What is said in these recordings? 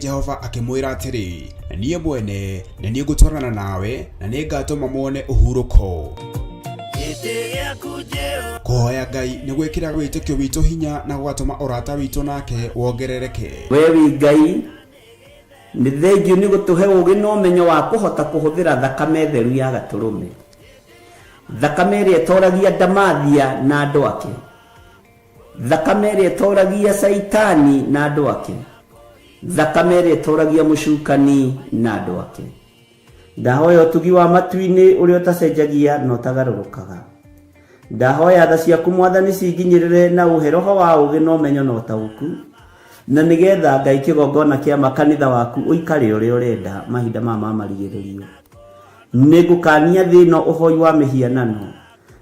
Jehova akĩmwĩra atĩrĩ, niĩ mwene nĩ niĩ ngũtwarana nawe na nĩ ngatũma muone ũhurũko. Kũhoya Ngai nĩ gwĩkĩraga wĩtĩkio witũ hinya na gũgatũma ũrata witũ nake wongerereke. We wĩ Ngai, nĩ thengiũ nĩ gũtũhe ũũgĩ na ũmenyo wa kũhota kũhũthĩra thakame theru ya Gatũrũme, thakame ĩrĩa ĩtoragia Ndamathia na andũ ake, thakame ĩrĩa ĩtoragia Caitani na andũ ake, thakame ĩrĩa ĩtoragia mũcukani na andũ ake. Ndahoya ũtugi wa matu-inĩ ũrĩa ũtacenjagia na ũtagarũrũkaga. Ndahoya tha ciaku Mwathani cinginyĩrĩre na ũhe roho wa ũũgĩ na ũmenyo na ũtaũku, na nĩgetha Ngai kĩgongona kĩa makanitha waku ũikare ũrĩa ũrenda mahinda maya ma marigĩrĩrio. Nĩngũkania thĩ ĩno ũhoi wa mĩhianano,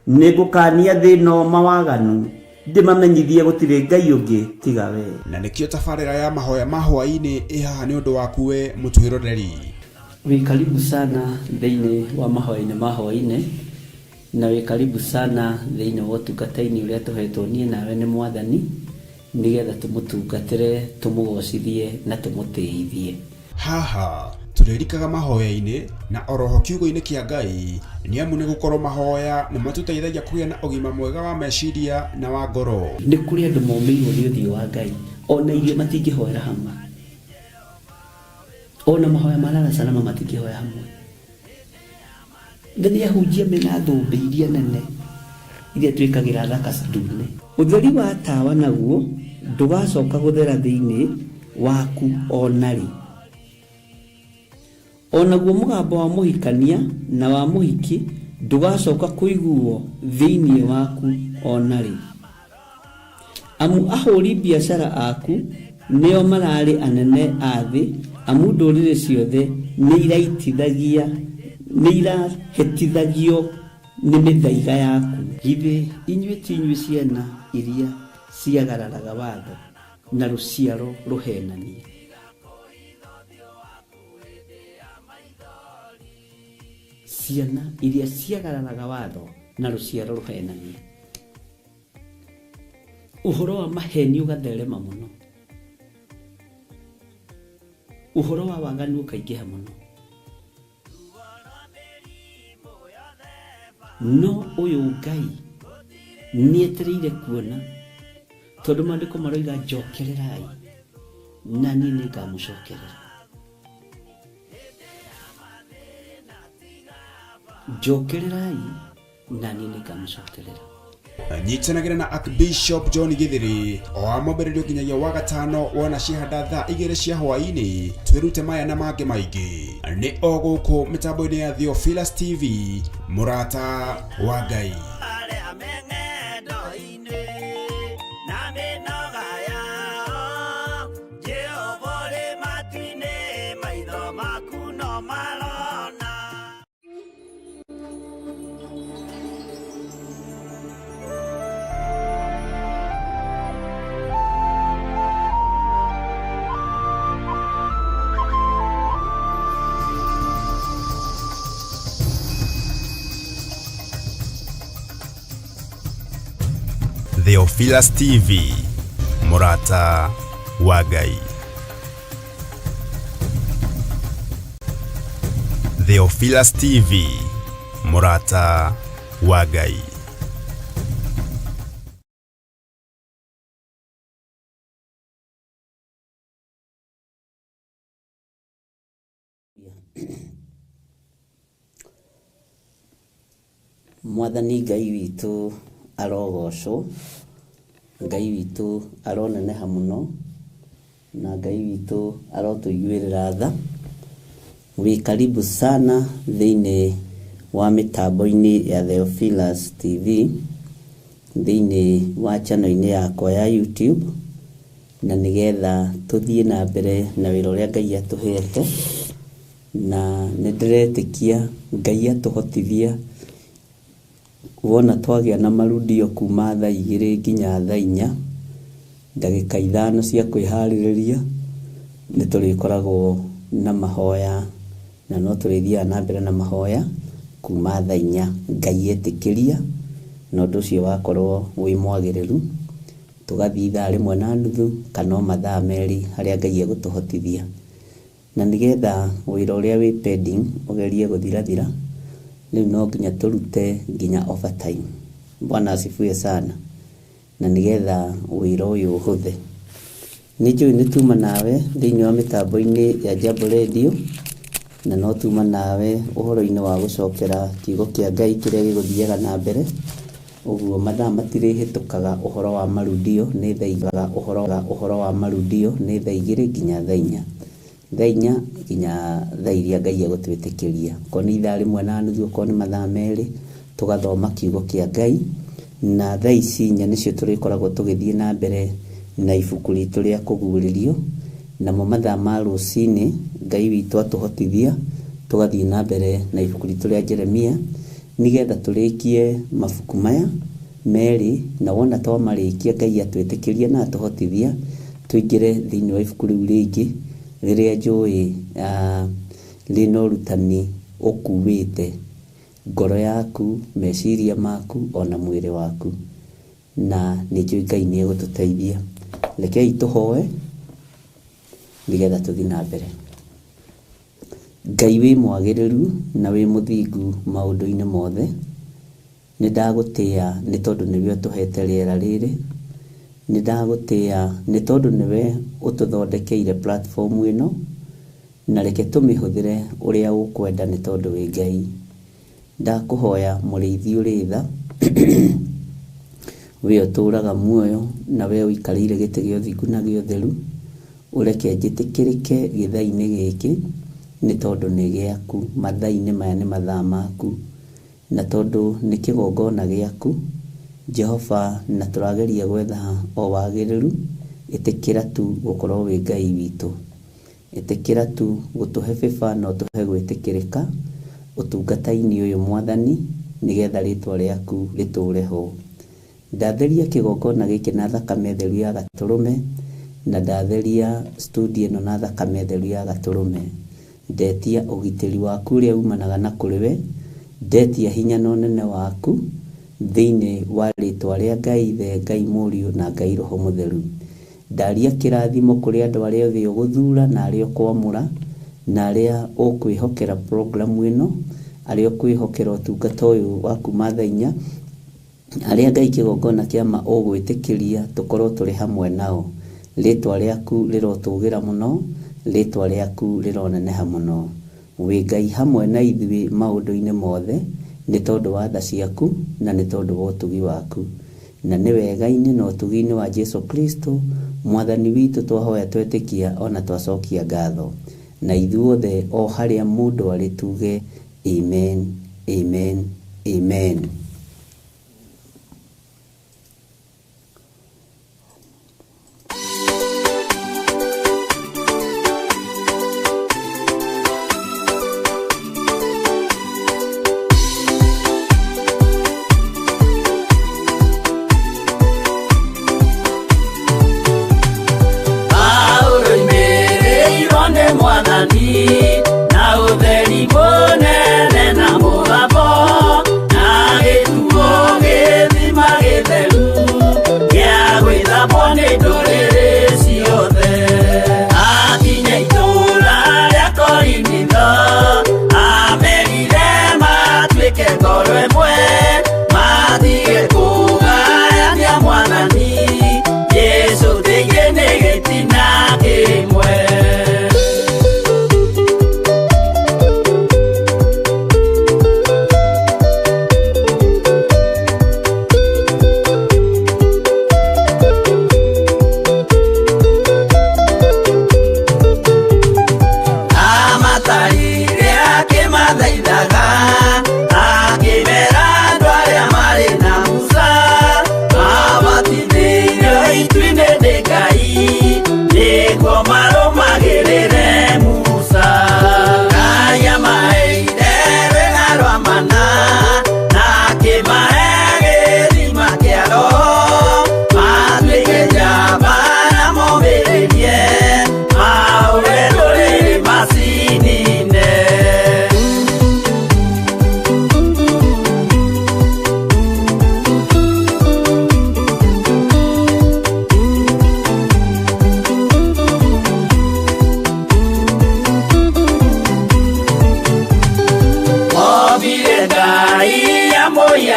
nĩngũkania thĩ ĩno mawaganu, ndĩmamenyithie gũtirĩ Ngai ũngĩ tiga we. Na nĩkĩo tabarĩra ya mahoya ma hwaĩ-inĩ ĩ haha nĩ ũndũ waku we mũtwĩroreri. Wĩ karibu sana thĩinĩ wa mahoya-inĩ ma hwaĩ-inĩ, na wĩ karibu sana thĩinĩ wa ũtungata-inĩ ũrĩa tũhetwo niĩ nawe nĩ Mwathani, nĩgetha tũmũtungatĩre, tũmũgocithie na tũmũtĩithie. Haha tũrĩrikaga mahoya-inĩ na oroho kiugo-inĩ kĩa Ngai, nĩ amu nĩ gũkorwo mahoya nĩ matũteithagia kũgĩa na ũgima mwega wa meciria na wa ngoro. Nĩ kũrĩ andũ momĩirwo nĩ ũthiũ wa Ngai, ona irio matingĩhoera hamwe, ona mahoya ma lala salama matingĩhoya hamwe. Na nĩ ahunjia mena thũmbĩ iria nene iria twĩkagĩra thaka ndune. Ũtheri wa tawa naguo ndũgacoka gũthera thĩinĩ waku o na rĩ. O naguo mũgambo wa mũhikania na wa mũhiki ndũgacoka kũiguo thĩinĩ waku o na rĩ. Amu ahũri biacara aku nĩo mararĩ anene a thĩ, amu ndũrĩrĩ ciothe nĩ irahĩtithagio nĩ mĩthaiga yaku. Githĩ inyuĩ ti inyuĩ ciana iria ciagararaga watho na rũciaro rũhenanie? Ciana iria ciagararaga watho na rũciaro rũhenanie. Ũhoro wa maheni ũgatherema mũno, ũhoro wa waganu ũkaingĩha mũno, no ũyũ Ngai nĩetereire kuona, tondũ maandĩko maroiga njokererai na niĩ nĩngamũcokerera. Njokererai na niĩ nĩngamũcokerera. Nyitanagĩra na Archbishop John Githiri o wa mwambĩrĩrio nginyagia wa gatano wona ciahanda thaa 2 cia hwaĩ-inĩ, twĩrute maya na mangĩ maingĩ. Nĩ o gũkũ mĩtambo-inĩ ya Theophilus TV, mũrata wa Ngai. Theophilus TV, mũrata wa Ngai. Theophilus TV, mũrata wa Ngai. Mwathani Ngai witũ arogocwo, Ngai witũ aroneneha mũno, na Ngai witũ arotũiguĩrĩra tha. Wĩ karibu sana thĩinĩ wa mĩtambo-inĩ ya Theophilus TV, thĩinĩ wa channel-inĩ yakwa ya YouTube, na nĩgetha tũthiĩ na mbere na wĩra ũrĩa Ngai atũhete, na nĩndĩretĩkia Ngai atũhotithia wona twagĩa na marudio kuma thaa 2 nginya thaa 4, ndagĩka 5 cia kwĩharĩrĩria, nĩ tũrĩkoragwo na mahoya, na no tũrĩthiaga na mbere na mahoya kuma thaa 4 Ngai etĩkĩria, na ũndũ ũcio wakorwo wĩ mwagĩrĩru, tũgathiĩ ithaa 1.5 kana o mathaa 2 harĩa Ngai egũtũhotithia. Na nĩgetha wĩra ũrĩa wĩ pending ũgerie gũthirathira, rĩu no nginya tũrute nginya overtime. Bwana asifiwe sana. Na nĩgetha wĩra ũyũ ũhũthe. Nĩ njũĩ nĩ tuma nawe thĩinĩ wa mĩtambo-inĩ ya Jambo Radio, na no tuma nawe ũhoro-inĩ wa gũcokera kiugo kĩa Ngai kĩrĩa gĩgũthiaga na mbere. Ũguo mathaa matirĩhĩtũkaga ũhoro wa marudio nĩ thaa igĩrĩ ũhoro wa marudio nĩ thaa igĩrĩ nginya thaa inya. Thaa inya nginya thaa iria Ngai egũtwĩtĩkĩria. Okorwo nĩ ithaa rĩmwe na nuthu, okorwo nĩ mathaa merĩ, tũgathoma kiugo kĩa Ngai. Na thaa ici inya nĩcio tũrĩkoragwo tũgĩthiĩ na mbere na ibuku ritũ rĩa kũguũrĩrio. Namo mathaa ma rũcinĩ Ngai witũ atũhotithia tũgathiĩ na mbere na ibuku ritũ rĩa Jeremia, nĩgetha tũrĩkie mabuku maya merĩ, na wona twamarĩkia Ngai atwĩtĩkĩria na atũhotithia tũingĩre thĩinĩ wa ibuku rĩu rĩngĩ rĩrĩa njũĩ rĩna ũrutani ũkuĩte ngoro yaku, meciria maku, ona mwĩrĩ waku. Na nĩ njũĩ Ngai nĩ egũtũteithia. Rekei tũhoe nĩgetha tũthiĩ na mbere. Ngai wĩ mwagĩrĩru na wĩ mũthingu maũndũ-inĩ mothe, nĩ ndagũtĩĩa nĩ tondũ nĩwe ũtũhete rĩera rĩrĩ, nĩ ndagũtĩĩa nĩ tondũ nĩwe ũtũthondekeire platform ĩno, na reke tũmĩhũthĩre ũrĩa ũkwenda nĩ tondũ wĩ Ngai. Ndakũhoya mũrĩithi ũrĩ tha, we ũtũraga muoyo na we ũikarĩire gĩtĩ gĩa ũthingu na gĩa ũtheru, ũreke njĩtĩkĩrĩke gĩthaa-inĩ gĩkĩ nĩ tondũ nĩ gĩaku. Mathaa-inĩ maya nĩ mathaa maku, na tondũ nĩ kĩgongona gĩaku Jehova, na tũrageria gwetha o wagĩrĩru, ĩtĩkĩra tu gũkorwo wĩ Ngai witũ. Ĩtĩkĩra tu gũtũhe favor na ũtũhe gwĩtĩkĩrĩka ũtungata-inĩ ũyũ Mwathani, nĩgetha rĩtwa rĩaku rĩtũre ho. Ndatheria kĩgongona gĩkĩ na thakame theru ya gatũrũme, na ndatheria studio ĩno na thakame theru ya gatũrũme. Ndetia ũgitĩri waku ũrĩa umanaga na kũrĩ we, ndetia hinya na ũnene waku thĩinĩ wa rĩtwa rĩa Ngai Ithe, Ngai Mũriũ na Ngai Roho Mũtheru. Ndaria kĩrathimo kũrĩ andũ arĩa othe ũgũthura na arĩa ũkwamũra na arĩa ũkwĩhokera programu ĩno, arĩa ũkwĩhokera ũtungata ũyũ wa kuma thaa inya, arĩa Ngai kĩgongona kĩa ma ũgwĩtĩkĩria tũkorwo tũrĩ hamwe nao. Rĩtwa rĩaku rĩrotũgĩra mũno, rĩtwa rĩaku rĩroneneha mũno. Wĩ Ngai hamwe na ithuĩ maũndũ-inĩ mothe, nĩ tondũ wa tha ciaku na nĩ tondũ wa ũtugi waku. Na nĩ wega-inĩ na ũtugi-inĩ wa Jesu Kristo Mwathani witũ twahoya twetĩkia ona twacokia ngatho. Na ithuothe o harĩa mũndũ arĩ tuge amen, amen, amen. Paulo imĩrĩirwo nĩ Mwathani na ũtheri mũnene na mũgambo, na gĩtuo gĩthima gĩtheru gĩa gwĩthambwo nĩ ndũrĩrĩ ciothe. Akinya itũũra rĩa Korinitho, amerire matuĩke ngoro ĩmwe, matige kũgayania Mwathani Jesũ thĩinĩ nĩ gĩtina kĩmwe.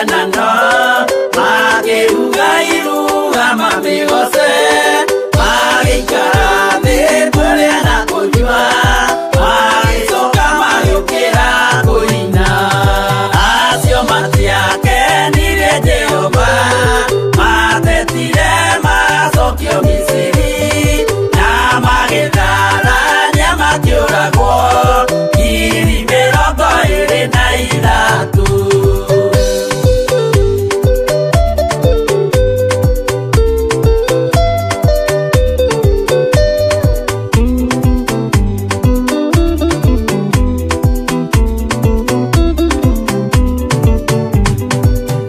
mĩhianano, makĩruga iruga mamĩgoce, magĩikara thĩ kũrĩa na kũnyua, magĩcoka magĩũkĩra kũina. Acio matiakenirie Jehova, matetire macokio Misiri, na magĩtharania makĩũragwo 23,000.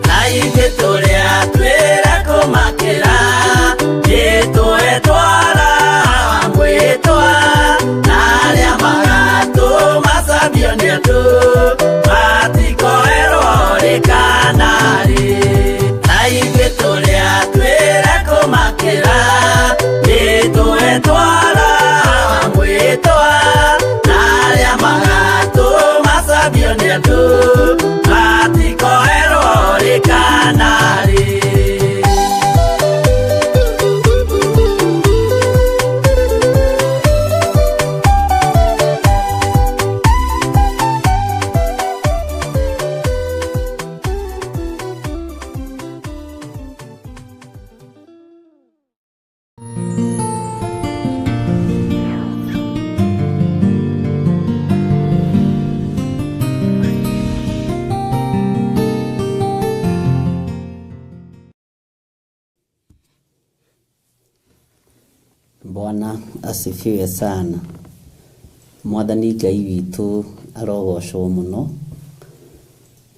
Na ithuĩ tũrĩa twĩra kũmakĩra, nĩtũetwara mwĩtwa, na arĩa magatũmacambio nĩ andũ, matikoerwo rĩ kana rĩ. Na ithuĩ tũrĩa twĩra kũmakĩra, nĩtũetwara mwĩtwa, na arĩa magatũmacambio nĩ andũ, matikoerwo rĩ kana rĩ. Bwana asifiwe sana. Mwathani Ngai witũ arogocwo mũno.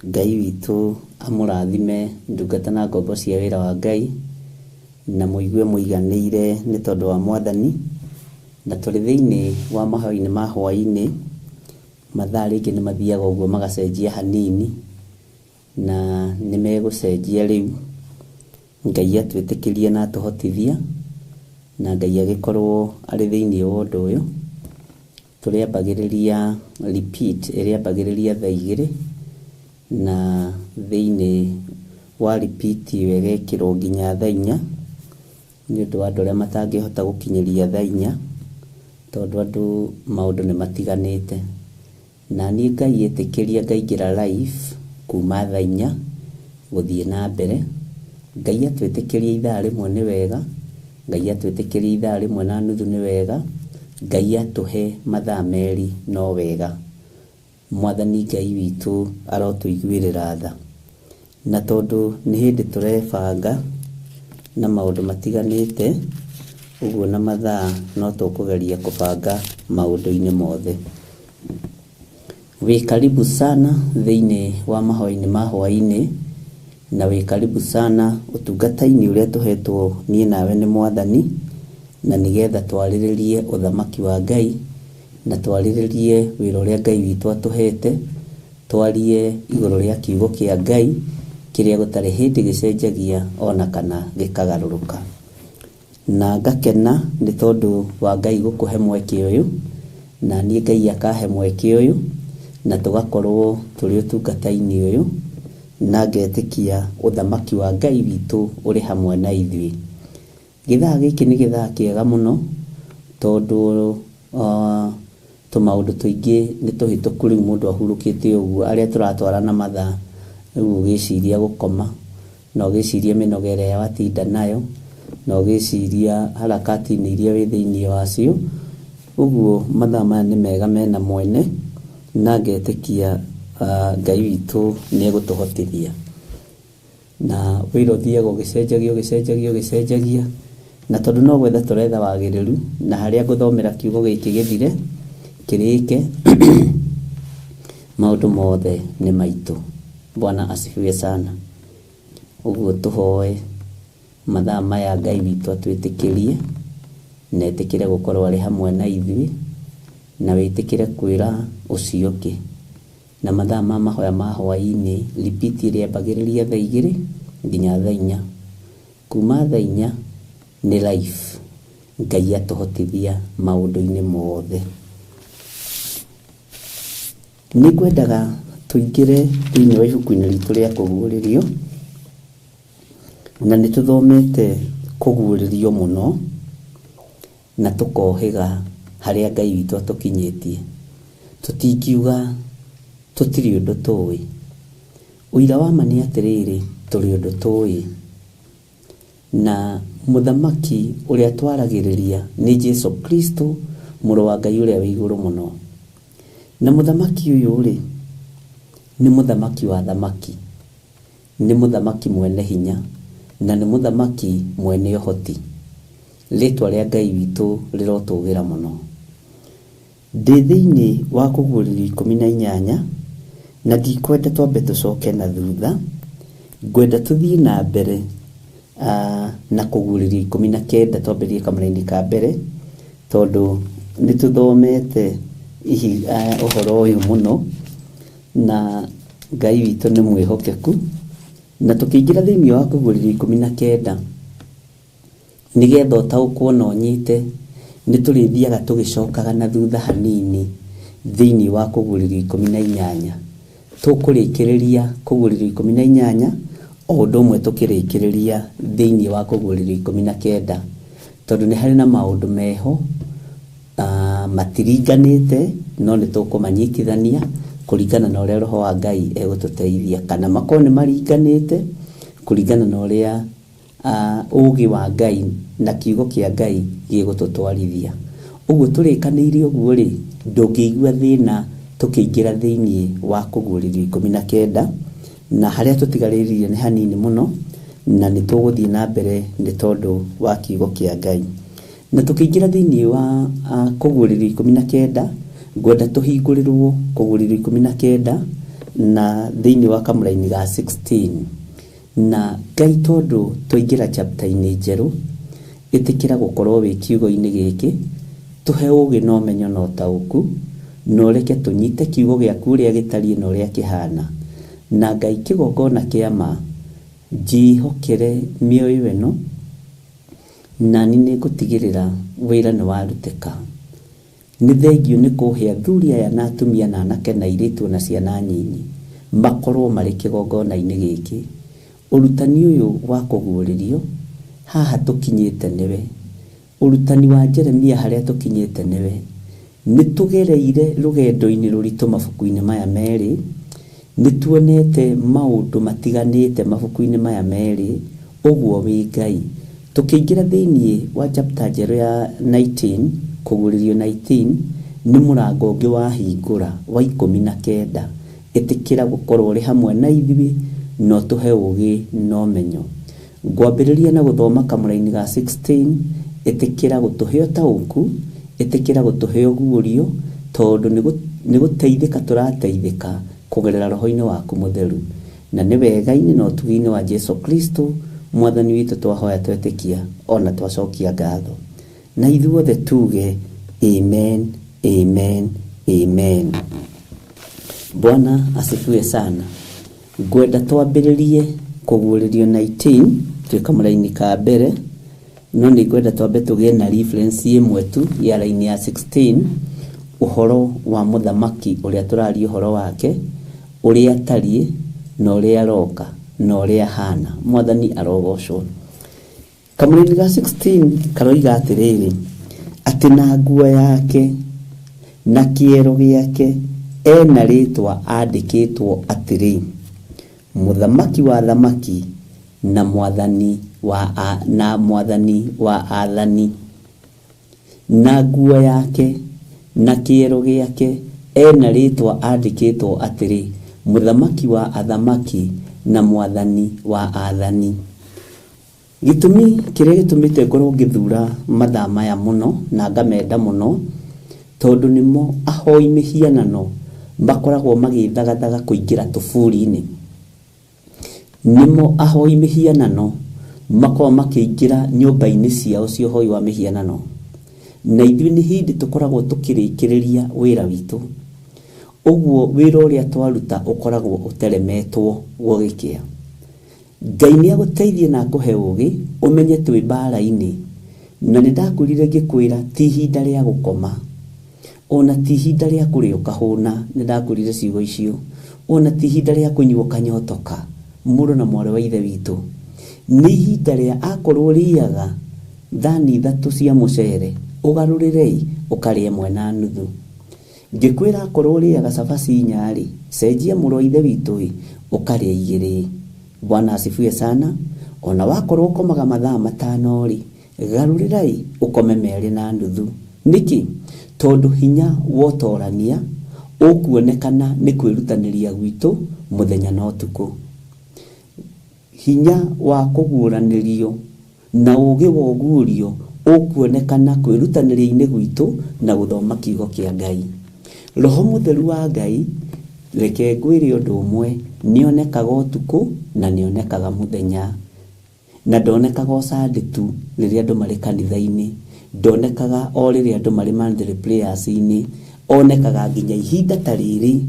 Ngai witũ amũrathime ndungata na ngombo cia wĩra wa Ngai, na mũigue mũiganĩire nĩ tondũ wa Mwathani. Na tũrĩ thĩinĩ wa mahoya-inĩ ma hwaĩ-inĩ, mathaa rĩngĩ nĩ mathiaga ũguo magacenjia hanini, na nĩ megũcenjia rĩu. Ngai atwĩtĩkĩrie na atũhotithia, na Ngai agĩkorwo arĩ thĩinĩ wa ũndũ ũyũ. Tũrĩambagĩrĩria repeat ĩrĩambagĩrĩria thaa igĩrĩ, na thĩinĩ wa repeat ĩyo ĩgekĩrwo nginya thaa inya, nĩ ũndũ wa andũ arĩa matangĩhota gũkinyĩria thaa inya, tondũ andũ maũndũ nĩ matiganĩte. Na niĩ Ngai ĩtĩkĩria ngaingĩra live kuma thaa inya gũthiĩ na mbere. Ngai atwĩtĩkĩria ithaa rĩmwe nĩ wega, Ngai atwĩtĩkĩria ithaa rĩmwe na nuthu nĩ wega, Ngai atũhe mathaa merĩ no wega. Mwathani Ngai witũ arotũiguĩrĩra tha. Na tondũ nĩ hĩndĩ tũrebanga na maũndũ matiganĩte, ũguo na mathaa no tũkũgeria kũbanga maũndũ-inĩ mothe. Wĩ karibu sana thĩinĩ wa mahoya-inĩ ma hwaĩ-inĩ, na wĩ karibu sana ũtungata-inĩ ũrĩa tũhetwo niĩ nawe nĩ Mwathani, na nĩgetha twarĩrĩrie ũthamaki wa Ngai, na twarĩrĩrie wĩra ũrĩa Ngai witũ atũhete, twarie igũrũ rĩa kiugo kĩa Ngai kĩrĩa gũtarĩ hĩndĩ gĩcenjagia ona kana gĩkagarũrũka. Na ngakena nĩ tondũ wa Ngai gũkũhe mweke ũyũ, na niĩ Ngai akahe mweke ũyũ, na tũgakorwo tũrĩ ũtungata-inĩ ũyũ, na ngetĩkia ũthamaki wa Ngai witũ ũrĩ hamwe na ithuĩ. Gĩthaa gĩkĩ nĩ gĩthaa kĩega mũno, tondũ tũmaũndũ tũingĩ nĩ tũhĩtũku rĩu mũndũ ahurũkĩte ũguo, arĩa tũratwarana mathaa, rĩu ũgĩciria gũkoma, na ũgĩciria mĩnoga ĩrĩa watinda nayo, na ũgĩciria harakati-inĩ iria wĩ thĩinĩ wacio. Ũguo mathaa maya nĩ mega mena mwene, na ngetĩkia Ngai witũ nĩ egũtũhotithia. Na wĩra ũthiaga ũgĩcenjagia ũgĩcenjagia ũgĩcenjagia, na tondũ no gwetha tũretha wagĩrĩru, na harĩa ngũthomera kiugo gĩkĩ gĩthire kĩrĩke, maũndũ mothe nĩ maitũ. Bwana asifiwe sana. Ũguo tũhoe mathaa maya Ngai witũ atwĩtĩkĩrie, na etĩkĩre gũkorwo arĩ hamwe na ithuĩ, na wĩtĩkĩre kwĩra ũcio ũngĩ. Na mathaa ma mahoya ma hwaĩ-inĩ, repeat ĩrĩambagĩrĩria thaa igĩrĩ nginya thaa inya. Kuma thaa inya nĩ live. Ngai atũhotithia maũndũ-inĩ mothe. Nĩ ngwendaga Tũingĩre thĩinĩ wa ibuku-inĩ ritũ rĩa kũguũrĩrio, na nĩ tũthomete kũguũrĩrio mũno na tũkohĩga harĩa Ngai witũ atũkinyĩtie. Tũtingiuga tũtirĩ ũndũ tũĩ. Ũira wa ma nĩ atĩrĩrĩ, tũrĩ ũndũ tũĩ. Na mũthamaki ũrĩa twaragĩrĩria nĩ Jesu Kristo, mũrũ wa Ngai ũrĩa wĩ igũrũ mũno. Na mũthamaki ũyũ rĩ, nĩ mũthamaki wa athamaki, nĩ mũthamaki mwene hinya, na nĩ mũthamaki mwene ũhoti. Rĩtwa rĩa Ngai witũ rĩrotũgĩra mũno. Ndĩ thĩinĩ wa kũguũrĩrio 18, na ndikwenda twambe tũcoke na thutha, ngwenda tũthiĩ na mbere na kũguũrĩrio 19, twambĩrĩrie kamũraini ka mbere, tondũ nĩ tũthomete ũhoro ũyũ mũno, na Ngai witũ nĩ mwĩhokeku. Na tũkĩingĩra thĩinĩ wa kũguũrĩrio 19, nĩgetha ũtaũkwo na ũnyite, nĩ tũrĩthiaga tũgĩcokaga na thutha hanini thĩinĩ wa kũguũrĩrio 18. Tũkũrĩkĩrĩria kũguũrĩrio 18 o ũndũ ũmwe tũkĩrĩkĩrĩria thĩinĩ wa kũguũrĩrio 19, tondũ nĩ harĩ na maũndũ meho matiringanĩte, no nĩ tũkũmanyitithania kũringana na ũrĩa Roho wa Ngai egũtũteithia, kana makorwo nĩ maringanĩte kũringana na ũrĩa ũũgĩ wa Ngai na kiugo kĩa Ngai gĩgũtũtwarithia. Ũguo tũrĩkanĩire ũguo rĩ, ndũngĩigua thĩna tũkĩingĩra thĩinĩ wa kũguũrĩrio 19, na harĩa tũtigarĩrĩirie nĩ hanini mũno, na nĩ tũgũthiĩ na mbere nĩ tondũ wa kiugo kĩa Ngai. Na tũkĩingĩra thĩinĩ wa kũguũrĩrio 19, ngwenda tũhingũrĩrwo kũguũrĩrio 19 na thĩinĩ wa kamũraini ga 16. Na Ngai, tondũ twaingĩra chapter-inĩ njerũ, ĩtĩkĩra gũkorwo wĩ kiugo-inĩ gĩkĩ, tũhe ũũgĩ na ũmenyo na ũtaũku, na ũreke tũnyite kiugo gĩaku ũrĩa gĩtariĩ na ũrĩa kĩhana. Na Ngai, kĩgongona kĩa ma, njĩhokere mĩoyo ĩno, nani nĩ ngũtigĩrĩra wĩra nĩ warutĩka. Nĩ thengio nĩ kũhe athuri aya na atumia na anake na airĩtu na ciana nyinyi makorwo marĩ kĩgongona-inĩ gĩkĩ. Ũrutani ũyũ wa kũguũrĩrio haha tũkinyĩte nĩwe, ũrutani wa Jeremia harĩa tũkinyĩte nĩwe. Nĩ tũgereire rũgendo-inĩ rũritũ mabuku-inĩ maya merĩ, nĩ tuonete maũndũ matiganĩte mabuku-inĩ maya merĩ, ũguo wĩ Ngai. Tũkĩingĩra thĩinĩ wa chapter njerũ ya 19, kũguũrĩrio 19, nĩ mũrango ũngĩ wahingũra wa 19. Ĩtĩkĩra gũkorwo ũrĩ hamwe na ithuĩ, na ũtũhe ũũgĩ na ũmenyo. Ngwambĩrĩria na gũthoma kamũraini ga 16, ĩtĩkĩra gũtũhe ũtaũku, ĩtĩkĩra gũtũhe ũguũrio, tondũ nĩ gũteithĩka tũrateithĩka kũgerera roho-inĩ waku mũtheru. Na nĩ wega-inĩ na ũtugi-inĩ wa Jesu Kristo mwathani witũ twahoya twetĩkia ona twacokia ngatho. Na ithuothe tuge amen, amen, amen. Bwana asifiwe sana. Ngwenda twambĩrĩrie kũguũrĩrio 19 twĩ kamũraini ka mbere, no nĩ ngwenda twambe tũgĩe na reference ĩmwe tu ya raini ya 16, ũhoro wa mũthamaki ũrĩa tũraria ũhoro wake, ũrĩa atariĩ na ũrĩa aroka na ũrĩa ahana. Mwathani arogocwo. Kamũraini ga 16 karoiga atĩrĩrĩ, atĩ na nguo yake na kĩero gĩake ena rĩtwa andĩkĩtwo atĩrĩ, mũthamaki wa athamaki na mwathani wa na mwathani wa athani. Na nguo yake na kĩero gĩake ena rĩtwa andĩkĩtwo atĩrĩ, mũthamaki wa athamaki na mwathani wa athani. Gĩtũmi kĩrĩa gĩtũmĩte ngorwo ngĩthura mathaa maya mũno na ngamenda mũno, tondũ nĩmo ahoi mĩhianano makoragwo magĩthagathaga kũingĩra tũburi-inĩ. Nĩmo ahoi mĩhianano makoragwo makĩingĩra nyũmba-inĩ ciao cia ũhoi wa mĩhianano. Na ithuĩ nĩ hĩndĩ tũkoragwo tũkĩrĩkĩrĩria wĩra witũ. Ũguo wĩra ũrĩa twaruta ũkoragwo ũteremetwo gũgĩkĩa. Ngai nĩ agũteithie na akũhe ũũgĩ ũmenye twĩ mbara-inĩ. Na nĩ ndakwĩrire ngĩkwĩra ti ihinda rĩa gũkoma, ona ti ihinda rĩa kũrĩa ũkahũna. Nĩ ndakwĩrire ciugo icio. Ona ti ihinda rĩa kũnyua kanyotoka, mũrũ na mwarĩ wa ithe witũ. Nĩ ihinda rĩa akorwo ũrĩaga thani 3 cia mũcere, ũgarũrĩrei ũkarĩa 1 na nuthu. Ngĩkwĩra akorwo ũrĩaga cabaci 4 rĩ, cenjia mũrũ wa ithe witũ ĩ, ũkarĩa 2. Bwana asifiwe sana. Ona wakorwo ũkomaga mathaa 5 rĩ, garũrĩrai ũkome 2 na nuthu. Nĩkĩ? Tondũ hinya wotorania ũkuonekana nĩ kwĩrutanĩria gwitũ mũthenya na ũtukũ. Hinya wa kũguũranĩrio na ũũgĩ wa ũguũrio ũkuonekana kwĩrutanĩria-inĩ gwitũ na gũthoma kiugo kĩa Ngai. Roho Mũtheru wa Ngai, reke ngwĩre ũndũ ũmwe, nĩonekaga ũtukũ na nĩonekaga mũthenya. Na ndonekaga o Sunday tu rĩrĩa andũ marĩ kanitha-inĩ, ndonekaga o rĩrĩa andũ marĩ monthly prayers-inĩ, onekaga nginya ihinda ta rĩrĩ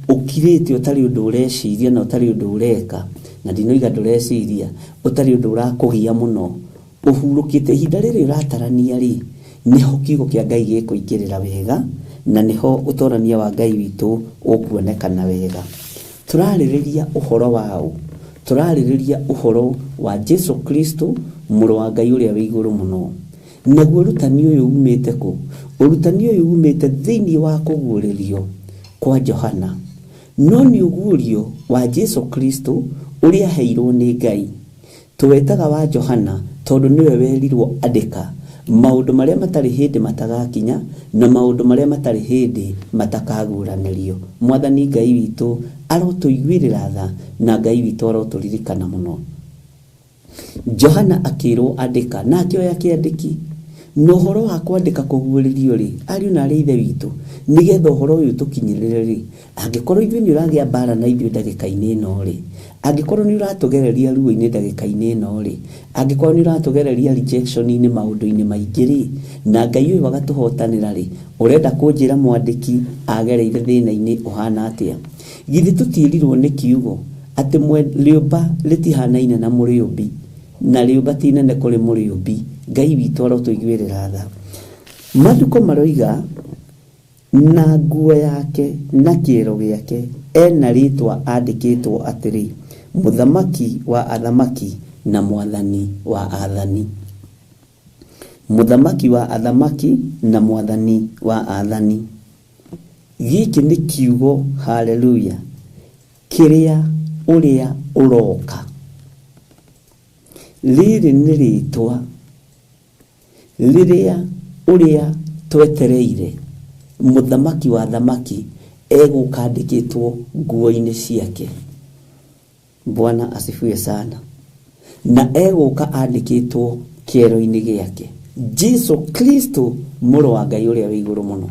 ũkirĩte ũtarĩ ũndũ ũreciria na ũtarĩ ũndũ ũreka, na ndinoiga ndũreciria, ũtarĩ ũndũ ũrakũgia mũno, ũhurũkĩte. Ihinda rĩrĩ ũratarania rĩ, nĩho kiugo kĩa Ngai gĩkũingĩrĩra wega, na nĩho ũtorania wa Ngai witũ ũkuonekana wega. Tũrarĩrĩria ũhoro wa ũ? Tũrarĩrĩria ũhoro wa Jesu Kristo, mũrũ wa Ngai ũrĩa wĩ igũrũ mũno. Naguo ũrutani ũyũ umĩte kũ? Ũrutani ũyũ umĩte thĩinĩ wa kũguũrĩrio kwa Johana. No nĩ ũguũrio wa Jesu Kristo ũrĩa aheirwo nĩ Ngai. Tũwetaga wa Johana tondũ nĩwe werirwo andĩka maũndũ marĩa matarĩ hĩndĩ matagakinya na maũndũ marĩa matarĩ hĩndĩ matakaguũranĩrio. Mwathani Ngai witũ arotũiguĩrĩra tha na Ngai witũ arotũririkana mũno. Johana akĩrwo andĩka na akĩoya kĩandĩki. Na ũhoro wa kwandĩka kũguũrĩrio rĩ, ariũ na arĩ ithe witũ, nĩgetha ũhoro ũyũ tũkinyĩrĩre rĩ, angĩkorwo ithuĩ nĩ ũragĩa mbara na ithuĩ ndagĩka-inĩ ĩno rĩ, angĩkorwo nĩ ũratũgereria ruo-inĩ ndagĩka-inĩ ĩno rĩ, angĩkorwo nĩ ũratũgereria rejection-inĩ maũndũ-inĩ maingĩ rĩ, na Ngai ũyũ agatũhotanĩra rĩ, ũrenda kũnjĩra mwandĩki agereire thĩna-inĩ ũhana atĩa? Githĩ tũtiĩrirwo nĩ kiugo atĩ rĩũmba rĩtihanaine na mũrĩũmbi, na rĩũmba ti inene kũrĩ mũrĩũmbi. Ngai witũ arotũiguĩrĩra tha. Maandĩko maroiga na nguo yake na kĩero gĩake ena rĩtwa andĩkĩtwo atĩrĩ, Mũthamaki wa athamaki na Mwathani wa athani. Mũthamaki wa athamaki na Mwathani wa athani. Gĩkĩ nĩ kiugo, haleluya, kĩrĩa ũrĩa ũroka. Rĩrĩ nĩ rĩtwa rĩrĩa ũrĩa twetereire Mũthamaki wa athamaki egũka andĩkĩtwo nguo-inĩ ciake. Bwana asifiwe sana. Na egũka andĩkĩtwo kĩero-inĩ gĩake. Jesu Kristo mũrũ wa Ngai ũrĩa wĩ igũrũ mũno.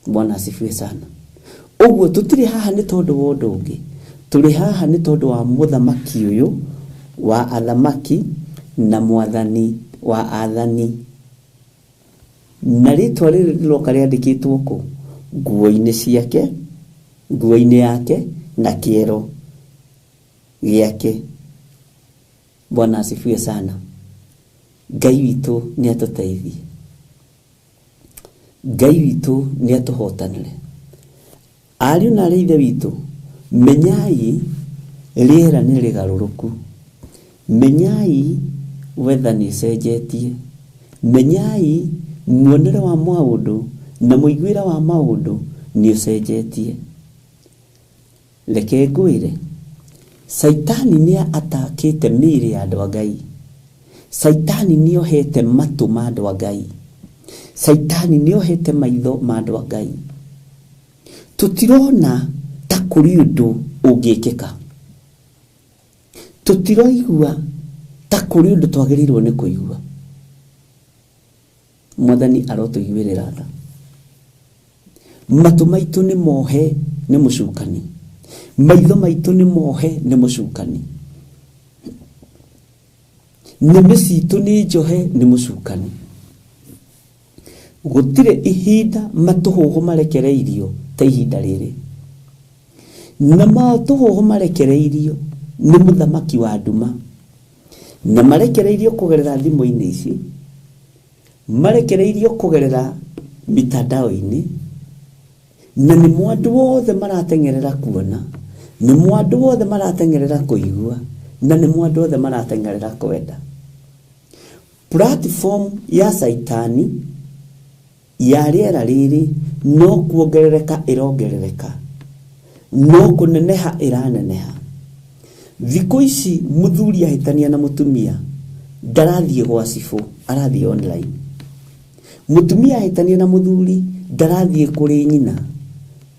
Bwana asifiwe sana. Ũguo tũtirĩ haha nĩ tondũ wa ũndũ ũngĩ, tũrĩ haha nĩ tondũ wa mũthamaki ũyũ wa athamaki na Mwathani wa athani. Na rĩtwa rĩrĩ rĩroka rĩandĩkĩtwo kũ? Nguo-inĩ ciake, nguo-inĩ yake na kĩero gĩake. Bwana asifiwe sana. Ngai witũ nĩ atũteithie. Ngai witũ nĩ atũhotanĩre. Ariũ na arĩ ithe witũ, menyai rĩera nĩ rĩgarũrũku. Menyai weather nĩ ĩcenjetie. Menyai muonere wa maũndũ na mũiguĩre wa maũndũ nĩ ũcenjetie. Reke ngwĩre, Saitani nĩ atakĩte mĩĩrĩ ya andũ a Ngai. Saitani nĩ ohete matũ ma andũ a Ngai. Saitani nĩ ohete maitho ma andũ a Ngai. Tũtirona ta kũrĩ ũndũ ũngĩkĩka. Tũtiroigua ta kũrĩ ũndũ twagĩrĩirwo nĩ kũigua. Mwathani arotũiguĩrĩra tha. Matũ maitũ nĩ mohe nĩ mũcukani. Maitho maitũ nĩ mohe nĩ mũcukani. Nĩmĩ citũ nĩ njohe nĩ mũcukani. Gũtirĩ ihinda matũhũhũ marekereirio ta ihinda rĩrĩ. Na matũhũhũ marekereirio nĩ mũthamaki wa nduma. Na marekereirio kũgerera thimũ-inĩ ici, marekereirio kũgerera mitandao-inĩ, Na nĩ andũ othe marateng'erera kuona, nĩ andũ othe marateng'erera kũigua, na nĩ andũ othe marateng'erera kwenda. Platform ya Caitani ya rĩera rĩrĩ no kuongerereka ĩrongerereka, no kũneneha ĩraneneha. Thikũ ici mũthuri ahĩtania na mũtumia ndarathiĩ gwa cibũ, arathiĩ online. Mũtumia ahĩtania na mũthuri ndarathiĩ kũrĩ nyina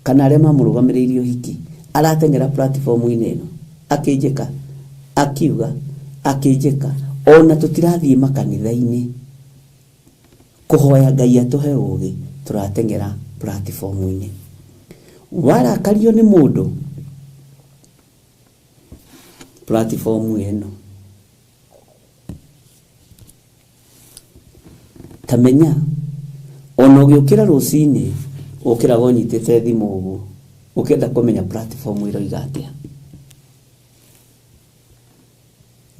kana arĩa mamũrũgamĩrĩirie ũhiki, arateng'era platform-inĩ ĩno akĩnjĩka, akiuga, akĩnjĩka. Ona tũtirathiĩ makanitha-inĩ kũhoya Ngai atũhe ũgĩ, tũrateng'era platform-inĩ. Warakario nĩ mũndũ, platform ĩno ta menya ona ũgĩũkĩra rũcinĩ ũkĩraga ũnyitĩte thimũ ũguo ũkĩenda kũmenya platform ĩroiga atĩa.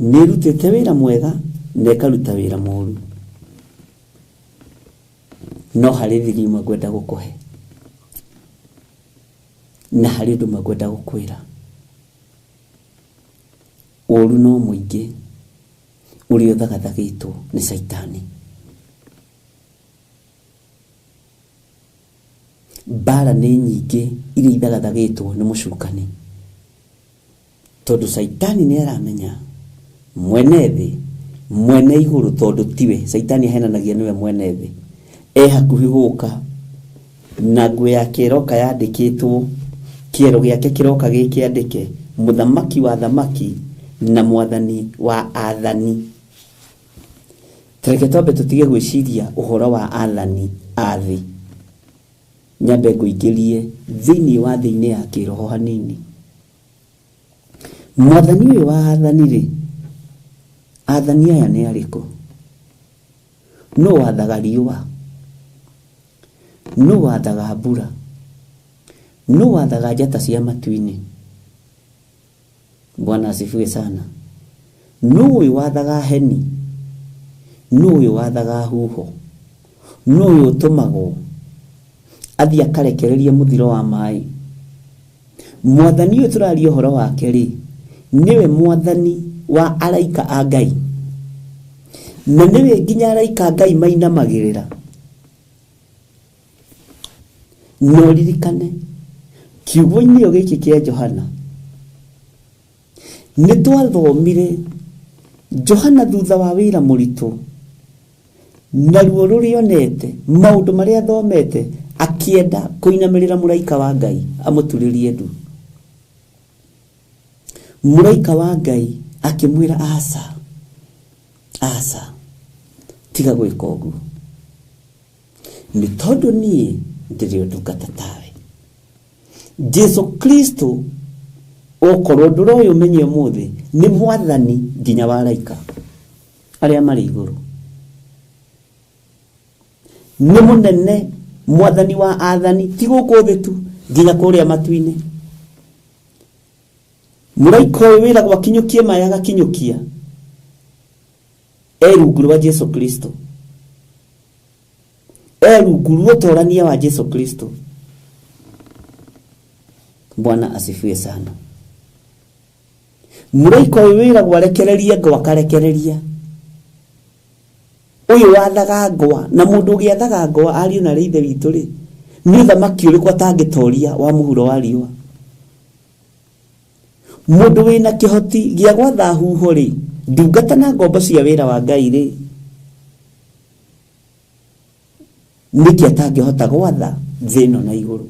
Nĩ ĩrutĩte wĩra mwega na ĩkaruta wĩra mũru, no harĩ thiri imwe ngwenda gũkũhe na harĩ ũndũ ũmwe ngwenda gũkwĩra. Ũru no mũingĩ ũrĩa ũthagathagĩtwo nĩ Caitani. Mbara nĩ nyingĩ iria ithagathagĩtwo nĩ mũcukani, tondũ Caitani nĩ aramenya mwene thĩ, mwene igũrũ, tondũ tiwe Caitani ahenanagia nĩwe mwene thĩ, e hakuhĩ gũka na nguo yake ĩroka yandĩkĩtwo, kĩero gĩake kĩroka gĩkĩandĩke mũthamaki wa thamaki na mwathani wa athani. Tareke twambe tũtige gwĩciria ũhoro wa athani a thĩ, nyambe ngũingĩrie thĩinĩ wa thĩ-inĩ ya kĩroho hanini. Mwathani ũyũ wa athani rĩ, athani aya nĩ arĩkũ? Nũ wathaga riũa? Nũ wathaga mbura? Nũ wathaga njata cia matu-inĩ? Bwana asifiwe sana. Nũ ũyũ wathaga heni? Nũ ũyũ wathaga huho? Nũ ũyũ ũtũmagwo athiĩ akarekererie mũthiro wa maĩ? Mwathani ũyũ tũraria ũhoro wake rĩ, nĩwe mwathani wa araika a Ngai, na nĩwe nginya araika a Ngai mainamagĩrĩra. Na ũririkane kiugo-inĩ o gĩkĩ kĩa Johana nĩ twathomire Johana thutha wa wĩra mũritũ na ruo rũrĩa onete, maũndũ marĩa athomete, akĩenda kũinamĩrĩra mũraika wa Ngai amũturĩrie ndu. Mũraika wa Ngai akĩmwĩra, aca, aca, tiga gwĩka ũguo, nĩ tondũ niĩ ndĩrĩ o ndungata tawe. Jesu Kristo okorwo ndũroĩ ũmenye ũmũthĩ nĩ mwathani nginya wa araika arĩa marĩ igũrũ, nĩ mũnene mwathani wa athani, ti gũkũ thĩ tu, nginya kũrĩa matu-inĩ. Mũraika ũyũ wĩragwo akinyũkie maĩ agakinyũkia, e rungu rwa Jesu Kristo, e rungu rwa ũtorania wa Jesu Kristo. Bwana asifiwe sana. Mũraika ũyũ wĩragwo arekererie ngwa akarekereria, ũyũ wathaga ngwa, na mũndũ ũgĩathaga ngwa ariũ na ithe witũ rĩ, nĩ ũthamaki ũrĩkũ atangĩtoria wa mũhuro wa riũa? Mũndũ wĩna kĩhoti gĩa gwatha huho rĩ, ndungata na ngombo cia wĩra wa Ngai rĩ, nĩkĩ atangĩhota gwatha thĩ ĩno na igũrũ?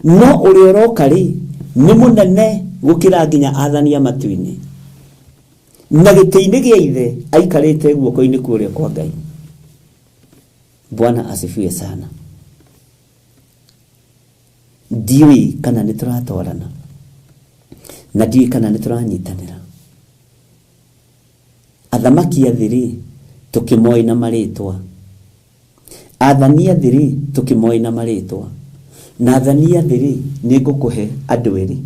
No ũrĩa ũroka rĩ, nĩ mũnene gũkĩra nginya athani a matu-inĩ, na gĩtĩ-inĩ gĩa ithe aikarĩte guoko-inĩ kũrĩa kwa Ngai. Bwana asifiwe sana. Ndiũĩ kana nĩ tũratwarana, na ndiũĩ kana nĩ tũranyitanĩra. Athamaki a thĩ rĩ, tũkĩmoĩ na marĩtwa. Athani a thĩ rĩ, tũkĩmoĩ na marĩtwa. Na athani a thĩ rĩ, nĩ ngũkũhe andũ erĩ.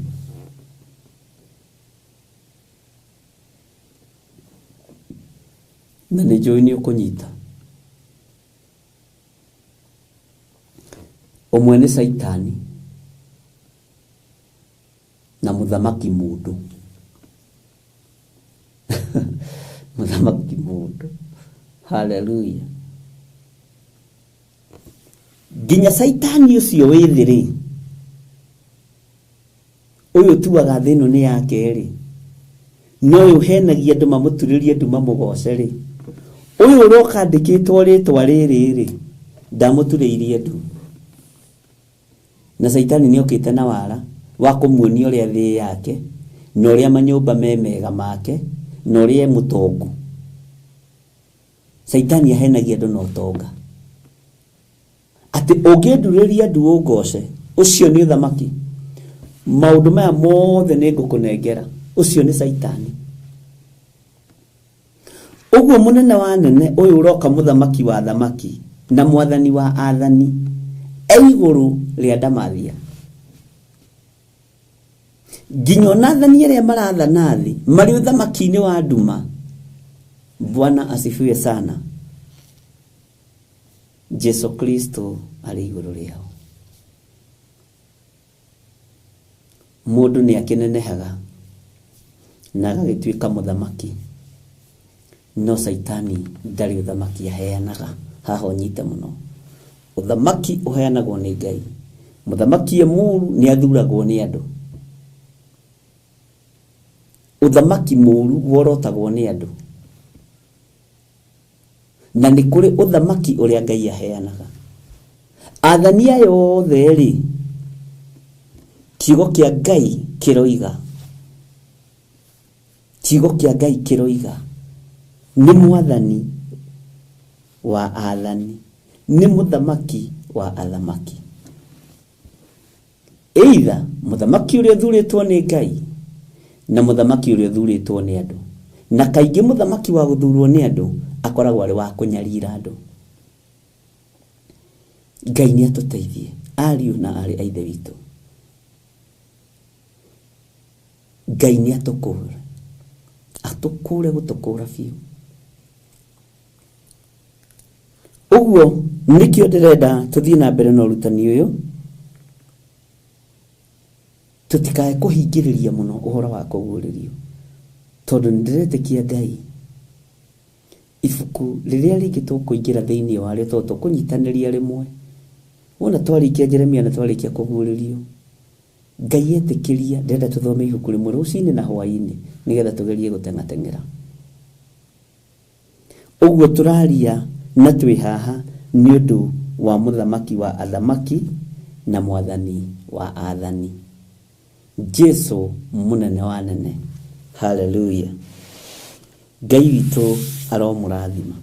Na nĩ njũĩ nĩ ũkũnyita. Ũmwe nĩ Caitani na mũthamaki mũndũ. Mũthamaki mũndũ. Haleluya. Nginya Caitani ũcio wĩ thĩ rĩ, ũyũ ũtuaga thĩ ĩno nĩ yake rĩ, na ũyũ ũhenagia andũ mamũturĩrie ndu mamũgoce rĩ, ũyũ ũroka andĩkĩtwo rĩtwa rĩrĩ rĩ, ndamũturĩirie ndu. Na Caitani nĩ okĩte na wara wa kũmuonia ũrĩa thĩ yake, na ũrĩa manyũmba me mega make, na ũrĩa e mũtongu. Caitani ahenagia andũ na ũtonga. Atĩ ũngĩndurĩria ndu ũngoce, ũcio nĩ ũthamaki. Maũndũ maya mothe nĩ ngũkũnengera. Ũcio nĩ Caitani. Ũguo mũnene wa anene ũyũ ũroka mũthamaki wa athamaki na mwathani wa athani e igũrũ rĩa ndamathia. Nginya ona athani arĩa marathana thĩ marĩ ũthamaki-inĩ wa nduma. Bwana asifiwe sana. Jesu Kristo arĩ igũrũ rĩao. Mũndũ nĩ akĩnenehaga na agagĩtuĩka mũthamaki, no Caitani ndarĩ ũthamaki aheanaga. Haha ũnyite mũno. Ũthamaki ũheanagwo nĩ Ngai. Mũthamaki e mũru nĩ athuragwo nĩ andũ. Ũthamaki mũru worotagwo nĩ andũ. Na nĩ kũrĩ ũthamaki ũrĩa Ngai aheanaga. Athani aya othe-rĩ, kiugo kĩa Ngai kĩroiga, kiugo kĩa Ngai kĩroiga, nĩ mwathani wa athani, nĩ mũthamaki wa athamaki. Either mũthamaki ũrĩa ũthurĩtwo nĩ Ngai na mũthamaki ũrĩa ũthurĩtwo nĩ andũ. Na kaingĩ mũthamaki wa gũthurwo nĩ andũ akoragwo arĩ wa kũnyarira andũ. Ngai nĩ atũteithie ariũ na aarĩ a Ithe witũ. Ngai nĩ atũkũre, atũkũre gũtũkũra biũ. Ũguo nĩkĩo ndĩrenda tũthiĩ na mbere na ũrutani ũyũ, tũtikae kũhingĩrĩria mũno ũhoro wa kũguũrĩrio, tondũ nĩ ndĩretĩkia Ngai ibuku rĩrĩa rĩngĩ tũkũingĩra thĩinĩ warĩo, tondũ tũkũnyitanĩria rĩmwe. Wona twarĩkia Jeremia na twarĩkia kũguũrĩrio, Ngai etĩkĩria ndĩrenda tũthome ibuku rĩmwe rũcinĩ na hwaĩ-inĩ nĩgetha tũgerie gũteng'ateng'era. Ũguo tũraria na twĩ haha nĩ ũndũ wa Mũthamaki wa athamaki na Mwathani wa athani, Jesu mũnene wa anene. Haleluya! Ngai witũ aromũrathima.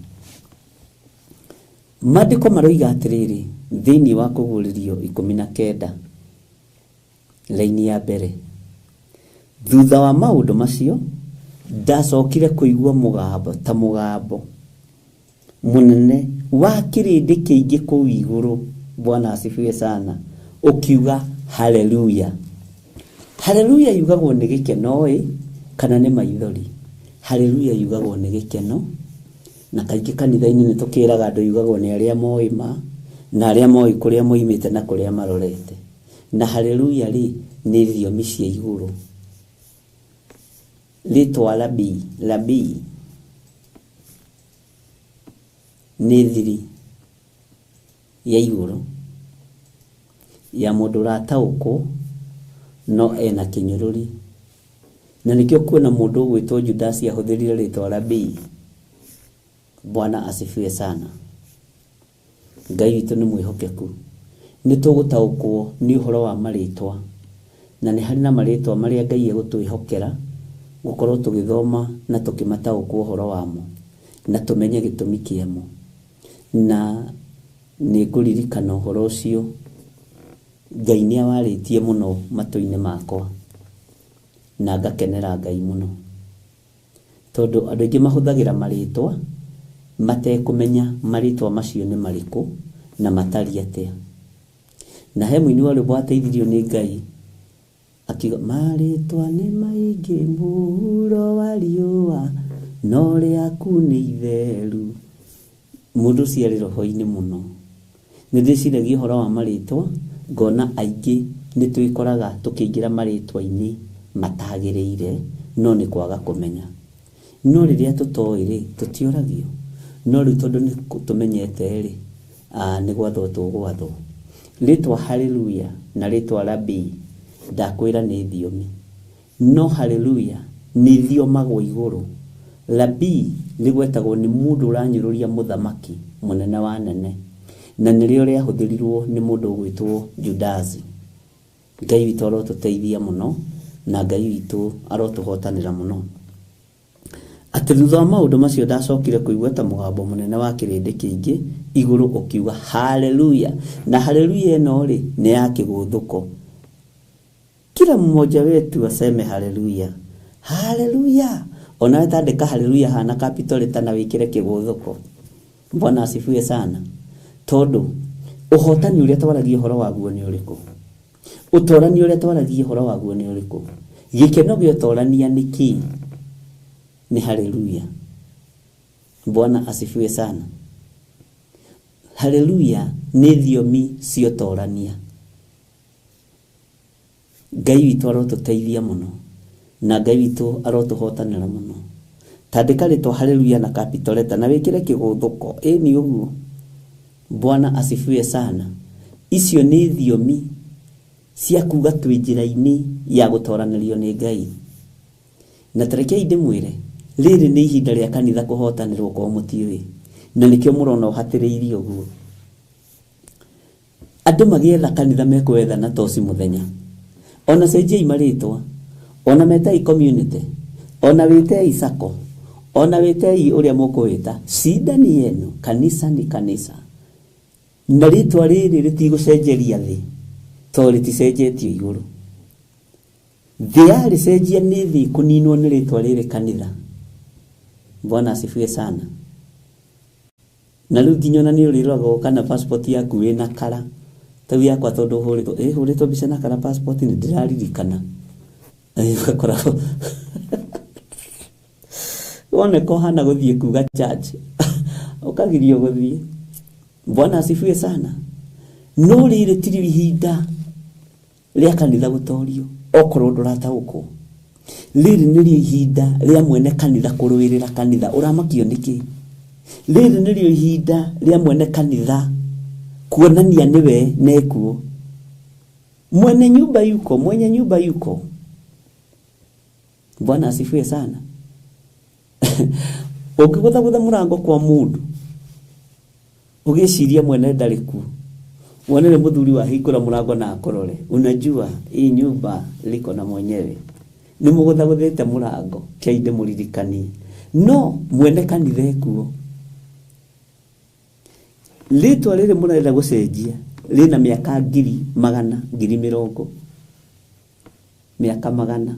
Maandĩko maroiga atĩrĩrĩ thĩinĩ wa Kũguũrĩrio 19 Raini ya mbere. Thutha wa maũndũ macio, ndacokire kũigua mũgambo ta mũgambo mũnene wa kĩrĩndĩ kĩingĩ kũu igũrũ, Bwana asifiwe sana, ũkiuga haleluya. Haleluya yugagwo nĩ gĩkeno-ĩ kana nĩ maithori? Haleluya yugagwo nĩ gĩkeno, na kaingĩ kanitha-inĩ nĩ tũkĩraga andũ yugagwo nĩ arĩa moĩ ma, na arĩa moĩ kũrĩa moimĩte na kũrĩa marorete. Na haleluya rĩ, nĩ thiomi cia igũrũ. Rĩtwa rabii, rabii nĩ thiri ya igũrũ ya mũndũ ũrataũkwo no ena kĩnyũrũri. Na nĩkĩo kuona mũndũ ũgwĩtwo Judasi ahũthĩrire rĩtwa rabii. Bwana asifiwe sana. Ngai witũ nĩ mwĩhokeku. Nĩ tũgũtaũkwo nĩ ũhoro wa marĩtwa, na nĩ harĩ na marĩtwa marĩa Ngai egũtwĩhokera gũkorwo tũgĩthoma na tũkĩmataũkwo ũhoro wamo, na tũmenye gĩtũmi kĩamo. Na nĩ ngũririkana ũhoro ũcio, Ngai nĩ awarĩtie mũno matũ-inĩ makwa, na ngakenera Ngai mũno. Tondũ andũ aingĩ mahũthagĩra marĩtwa matekũmenya marĩtwa macio nĩ marĩkũ na matariĩ atĩa. Na he mũini wa rwĩmbo wateithirio nĩ Ngai akiuga marĩtwa nĩ maingĩ mũhuro wa riũa no rĩaku nĩ itheru. Mũndũ ũcio arĩ roho-inĩ mũno. Nĩ ndĩciragia ũhoro wa marĩtwa ngona aingĩ nĩ twĩkoraga tũkĩingĩra marĩtwa-inĩ matagĩrĩire no nĩ kwaga kũmenya. No rĩrĩa tũtoĩ rĩ, tũtiũragio. No rĩu tondũ nĩ tũmenyete rĩ, nĩ gwathwo tũgwathwo. Rĩtwa haleluya na rĩtwa rabii ndakwĩra nĩ thiomi. No haleluya nĩ thiomagwo igũrũ. Rabii rĩgwetagwo nĩ mũndũ ũranyũrũria mũthamaki mũnene wa nene. Na nĩrĩo rĩahũthĩrirwo nĩ mũndũ ũgwĩtwo Judasi. Ngai witũ arotũteithia mũno na Ngai witũ arotũhotanĩra mũno. Atĩ thutha wa maũndũ macio ndacokire kũigua ta mũgambo mũnene wa kĩrĩndĩ kĩingĩ igũrũ ũkiuga haleluya. Na haleluya ĩno rĩ nĩ ya kĩgũthũko. Kila mmoja wetu aseme haleluya. Haleluya. Onawe tandĩka haleluya hana capital letter na wĩkĩre kĩgũthũko. Bwana asifiwe sana. Tondũ ũhotani ũrĩa twaragia ũhoro waguo nĩ ũrĩkũ? Ũtorani ũrĩa twaragia ũhoro waguo nĩ ũrĩkũ? Gĩkeno gĩa ũtorania nĩ kĩĩ? Ni haleluya. Bwana asifiwe sana. Haleluya nĩ thiomi cia ũtorania. Ngai witũ arotũteithia mũno na Ngai witũ arotũhotanĩra mũno. Tandĩka rĩtwa haleluya na capital letter na wĩkĩre kĩgũthũko. Ĩni ũguo. Bwana asifiwe sana. Icio nĩ thiomi cia kuga twĩ njĩra-inĩ ya gũtoranĩrio nĩ Ngai. Na tarekei ndĩmwĩre, rĩrĩ nĩ ihinda rĩa kanitha kũhotanĩrwo korwo mũtiũĩ. Na nĩkĩo mũrona ũhatĩrĩirie ũguo. Andũ magĩetha kanitha mekwetha na toci mũthenya. Ona cenjiai marĩtwa, ona metai community, ona wĩtei sacco, ona wĩtei ũrĩa mũkũwĩta. Shida ni yenu, kanisa ni kanisa. Na rĩtwa rĩrĩ rĩtigũcenjeria thĩ, tondũ rĩticenjetio igũrũ. Thĩ yarĩcenjia nĩ thĩ kũninwo nĩ rĩtwa rĩrĩ kanitha. Bwana asifiwe sana. Na rĩu nginya ona nĩ ũrĩroragwo kana passport yaku ĩna kara. Ta rĩu yakwa tondũ hũrĩtwo mbica na kara passport nĩ ndĩraririkana. Ũgakora woneka ũhana gũthiĩ kuga church ũkagirio gũthiĩ. Bwana asifiwe sana. No rĩrĩ ti ihinda rĩa kanitha gũtorio okorwo ndũrataũkwo. Rĩrĩ nĩrĩo ihinda rĩa mwene kanitha kũrũĩrĩra kanitha. Ũramakio nĩkĩ? Rĩrĩ nĩrĩo ihinda rĩa mwene kanitha kuonania nĩwe nekuo. Mwene nyumba yuko, mwenye nyumba yuko. Bwana asifiwe sana. Ũngĩgũthagũtha mũrango kwa mũndũ ũgĩciria mwene ndarĩ kuo, wone nĩ mũthuri wahingũra mũrango na akorore, unajua hii nyumba liko na mwenyewe. Nĩ mũgũthagũthĩte mũrango, kei ndĩmũririkanie. No mwene kanitha ekuo. Rĩtwa rĩrĩ mũrenda gũcenjia rĩna mĩaka 100,000, 20,000, mĩaka 100.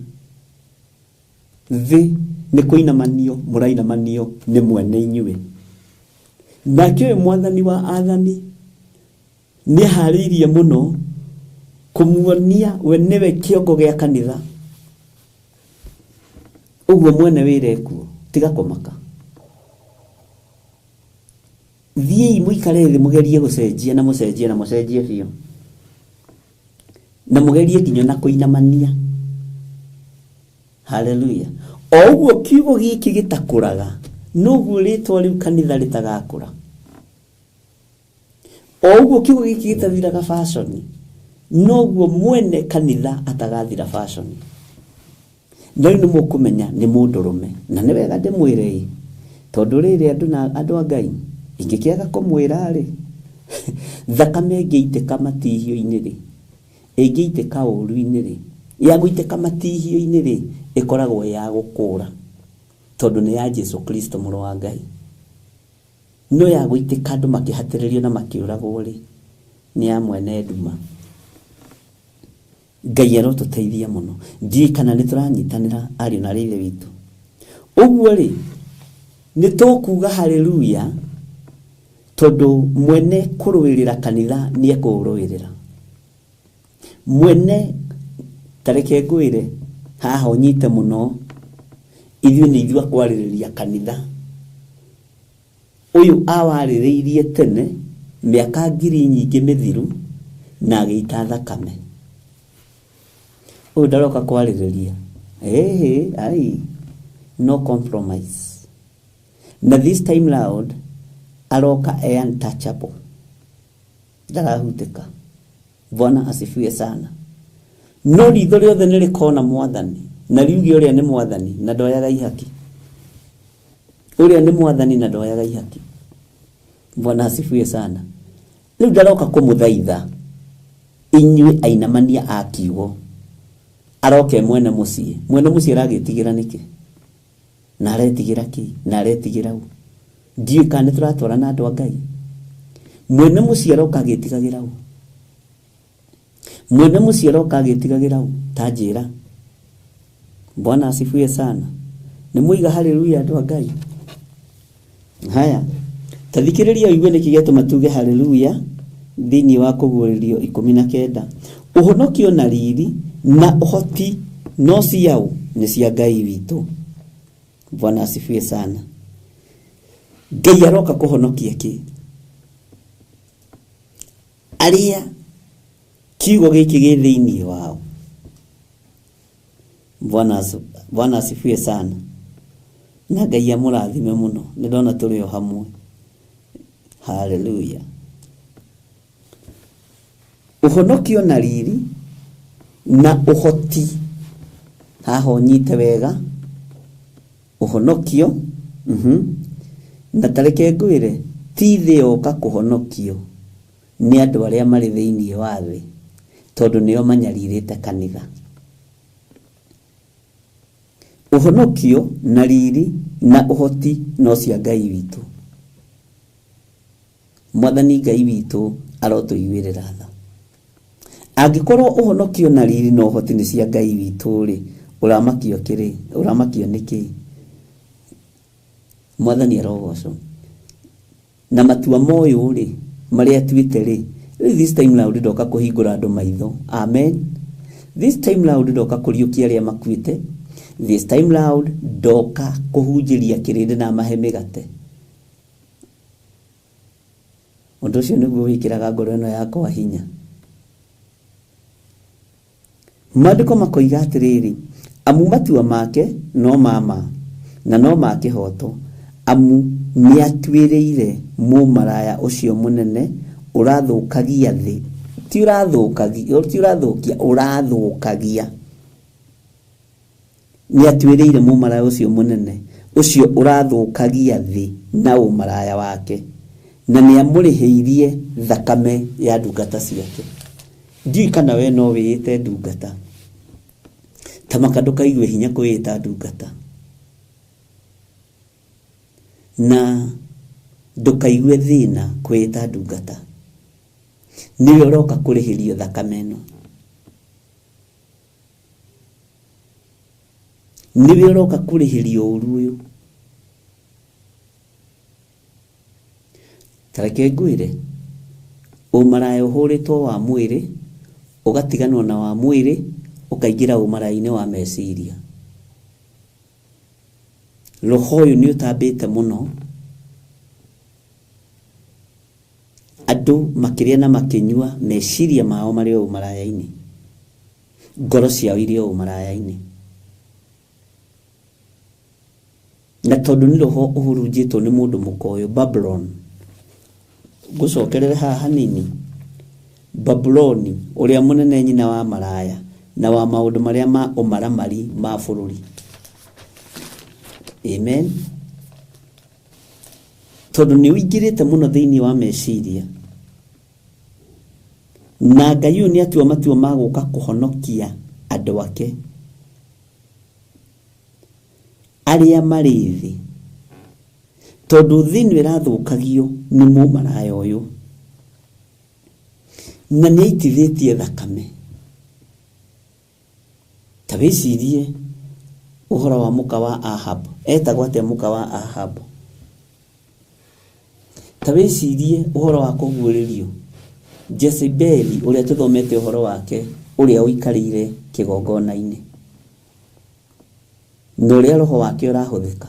Thĩ nĩ kũinamanio mũrainamanio nĩ mwene inyuĩ. Nake ũyũ mwathani wa athani nĩ aharĩirie mũno kũmuonia we nĩwe kĩongo gĩa kanitha. Ũguo mwene wĩra ekuo, tiga kũmaka. Thiĩi mũikare thĩ mũgerie gũcenjia na mũcenjie na mũcenjie biũ. Na mũgerie nginya na kũinamania. Haleluya. O ũguo kiugo gĩkĩ gĩtakũraga, noguo rĩtwa rĩu kanitha rĩtagakũra. O ũguo kiugo gĩkĩ gĩtathiraga fashion, noguo mwene kanitha atagathira fashion. Na rĩu nĩ mũkũmenya nĩ mũndũrũme. Na nĩ wega ndĩmwĩre ĩ, tondũ rĩrĩ andũ na andũ a Ngai, ingĩkĩaga kũmwĩra rĩ, thakame ĩngĩitĩka matihio-inĩ rĩ, ĩngĩitĩka ũũru-inĩ rĩ, ya gũitĩka matihio-inĩ rĩ, ĩkoragwo ya gũkũra. Tondũ nĩ ya Jesu Kristo mũrũ wa Ngai. No ya gũitĩka andũ makĩhatĩrĩrio na makĩũragwo rĩ, nĩ ya mwene nduma. Ngai arotũteithia mũno. Ndiũĩ kana nĩ tũranyitanĩra ariũ na aarĩ a Ithe witũ. Ũguo rĩ, nĩ tũkuga haleluya tondũ mwene kũrũĩrĩra kanitha nĩ ekũũrũĩrĩra. Mwene tareke ngwĩre haha ũnyite mũno, ithuĩ nĩ ithuĩ akwarĩrĩria kanitha. Ũyũ awarĩrĩirie tene mĩaka ngiri nyingĩ mĩthiru na agĩita thakame. Ũyũ ndaroka kwarĩrĩria. Ĩhĩ, ai, no compromise. Na this time round aroka e untouchable, ndarahutĩka. Bwana asifiwe sana. No ritho rĩothe nĩ rĩkona mwathani na riuge ũrĩa nĩ mwathani na ndoyaga ihaki. Ũrĩa nĩ mwathani na ndoyaga ihaki. Bwana asifiwe sana. Rĩu ndaroka kũmũthaitha inyuĩ ainamania a kiugo, aroke mwene mũciĩ. Mwene mũciĩ aragĩtigĩra nĩkĩ? Na aretigĩra kĩ? Na aretigĩra ũ? Ndiũĩ kana nĩ tũratwarana andũ a Ngai. Mwene mũciĩ aroka agĩtigagĩra ũ? Mwene mũciĩ aroka agĩtigagĩra ũ? Ta njĩra. Bwana asifiwe sana. Nĩ mũiga haleluya andũ a Ngai. Haya, ta thikĩrĩria ũigue nĩkĩ gĩatũma tuge haleluya thĩinĩ wa kũguũrĩrio 19. Ũhonokio na riri na ũhoti no ciaũ? Nĩ cia Ngai witũ. Bwana asifiwe sana. Ngai aroka kũhonokia kĩ? Arĩa kiugo gĩkĩ gĩ thĩinĩ wao. Bwana asifiwe sana. Na Ngai amũrathime mũno. Nĩ ndona tũrĩ o hamwe. Haleluya. Ũhonokio na riri na ũhoti, haha ũnyite wega, ũhonokio, na tareke ngwĩre, ti thĩ yoka kũhonokio nĩ andũ arĩa marĩ thĩinĩ wa thĩ, tondũ nĩo manyarirĩte kanitha. Ũhonokio na riri na ũhoti no cia Ngai witũ. Mwathani Ngai witũ arotũiguĩrĩra tha. Angĩkorwo ũhonokio na riri na ũhoti nĩ cia Ngai witũ rĩ, ũramakio kĩrĩ? Ũramakio nĩ kĩ? Mwathani arogocwo. Na matua moyũ rĩ, marĩa atuĩte rĩ, rĩu this time round ndoka kũhingũra andũ maitho. Amen. This time round ndoka kũriũkia arĩa makuĩte. This time round ndoka kũhunjĩria kĩrĩndĩ na mahe mĩgate. Ũndũ ũcio nĩguo wĩkĩraga ngoro ĩno yakwa hinya. Maandĩko makoiga atĩrĩrĩ, amu matua make no ma ma na no ma kĩhooto, amu nĩatuĩrĩire mũmaraya ũcio mũnene ũrathũkagia thĩ. Ti ũrathũkagia, ti ũrathũkia, ũrathũkagia. Nĩatuĩrĩire mũmaraya ũcio mũnene ũcio ũrathũkagia thĩ na ũmaraya wake, na nĩamũrĩhĩirie thakame ya ndungata ciake. Ndiũĩ kana we no wĩĩte ndungata. Ta maka ndũkaigue hinya kwĩĩta ndungata. Na ndũkaigue thĩna kwĩĩta ndungata. Nĩwe ũroka kũrĩhĩrio thakame ĩno. Nĩwe ũroka kũrĩhĩrio ũru ũyũ. Ta reke ngwĩre, ũmaraya ũhũrĩtwo wa mwĩrĩ, ũgatiganwo na wa mwĩrĩ, ũkaingĩra ũmaraya-inĩ wa meciria. Roho ũyũ nĩ ũtambĩte mũno. Andũ makĩrĩa na makĩnyua, meciria mao marĩ o ũmaraya-inĩ. Ngoro ciao irĩ o ũmaraya-inĩ. Na tondũ nĩ roho ũhurunjĩtwo nĩ mũndũ mũkoyo, Babylon. Ngũcokerere haha hanini. Babuloni, ũrĩa mũnene nyina wa maraya na wa maũndũ marĩa ma ũmaramari ma bũrũri. Amen. Tondũ nĩ ũingĩrĩte mũno thĩinĩ wa meciria. Na Ngai ũyũ nĩ atua matua ma gũka kũhonokia andũ ake arĩa marĩ thĩ. Tondũ thĩ ĩno ĩrathũkagio nĩ mũmaraya ũyũ. Na nĩ aitithĩtie thakame. Ta wĩcirie ũhoro wa mũka wa Ahab. Etagwo atĩa mũka wa Ahab? Ta wĩcirie ũhoro wa kũguũrĩrio Jezebeli ũrĩa tũthomete ũhoro wake, ũrĩa ũikarĩire kĩgongona-inĩ. Na ũrĩa roho wake ũrahũthĩka.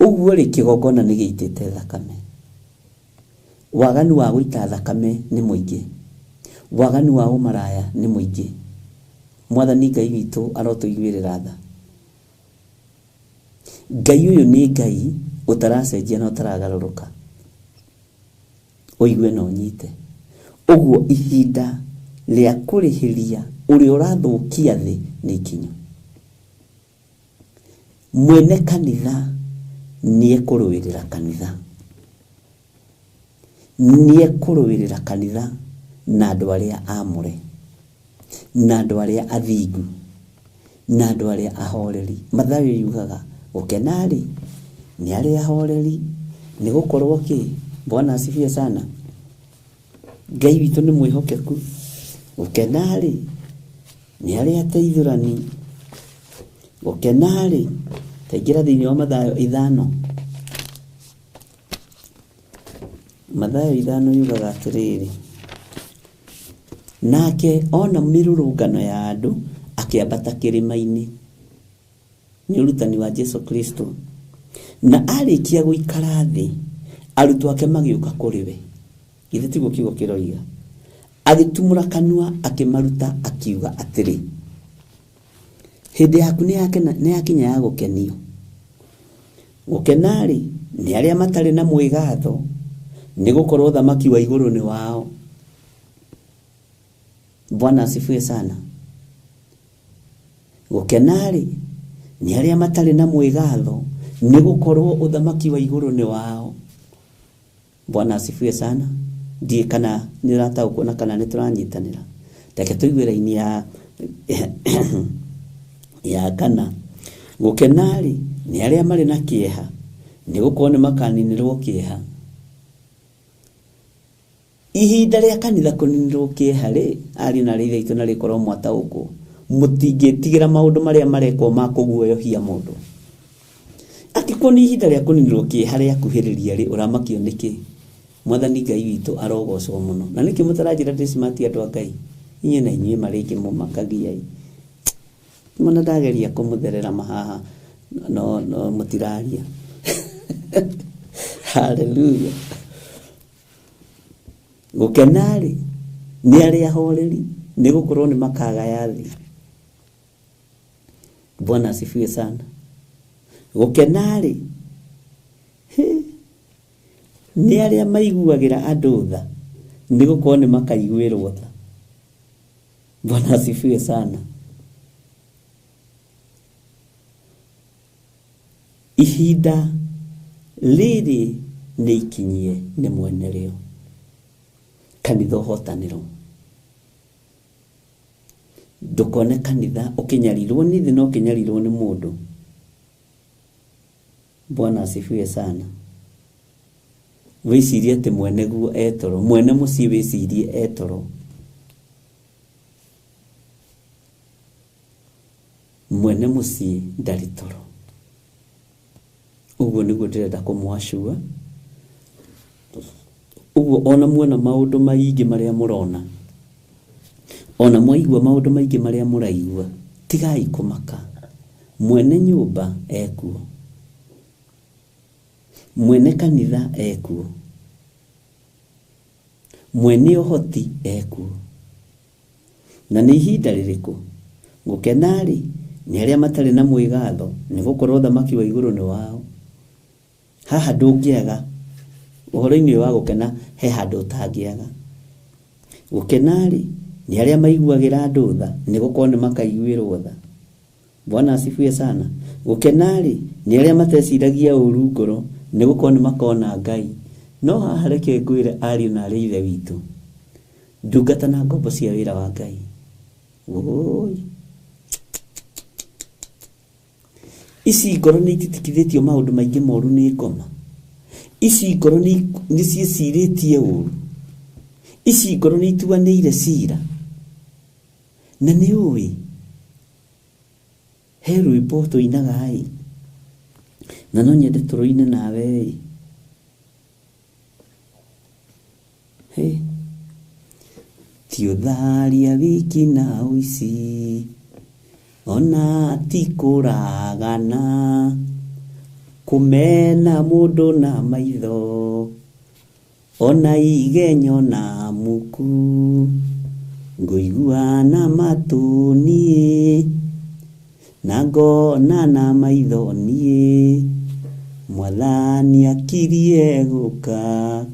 Ũguo rĩ, kĩgongona nĩ gĩitĩte thakame. Waganu wa gũita thakame nĩ mũingĩ, waganu wa ũmaraya nĩ mũingĩ. Mwathani Ngai witũ arotũiguĩrĩra tha. Ngai ũyũ nĩ Ngai ũtaracenjia na ũtaragarũrũka. Ũigue na ũnyite. Ũguo ihinda rĩa kũrĩhĩria ũrĩa ũrathũkia thĩ nĩ ikinyu. Mwene kanitha nĩekũrũĩrĩra kanitha. Nĩekũrũĩrĩra kanitha na andũ arĩa aamũre, na andũ arĩa athingu, na andũ arĩa ahoreri. Mathayo yugaga gũkena-rĩ nĩ arĩa ahoreri, nĩ gũkorwo kĩ? Bwana asifiwe sana. Ngai witũ nĩ mwĩhokeku. Gũkena-rĩ nĩ arĩa ateithũrani. Gũkena-rĩ, taingĩra thĩinĩ wa Mathayo 5. Mathayo 5 yugaga atĩrĩrĩ, nake ona mĩrũrũngano ya andũ akĩambata kĩrĩma-inĩ. Nĩ ũrutani wa Jesu Kristo. Na arĩkia gũikara thĩ, arutwo ake magĩũka kũrĩ we. Githĩ tiguo kiugo kĩroiga? Agĩtumũra kanua akĩmaruta akiuga atĩrĩ, hĩndĩ yaku nĩ yakinya ya gũkenio. Gũkena-rĩ nĩ arĩa matarĩ na mwĩgatho, nĩ gũkorwo ũthamaki wa igũrũ nĩ wao. Bwana asifiwe sana. Gũkena-rĩ nĩ arĩa matarĩ na mwĩgatho, nĩ gũkorwo ũthamaki wa igũrũ nĩ wao. Bwana asifiwe sana. Ndiĩ kana nĩ ũrataũkwo na kana nĩ tũranyitanĩra. Reke tũigue raini ya kana. Gũkena-rĩ nĩ arĩa marĩ na kĩeha, nĩ gũkorwo nĩ makaninĩrwo kĩeha. Ihinda rĩa kanitha kũninĩrwo kĩeha rĩ, ariũ na arĩ ithe aitũ na rĩkorwo mwataũkwo, mũtingĩtigĩra maũndũ marĩa marekwo ma kũguoyohia mũndũ. Angĩkorwo nĩ ihinda rĩa kũninĩrwo kĩeha rĩakuhĩrĩria rĩ, ũramakio nĩkĩ? Mwathani Ngai witũ arogocwo mũno. Na nĩkĩ mũtaranjĩra ndĩ smart andũ a Ngai? Inyuĩ na inyuĩ marĩngĩ mũmakagia. Mwana ndageria kũmũtherera mahaha, no no mũtiraria. Hallelujah. Gũkena-rĩ nĩ arĩa ahoreri, nĩ gũkorwo nĩ makagaya thĩ. Bwana asifiwe sana. Gũkena-rĩ nĩ arĩa maiguagĩra andũ tha, nĩ gũkorwo nĩ makaiguĩrwo tha. Bwana asifiwe sana. Ihinda rĩrĩ nĩ ikinyie nĩ mwene rĩo. Kanitha ũhotanĩrwo. Ndũkone kanitha ũkĩnyarirwo nĩ thĩ na ũkĩnyarirwo nĩ mũndũ. Bwana asifiwe sana. Wĩcirie atĩ mwene guo etoro, mwene mũciĩ wĩcirie etoro. Mwene mũciĩ ndarĩ toro. Ũguo nĩguo ndĩrenda kũmwacua. Ũguo ona muona maũndũ maingĩ marĩa mũrona, ona mwaigua maũndũ maingĩ marĩa mũraigua, tigai kũmaka. Mwene nyũmba ekuo, mwene kanitha ekuo, mwene ũhoti ekuo. Na nĩ ihinda rĩrĩkũ? Gũkena-rĩ nĩ arĩa matarĩ na mwĩgatho, nĩ gũkorwo ũthamaki wa igũrũ nĩ wao. Haha ndũngĩaga. Ũhoro-inĩ ũyũ wa gũkena he handũ ũtangĩaga. Gũkena-rĩ nĩ arĩa maiguagĩra andũ tha, nĩ gũkorwo nĩ makaiguĩrwo tha. Bwana asifiwe sana. Gũkena-rĩ nĩ arĩa mateciragia ũru ngoro, nĩ gũkorwo nĩ makona Ngai. No haha reke ngwĩre ariũ na arĩ ithe witũ, ndungata na ngombo cia wĩra wa Ngai. Woi. Ici ngoro nĩ ititikithĩtio maũndũ maingĩ moru nĩ ngoma. Ici ngoro nĩ ciĩcirĩtie ũru. Ici ngoro nĩ ituanĩire cira. Na nĩ ũĩ, he rwĩmbo tũinaga ĩ, na no nyende tũrũine nawe ĩ. He. Ti ũtharia wiki na ũici, ona ti kũragana, kũmena mũndũ na maitho, Ona igenyo na muku ngũigua na matũ niĩ na ngona na maitho niĩ mwathani akirie gũka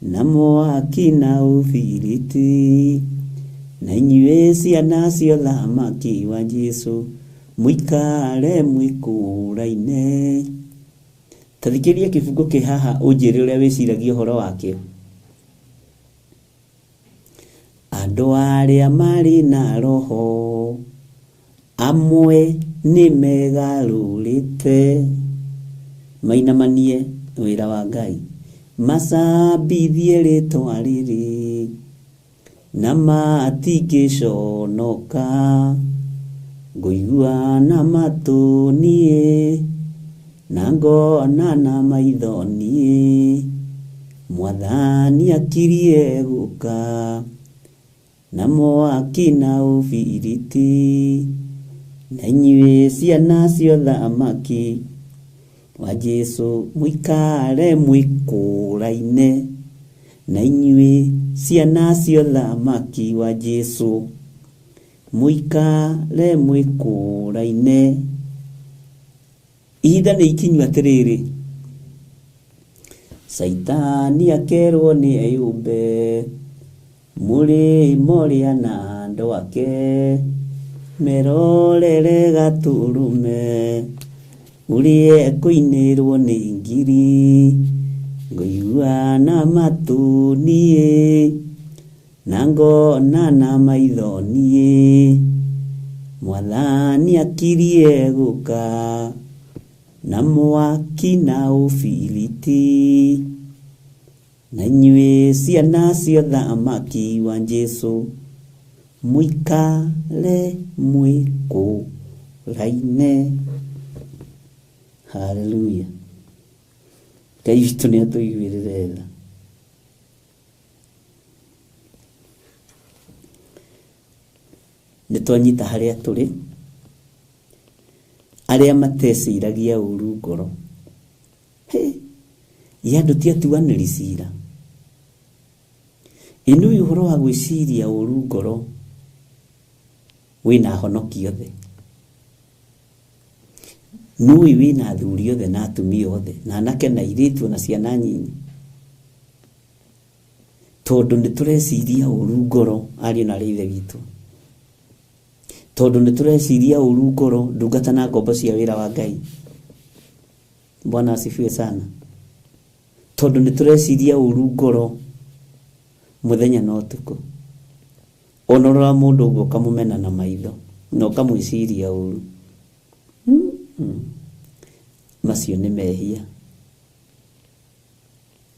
na mwaki na ũbiriti na inyuĩ ciana cia ũthamaki wa Jesũ mũikare mwĩkũraine. Ta thikĩrĩria kĩbungo kĩ haha ũnjĩre ũrĩa wĩciragia ũhoro wakĩo. Andũ arĩa marĩ na roho amwe nĩ megarũrĩte mainamanie wĩra wa Ngai macambithie rĩtwa rĩrĩ na matingĩconoka ngũigua na matũ niĩ na ngona na maitho niĩ mwathani akirie gũka na mwaki na ũbiriti na inyuĩ ciana cia ũthamaki wa Jesũ mũikare mwĩkũraine na inyuĩ ciana cia ũthamaki wa Jesũ mũikare mwĩkũraine. Ihinda nĩ ikinyu atĩrĩrĩ, Caitani akerwo nĩ eyũmbe mũrĩmo ũrĩa na andũ ake merorere gatũrũme ũrĩa ekũinĩrwo nĩ ngiri ngũigua na matũ niĩ na ngona na maitho niĩ mwathani akirie gũka na mwaki na ũbiriti na inyuĩ ciana cia ũthamaki wa Jesũ mũikare mwĩkũraine. Haleluya. Ngai witũ nĩ atũiguĩrĩre tha. Nĩ twanyita harĩa tũrĩ arĩa mateciragia ũru ngoro. Hĩ, ya andũ ti atuanĩri cira. Ĩ nĩ ũhoro wa gwĩciria ũru ngoro wĩna ahonoki othe. Nũĩ wĩna athuri othe na atumia othe na anake na airĩtu na ciana nyinyi. Tondũ nĩ tũreciria ũru ngoro ariũ na aarĩ a Ithe witũ. Tondũ nĩ tũreciria ũru ngoro ndungata na ngombo cia wĩra wa Ngai. Bwana asifiwe sana. Tondũ nĩ tũreciria ũru ngoro mũthenya na ũtukũ. Ona ũrora mũndũ ũguo ũkamũmena na maitho na ũkamwĩciria ũru. Macio nĩ mehia.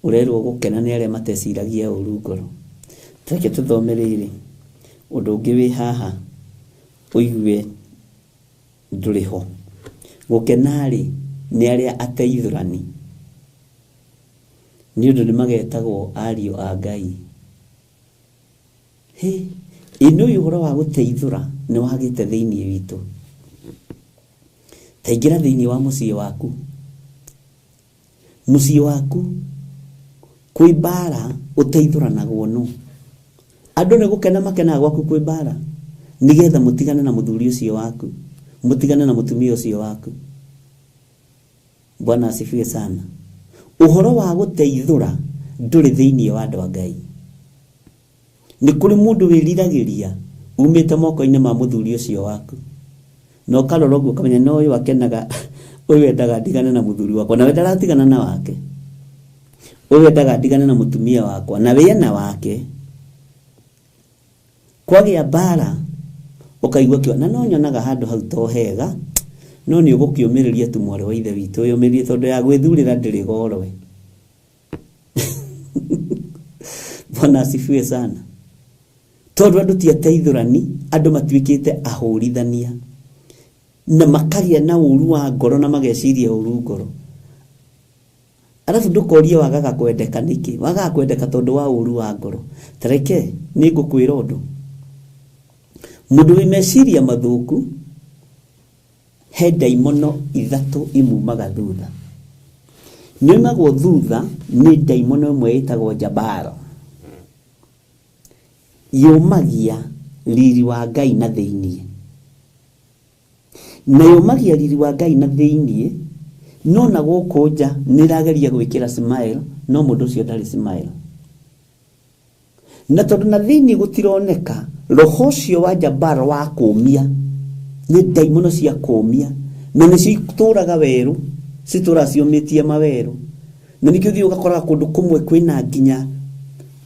Ũrerwo gũkena nĩ arĩa mateciragia ũru ngoro. Reke tũthome rĩrĩ ũndũ ũngĩ wĩ haha ũigue ndũrĩ ho. Gũkena-rĩ nĩ arĩa ateithũrani nĩ ũndũ nĩ magetagwo ariũ a Ngai. Hĩ, ĩ nĩ ũyũ ũhoro wa gũteithũra nĩ wagĩte thĩinĩ witũ. Ta ingĩra thĩinĩ wa mũciĩ waku. Mũciĩ waku kwĩ mbara ũteithũranagwo nũ. Andũ nĩ gũkena makenaga gwaku kwĩ mbara nĩgetha mũtigane na mũthuri ũcio waku, mũtigane na mũtumia ũcio waku. Bwana asifiwe sana. Ũhoro wa gũteithũra ndũrĩ thĩinĩ wa andũ a Ngai. Nĩ kũrĩ mũndũ wĩriragĩria umĩte moko-inĩ ma mũthuri ũcio waku. Na ũkarora ũguo ũkamenya no ũyũ akenaga, ũyũ endaga ndigane na mũthuri wakwa, nawe ndaratigana na wake. Ũyũ endaga ndigane na mũtumia wakwa, na we ena wake. Kwagĩa mbara ũkaigua kĩo, na no nyonaga handũ hau to hega, no nĩ ũgũkĩũmĩrĩria tu mwarĩ wa Ithe witũ, ũyũmĩrĩrie tondũ ya gwĩthurĩra ndĩrĩ gorwe. Bwana asifiwe sana. Tondũ andũ ti ateithũrani, andũ matuĩkĩte ahũrithania na makagĩa na ũru wa ngoro na mageciria ũru ngoro. Arabu ndũkorie wagaga kwendeka nĩkĩ, wagaga kwendeka tondũ wa ũru wa ngoro. Ta reke nĩ ngũkwĩra ũndũ, mũndũ wĩ meciria mathũku he ndaimono ithatũ imumaga thutha. Nĩumagwo thutha nĩ ndaimono ĩmwe ĩtagwo Jabaro. Yũmagia riri wa Ngai na thĩiniĩ. Na yũmagia riri wa Ngai na thĩiniĩ, no na gũkũ nja nĩrageria gwĩkĩra smile, no mũndũ ũcio ndarĩ smile. Na tondũ na thĩiniĩ gũtironeka, roho ũcio wa Jabaro wa kũũmia, nĩ ndaimono cia kũũmia, na nĩcio itũraga werũ, citũraga ciũmĩtie mawerũ. Na nĩkĩo ũthiĩ ũgakoraga kũndũ kũmwe kwĩna nginya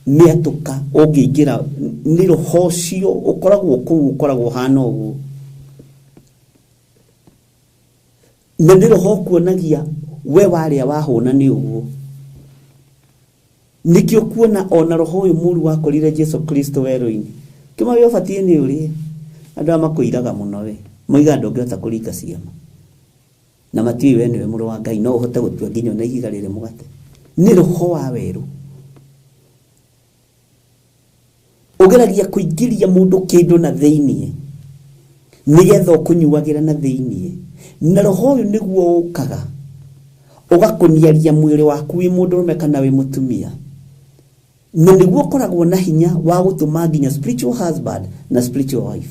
mĩatũka ũngĩingĩra, nĩ roho ũcio ũkoragwo kũu, ũkoragwo ũhana ũguo. Na nĩ roho ũkuonagia we warĩa wahũna nĩ ũguo. Nĩkĩo kuona ona roho ũyũ mũru wakorire Jesu Kristo werũ-inĩ. Kĩma we ũbatiĩ nĩ ũrĩe. Andũ aya makũiraga mũno we. Moigaga ndũngĩhota kũringa ciama. Na matiũĩ we nĩwe mũrũ wa Ngai, no ũhote gũtua nginya ona ihiga rĩrĩ mũgate. Nĩ roho wa werũ. Ũgeragia kũingĩria mũndũ kĩndũ na thĩiniĩ, nĩgetha ũkũnyuagĩra na thĩiniĩ. Na roho ũyũ nĩguo ũkaga, ũgakũniaria mwĩrĩ waku wĩ mũndũrũme kana wĩ mũtumia. Na nĩguo ũkoragwo na hinya wa gũtũma nginya spiritual husband na spiritual wife.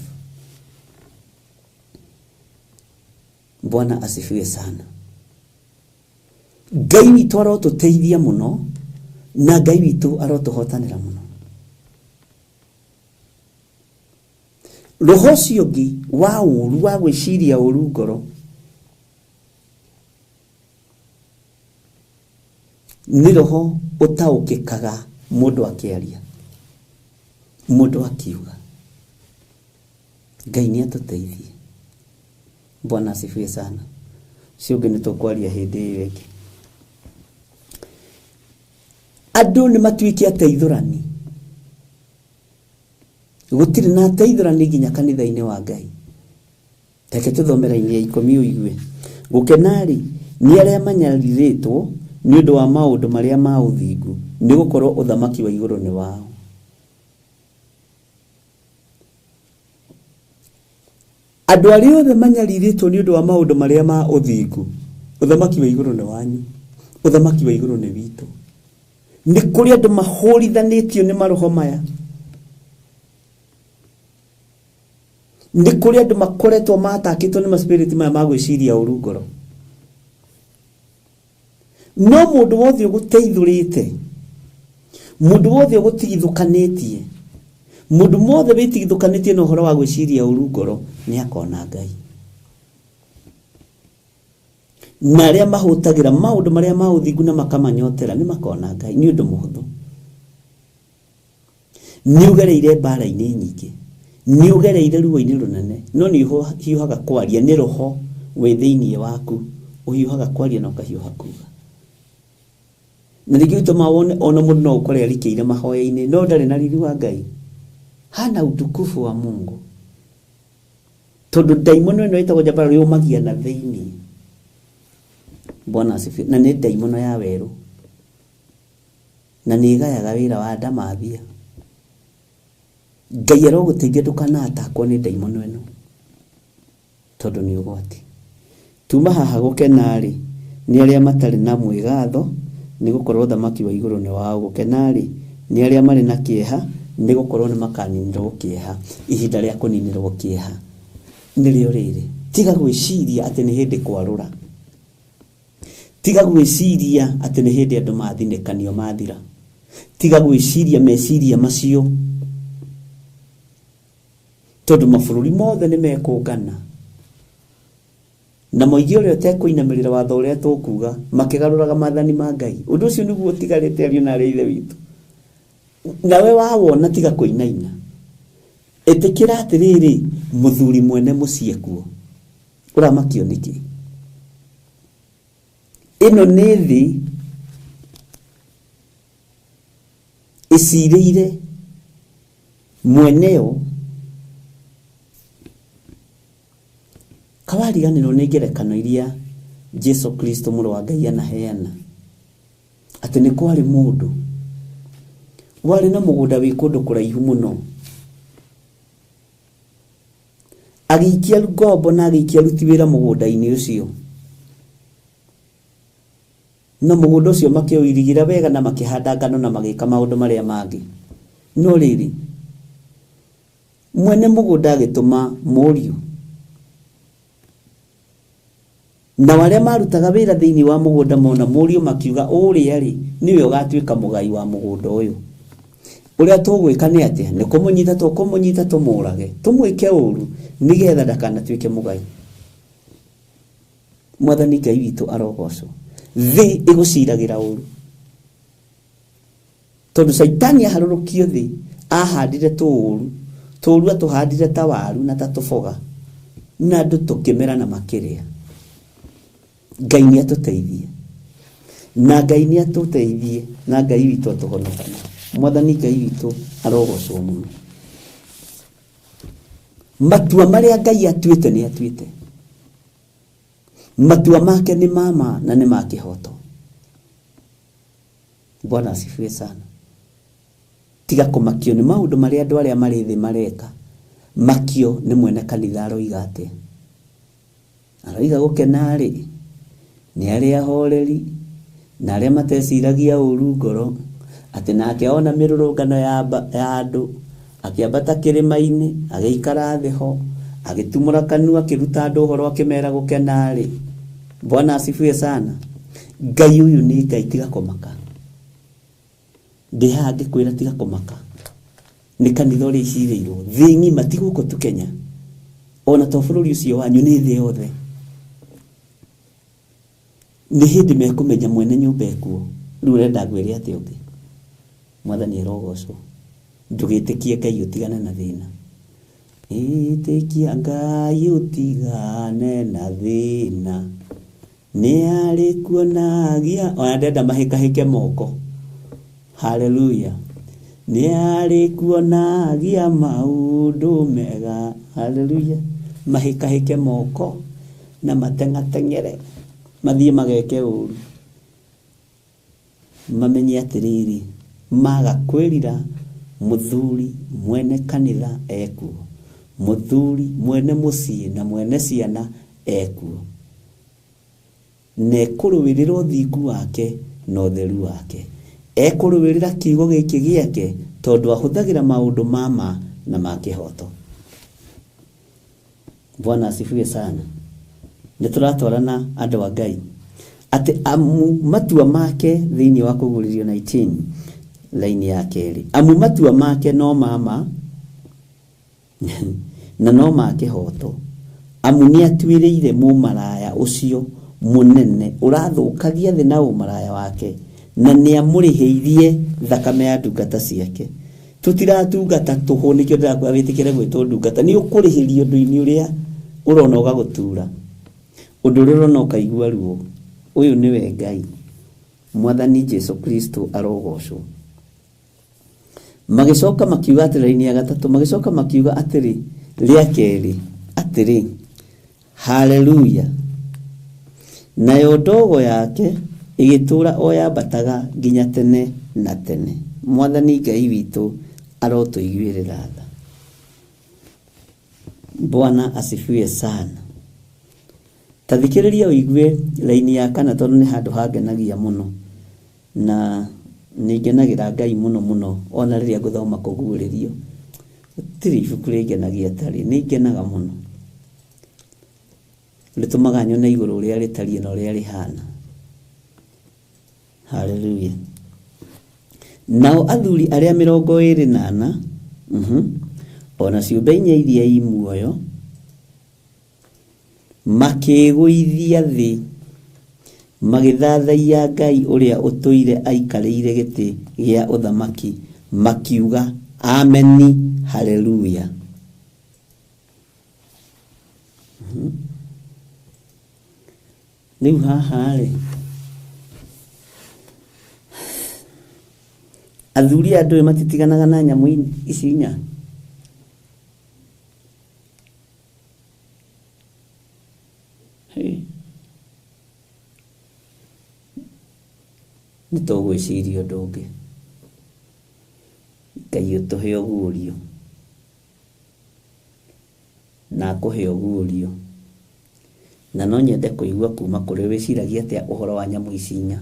Bwana asifiwe sana. Ngai witũ arotũteithia mũno, na Ngai witũ arotũhotanĩra mũno. Roho ũcio ũngĩ wa ũru, wa gwĩciria ũru ngoro, nĩ roho ũtaũkĩkaga mũndũ akĩaria, mũndũ akiuga. Ngai nĩ atũteithie. Bwana asifiwe sana. Ũcio ũngĩ nĩ tũkwaria hĩndĩ ĩyo ĩngĩ. Andũ nĩ matuĩke ateithũrani. Gũtirĩ na ateithũrani nginya kanitha-inĩ wa Ngai. Reke tũthome raini ya 10 ũigue. Gũkena-rĩ, nĩ arĩa manyarirĩtwo nĩ ũndũ wa maũndũ marĩa ma ũthingu, nĩ gũkorwo ũthamaki wa igũrũ nĩ wao. Andũ arĩa othe manyarirĩtwo nĩ ũndũ wa maũndũ marĩa ma ũthingu, ũthamaki wa igũrũ nĩ wanyu, ũthamaki wa igũrũ nĩ witũ. Nĩ kũrĩ andũ mahũrithanĩtio nĩ maroho maya. Nĩ kũrĩ andũ makoretwo matakĩtwo nĩ maspiriti maya ma gwĩciria ũru ngoro. No mũndũ wothe ũgũteithũrĩte, mũndũ wothe ũgũtigithũkanĩtie, mũndũ wothe wĩtigithũkanĩtie na ũhoro wa gwĩciria ũru ngoro, nĩ akona Ngai. Na arĩa mahũtagĩra maũndũ marĩa ma ũthingu na makamanyotera nĩ makona Ngai. Nĩ ũndũ mũhũthũ. Nĩ ũgereire mbara-inĩ nyingĩ, nĩ ũgereire ruo-inĩ rũnene, no nĩ ũhiũhaga kwaria, nĩ roho wĩ thĩiniĩ waku ũhiũhaga kwaria na ũkahiũha kuga. Na nĩkĩo gĩtũmaga wone ona mũndũ no ũkore arikĩire mahoya-inĩ, no ndarĩ na riri wa Ngai. Hana utukufu wa Mungu. Tondũ ndaimono ĩno ĩtagwo Jabaro yũmagia na thĩiniĩ. Bwana asifiwe. Na nĩ ndaimono ya werũ. Na nĩ ĩgayaga wĩra wa ndamathia. Ngai arogũteithia ndũkanatakwo nĩ ndaimono ĩno, tondũ nĩ ũgwati. Tuma haha gũkena-rĩ, nĩ arĩa matarĩ na mwĩgatho, nĩ gũkorwo ũthamaki wa igũrũ nĩ wao. Gũkena-rĩ, nĩ arĩa marĩ na kĩeha, nĩ gũkorwo nĩ makaninĩrwo kĩeha. Ihinda rĩa kũninĩrwo kĩeha nĩrĩo rĩrĩ. Tiga gwĩciria atĩ nĩ hĩndĩ kwarũra. Tiga gwĩciria atĩ nĩ hĩndĩ andũ mathinĩkanio mathira. Tiga gwĩciria meciria macio, tondũ mabũrũri mothe nĩ mekũngana na moige ũrĩa ũtekũinamĩrĩra watho ũrĩa tũkuga, makĩgarũraga maathani ma Ngai. Ũndũ ũcio nĩguo ũtigarĩte ariũ na arĩ ithe witũ. Nawe wawona tiga kũinaina. Ĩtĩkĩra atĩrĩrĩ, mũthuri mwene mũciĩ kuo. Ũramakio nĩkĩ? Ĩno nĩ thĩ ĩcirĩire mweneo. Kawariganĩrwo nĩ ngerekano iria Jesu Kristo mũrũ wa Ngai anaheana, atĩ nĩ kwarĩ mũndũ warĩ na mũgũnda wĩ kũndũ kũraihu mũno, agĩikia ngombo na agĩikia aruti wĩra mũgũnda-inĩ ũcio. No mũgũnda ũcio makĩũirigĩra wega na makĩhanda ngano na magĩka maũndũ marĩa mangĩ. No rĩrĩ, mwene mũgũnda agĩtũma mũriũ, nao arĩa marutaga wĩra thĩinĩ wa mũgũnda mona mũriũ makiuga, ũrĩa rĩ nĩwe ũgatuĩka mũgai wa mũgũnda ũyũ. Ũrĩa tũgwĩka nĩ atĩa? Nĩ kũmũnyita tũkũmũnyita tũmũrage, tũmwĩke ũru nĩgetha ndakanatuĩke mũgai. Mwathani Ngai witũ arogocwo. Thĩ ĩgũciragĩra ũru, tondũ Caitani aharũrũkio thĩ ahandire tũũru, tũũru atũhandire ta waru na ta tũboga, na andũ tũkĩmera na makĩrĩa. Ngai nĩ atũteithie, na Ngai nĩ atũteithie, na Ngai witũ atũhonokie. Mwathani Ngai witũ arogocwo mũno. Matua marĩa Ngai atuĩte nĩ atuĩte. Matua make nĩ ma ma na nĩ ma kĩhoto. Bwana asifiwe sana. Tiga kũmakio nĩ maũndũ marĩa andũ arĩa marĩ thĩ mareka. Makio nĩ mwene kanitha aroiga atĩa. Aroiga gũkena rĩ nĩ arĩa ahoreri na arĩa mateciragia ũru ngoro, atĩ nake ona mĩrũrũngano ya andũ akĩambata kĩrĩma-inĩ agĩikara thĩ ho, agĩtumũra kanua akĩruta andũ ũhoro akĩmera gũkena rĩ. Bwana asifiwe sana. Ngai ũyũ nĩ Ngai, tiga kũmaka. Ndĩ haha ngĩkwĩra tiga kũmaka. Nĩ kanitha ũrĩa icirĩirwo thĩ ng'ima, ti gũkũ tu Kenya, ona to bũrũri ũcio wanyu, nĩ thĩ yothe. Nĩ hĩndĩ mekũmenya mwene nyũmba ekuo. Rĩu ũrenda ngwĩre atĩa ũngĩ? Mwathani arogocwo. Ndũgĩtĩkie Ngai ũtigane na thĩna. Ĩtĩkia Ngai ũtigane na thĩna, nĩ arĩkuonagia. Ona ndenda mahĩkahĩke moko. Haleluya. Nĩ arĩkuonagia maũndũ mega. Haleluya. Mahĩkahĩke moko na mateng'ateng'ere, mathiĩ mageke ũru, mamenye atĩrĩrĩ, maga kwĩrira, mũthuri mwene kanitha ekuo, mũthuri mwene mũciĩ na mwene ciana ekuo, na ekũrũĩrĩra ũthingu wake na ũtheru wake. Ekũrũĩrĩra kiugo gĩkĩ gĩake, tondũ ahũthagĩra maũndũ ma ma na ma kĩhoto. Bwana asifiwe sana. Nĩ tũratwarana andũ a Ngai, atĩ amu matua make thĩinĩ wa kũguũrĩrio 19 laini ya kerĩ, amu matua make no ma ma na no ma kĩhoto, amu nĩ atuĩrĩire mũmaraya ũcio mũnene ũrathũkagia thĩ na ũmaraya wake, na nĩ amũrĩhĩirie thakame ya ndungata ciake. Tũtiratungata tũhũ, nĩkĩo ndĩrakwĩra wĩtĩkĩre gwĩtwo ndungata. Nĩ ũkũrĩhĩrio ũndũ-inĩ ũrĩa ũrona ũgagũtura, ũndũ ũrĩa ũrona ũkaigua ruo. Ũyũ nĩwe Ngai. Mwathani Jesu Kristo arogocwo. Magĩcoka makiuga atĩrĩ, raini ya gatatũ, magĩcoka makiuga atĩrĩ, rĩa kerĩ atĩrĩ, haleluya. Nayo ndogo yake ĩgĩtũũra o yambataga nginya tene na tene. Mwathani Ngai witũ arotũiguĩrĩra tha. Bwana asifiwe sana. Ta thikĩrĩria ũigue raini ya kana, tondũ nĩ handũ hangenagia mũno, na nĩ ngenagĩra Ngai mũno mũno ona rĩrĩa ngũthoma kũguũrĩrio. Gũtirĩ ibuku rĩngenagia tarĩ, nĩ ngenaga mũno. Rĩtũmaga nyone igũrũ ũrĩa rĩtariĩ na ũrĩa rĩhana. Haleluya. Nao athuri arĩa 24, ona ciũmbe inya iria i muoyo, makĩĩgũithia thĩ, magĩthathaiya Ngai ũrĩa ũtũire aikarĩire gĩtĩ gĩa ũthamaki, makiuga ameni, haleluya. Rĩu haha rĩ, athuri aya ndũĩ matitiganaga na nyamũ ici inya. Nĩ tũgwĩciria ũndũ ũngĩ. Ngai ũtũhe ũguũrio, na akũhe ũguũrio. Na no nyende kũigua kuma kũrĩ wĩciragia atĩa ũhoro wa nyamũ ici inya.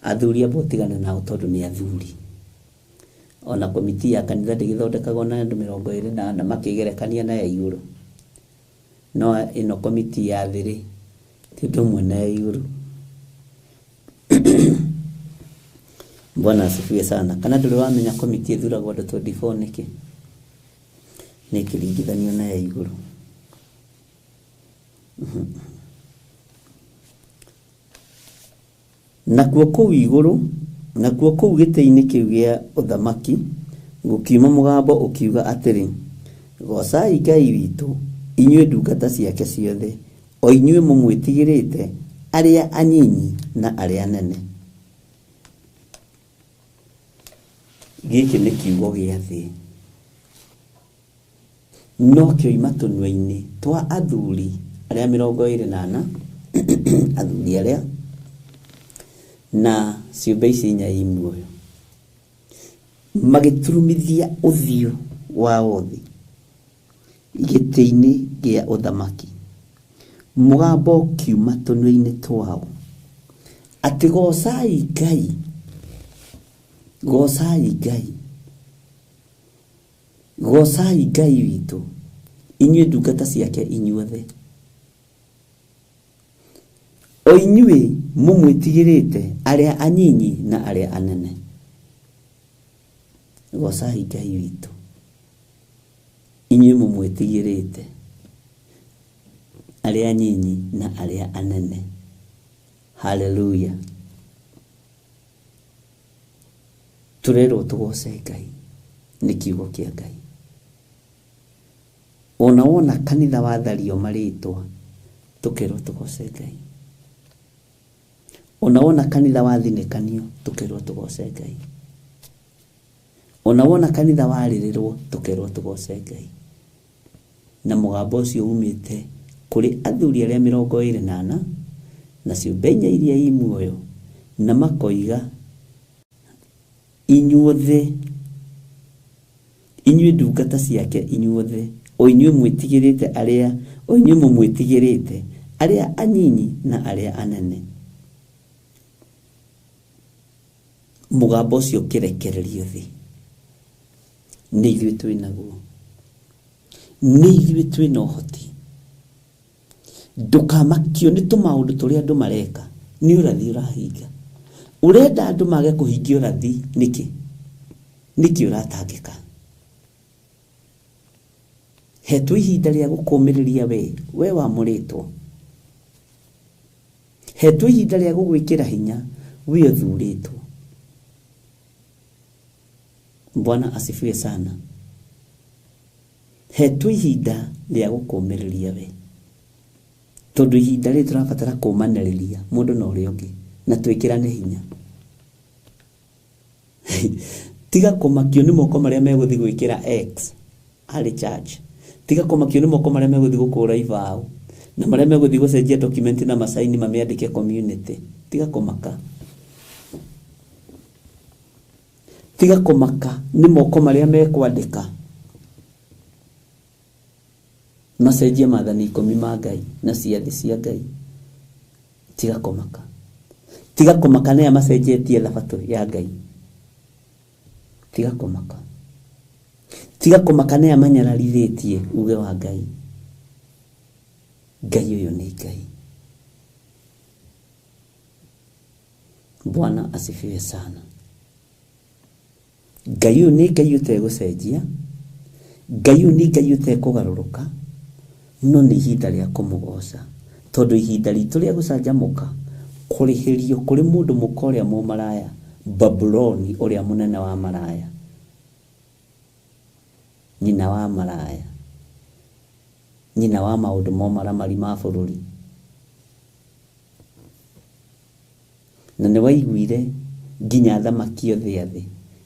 Athuri amba ũtigane nao tondũ nĩ athuri. Ona komiti ya kanitha ndĩgĩthondekagwo na andũ 24 makĩgerekania na ya igũrũ. No ĩno komiti ya thĩ rĩ, ti ũndũ ũmwe na ya igũrũ. Bwana asifiwe sana. Kana ndũrĩ wamenya komiti ĩthuragwo andũ 24 nĩkĩ? Nĩ ĩkĩringithanio na ya igũrũ. Nakuo kũu igũrũ, nakuo kũu gĩtĩ-inĩ kĩu gĩa ũthamaki gũkiuma mũgambo ũkiuga atĩrĩ, goocai Ngai witũ, inyuĩ ndungata ciake ciothe, o inyuĩ mũmwĩtigĩrĩte, arĩa anyinyi na arĩa anene. Gĩkĩ nĩ kiugo gĩa thĩ, no kĩoima tũnua-inĩ twa athuri arĩa 24, athuri arĩa na ciũmbe ici inya i muoyo, magĩturumithia ũthiũ wao thĩ gĩtĩ-inĩ gĩa ũthamaki. Mũgambo ũkiuma tũnua-inĩ twao atĩ goocai Ngai, goocai Ngai, goocai Ngai witũ, inyuĩ ndungata ciake inyuothe, o inyuĩ mũmwĩtigĩrĩte, arĩa anyinyi na arĩa anene. Goocai Ngai witũ, inyuĩ mũmwĩtigĩrĩte, arĩa anyinyi na arĩa anene. Haleluya. Tũrerwo tũgooce Ngai nĩ kiugo kĩa Ngai. Ona wona kanitha wathario marĩtwa, tũkerwo tũgooce Ngai. Ona wona kanitha wathinĩkanio, tũkerwo tũgooce Ngai. Ona wona kanitha warĩrĩrwo, tũkerwo tũgooce Ngai. Na mũgambo ũcio umĩte kũrĩ athuri arĩa 24 na ciũmbe inya iria i muoyo, na makoiga inyuothe, inyuĩ ndungata ciake inyuothe, o inyuĩ mwĩtigĩrĩte arĩa, o inyuĩ mũmwĩtigĩrĩte, arĩa anyinyi na arĩa anene. Mũgambo ũcio ũkĩrekererio thĩ. Nĩ ithuĩ twĩ naguo, nĩ ithuĩ twĩ na ũhoti. Ndũkamakio nĩ tũmaũndũ tũrĩa andũ mareka, nĩ ũrathi ũrahinga. Ũrenda andũ mage kũhingia ũrathi nĩkĩ? Nĩkĩ ũratangĩka? Hetwo ihinda rĩa gũkũmĩrĩria we wamũrĩtwo. Hetwo ihinda rĩa gũgwĩkĩra hinya we ũthurĩtwo. Bwana asifiwe sana. Hetwo ihinda rĩa gũkũmĩrĩria we, tondũ ihinda rĩrĩ tũrabatara kũmanĩrĩria mũndũ na ũrĩa ũngĩ na twĩkĩrane hinya. Tiga kũmakio nĩ moko marĩa megũthiĩ gwĩkĩra X harĩ church. Tiga kũmakio nĩ moko marĩa megũthiĩ gũkũra ibaũ na marĩa megũthiĩ gũcenjia document na masaini mamĩandĩke community. Tiga kũmaka. Tiga kũmaka nĩ moko marĩa mekwandĩka macenjie maathani 10 ma Ngai na ciathĩ cia Ngai. Tiga kũmaka. Tiga kũmaka nĩa macenjetie thabatũ ya Ngai. Tiga kũmaka. Tiga kũmaka nĩa manyararithĩtie uge wa Ngai. Ngai ũyũ nĩ Ngai. Bwana asifiwe sana. Ngai ũyũ nĩ Ngai ũtegũcenjia, Ngai ũyũ nĩ Ngai ũtekũgarũrũka, no nĩ ihinda rĩa kũmũgoca, tondũ ihinda ritũ rĩa gũcanjamũka kũrĩhĩrio kũrĩ mũndũ mũka ũrĩa mũmaraya, Babuloni ũrĩa mũnene wa maraya, nyina wa maraya, nyina wa maũndũ momaramari ma bũrũri. Na nĩ waiguire nginya athamaki othe a thĩ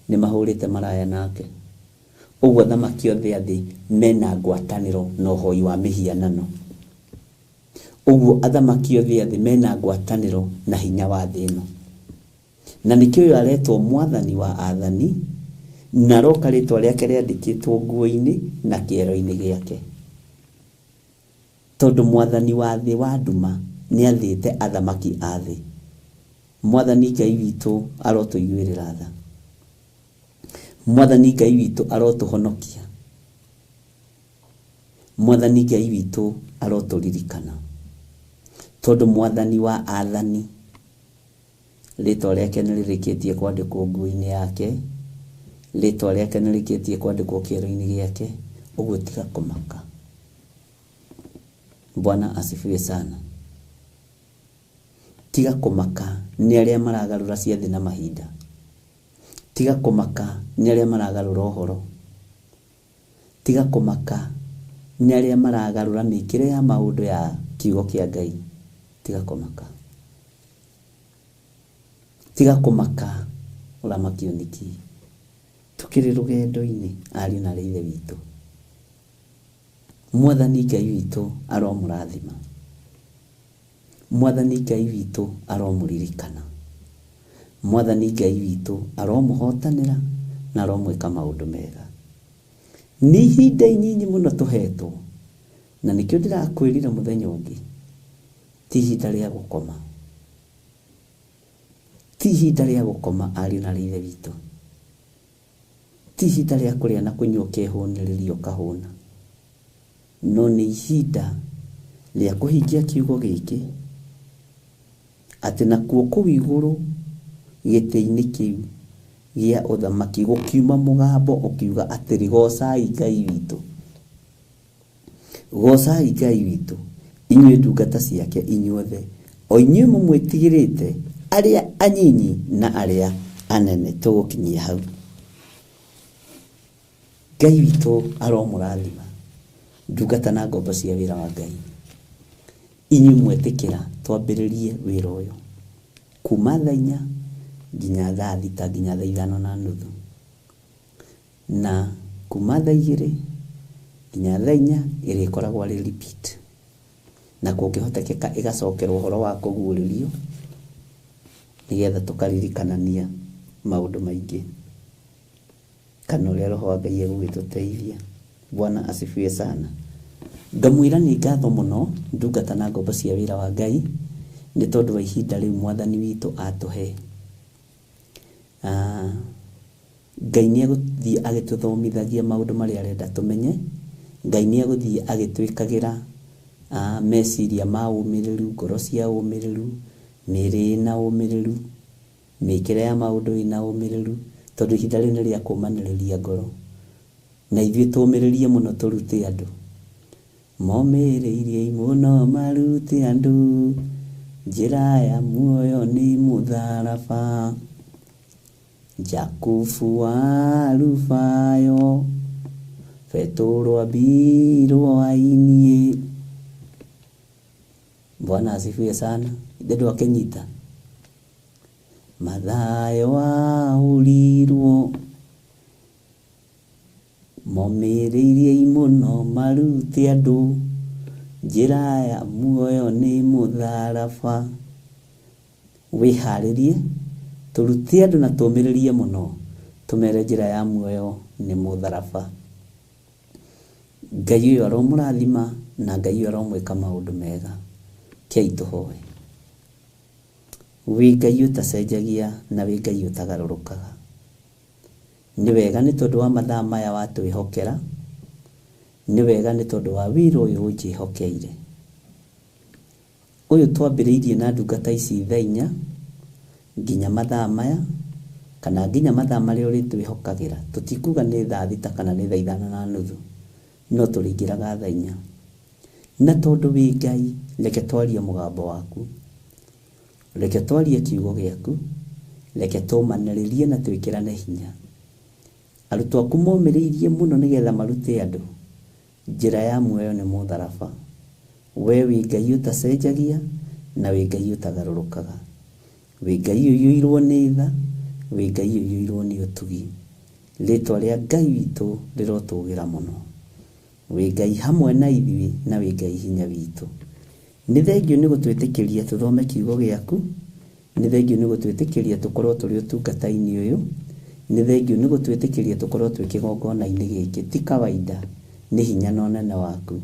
nĩ mahũrĩte maraya nake. Ũguo athamaki othe a thĩ mena ngwatanĩro na ũhoi wa mĩhianano. Ũguo athamaki othe a thĩ mena ngwatanĩro na hinya wa thĩ ĩno. Na nĩkĩo ũyũ aretwo mwathani wa athani, na aroka rĩtwa rĩake rĩandĩkĩtwo nguo-inĩ na kĩero-inĩ gĩake. Tondũ mwathani wa thĩ wa nduma nĩ athĩte athamaki a thĩ. Mwathani Ngai witũ arotũiguĩrĩra tha. Mwathani Ngai witũ arotũhonokia. Mwathani Ngai witũ arotũririkana. Tondũ Mwathani wa athani, rĩtwa rĩake nĩ rĩrĩkĩtie kwandĩkwo nguo-inĩ yake, rĩtwa rĩake nĩ rĩrĩkĩtie kwandĩkwo kĩero-inĩ gĩake, ũguo tiga kũmaka. Bwana asifiwe sana. Tiga kũmaka nĩ arĩa maragarũra ciathĩ na mahinda. Tiga kũmaka nĩ arĩa maragarũra ũhoro. Tiga kũmaka nĩ arĩa maragarũra mĩkĩre ya maũndũ ya kiugo kĩa Ngai. Tiga kũmaka. Tiga kũmaka ũramakio nĩkĩ. Tũkĩrĩ rũgendo-inĩ ariũ na aarĩ a Ithe witũ. Mwathani Ngai witũ aromũrathima. Mwathani Ngai witũ aromũririkana. Mwathani Ngai witũ aromũhotanĩra na aromwĩka maũndũ mega. Nĩ ihinda inyinyi mũno tũhetwo, na nĩkĩo ndĩrakwĩrire mũthenya ũngĩ, ti ihinda rĩa gũkoma. Ti ihinda rĩa gũkoma ariũ na aarĩ a Ithe witũ. Ti ihinda rĩa kũrĩa na kũnyua ũkehũnĩrĩria ũkahũna. No nĩ ihinda rĩa kũhingia kiugo gĩkĩ, atĩ nakuo kũu igũrũ gĩtĩ-inĩ kĩu gĩa ũthamaki gũkiuma mũgambo ũkiuga atĩrĩ, goocai Ngai witũ. Goocai Ngai witũ, inyuĩ ndungata ciake inyuothe, o inyuĩ mũmwĩtigĩrĩte, arĩa anyinyi na arĩa anene. Tũgũkinyia hau. Ngai witũ aromũrathima, ndungata na ngombo cia wĩra wa Ngai. Inyuĩ mwetĩkĩra twambĩrĩrie wĩra ũyũ kuma thaa 4 nginya thaa 6 nginya thaa 5:30, na kuma thaa 2 nginya thaa 4 ĩrĩkoragwo arĩ repeat, na kũngĩhotekeka ĩgacokerwo ũhoro wa kũguũrĩrio nĩgetha tũkaririkanania maũndũ maingĩ kana ũrĩa Roho wa Ngai egũgĩtũteithia. Bwana asifiwe sana. Ngamwĩra nĩ ngatho mũno ndungata na ngombo cia wĩra wa Ngai nĩ tondũ wa ihinda rĩu Mwathani witũ atũhe. Ngai nĩ egũthiĩ agĩtũthomithagia maũndũ marĩa arenda tũmenye. Ngai nĩ egũthiĩ agĩtwĩkagĩra meciria ma ũmĩrĩru, ngoro cia ũmĩrĩru, mĩĩrĩ ĩna ũmĩrĩru, mĩkĩre ya maũndũ ĩna ũmĩrĩru, tondũ ihinda rĩu nĩ rĩa kũmanĩrĩria ngoro. Na ithuĩ tũmĩrĩrie mũno tũrute andũ. Momĩrĩirie mũno marute andũ, njĩra ya muoyo nĩ mũtharaba. Jakubu wa Alufayo, Petũrũ ambirwo ainie. Bwana asifiwe sana. Ithe ndwakĩnyita. Mathayo ahũrirwo, momĩrĩirie mũno marute andũ, njĩra ya muoyo nĩ mũtharaba. Wĩharĩrie tũrute andũ na tũmĩrĩrie mũno, tũmere njĩra ya muoyo nĩ mũtharaba. Ngai ũyũ aromũrathima na Ngai ũyũ aromwĩka maũndũ mega. Kei tũhoe. Wĩ Ngai ũtacenjagia na wĩ Ngai ũtagarũrũkaga. Nĩ wega nĩ tondũ wa mathaa maya watwĩhokera, nĩ wega nĩ tondũ wa wĩra ũyũ ũnjĩhokeire. Ũyũ twambĩrĩirie na ndungata ici thaa 4 nginya mathaa maya, kana nginya mathaa marĩa ũrĩtwĩhokagĩra. Tũtikuga nĩ thaa 6 kana nĩ thaa 5:30, no tũrĩingĩraga thaa 4. Na tondũ wĩ Ngai, reke twarie mũgambo waku, reke twarie kiugo gĩaku, reke tũmanĩrĩrie na twĩkĩrane hinya. Arutwo aku momĩrĩirie mũno nĩgetha marute andũ njĩra ya muoyo nĩ mũtharaba. We wĩ Ngai ũtacenjagia na wĩ Ngai ũtagarũrũkaga. Wĩ Ngai ũiyũirwo nĩ tha, wĩ Ngai ũiyũirwo nĩ ũtugi. Rĩtwa rĩa Ngai witũ rĩrotũgĩra mũno. Wĩ Ngai hamwe na ithuĩ na wĩ Ngai hinya witũ. Nĩ thengio nĩ gũtwĩtĩkĩria tũthome kiugo gĩaku, nĩ thengio nĩ gũtwĩtĩkĩria tũkorwo tũrĩ ũtungata-inĩ ũyũ, nĩ thengio nĩ gũtwĩtĩkĩria tũkorwo twĩ kĩgongona-inĩ gĩkĩ. Ti kawaida, nĩ hinya na ũnene waku.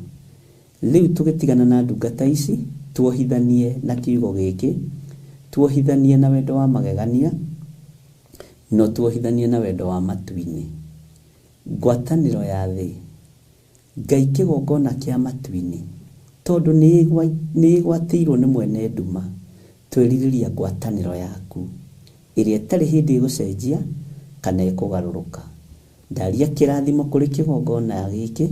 Rĩu tũgĩtigana na ndungata ici, tuohithanie na kiugo gĩkĩ, Tuohithanie na wendo wa magegania, na ũtuohithanie na wendo wa matu-inĩ. Ngwatanĩro ya thĩ, Ngai kĩgongona kĩa matu-inĩ, tondũ nĩ ĩgwatĩirwo nĩ mwene nduma, twerirĩria ngwatanĩro yaku ĩrĩa ĩtarĩ hĩndĩ ĩgũcenjia kana ĩkũgarũrũka. Ndaria kĩrathimo kũrĩ kĩgongona gĩkĩ,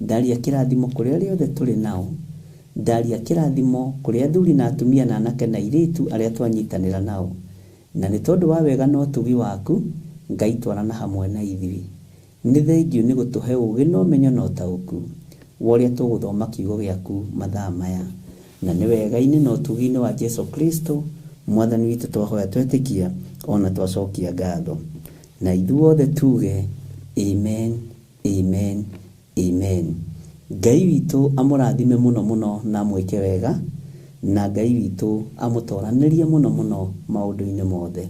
ndaria kĩrathimo kũrĩ arĩa othe tũrĩ nao, ndaria kĩrathimo kũrĩ athuri na atumia na anake na airĩtu arĩa twanyitanĩra nao. Na nĩ tondũ wa wega na ũtugi waku, Ngai twarana hamwe na ithuĩ. Nĩ thengiũ nĩ gũtũhe ũũgĩ na ũmenyo na ũtaũku wa ũrĩa tũgũthoma kiugo gĩaku mathaa maya. Na nĩ wega-inĩ na ũtugi-inĩ wa Jesu Kristo, Mwathani witũ twahoya twetĩkia ona twacokia ngatho. Na ithuothe tuge amen, amen, amen. Ngai witũ amũrathime mũno mũno na amwĩke wega, na Ngai witũ amũtoranĩrie mũno mũno maũndũ-inĩ mothe.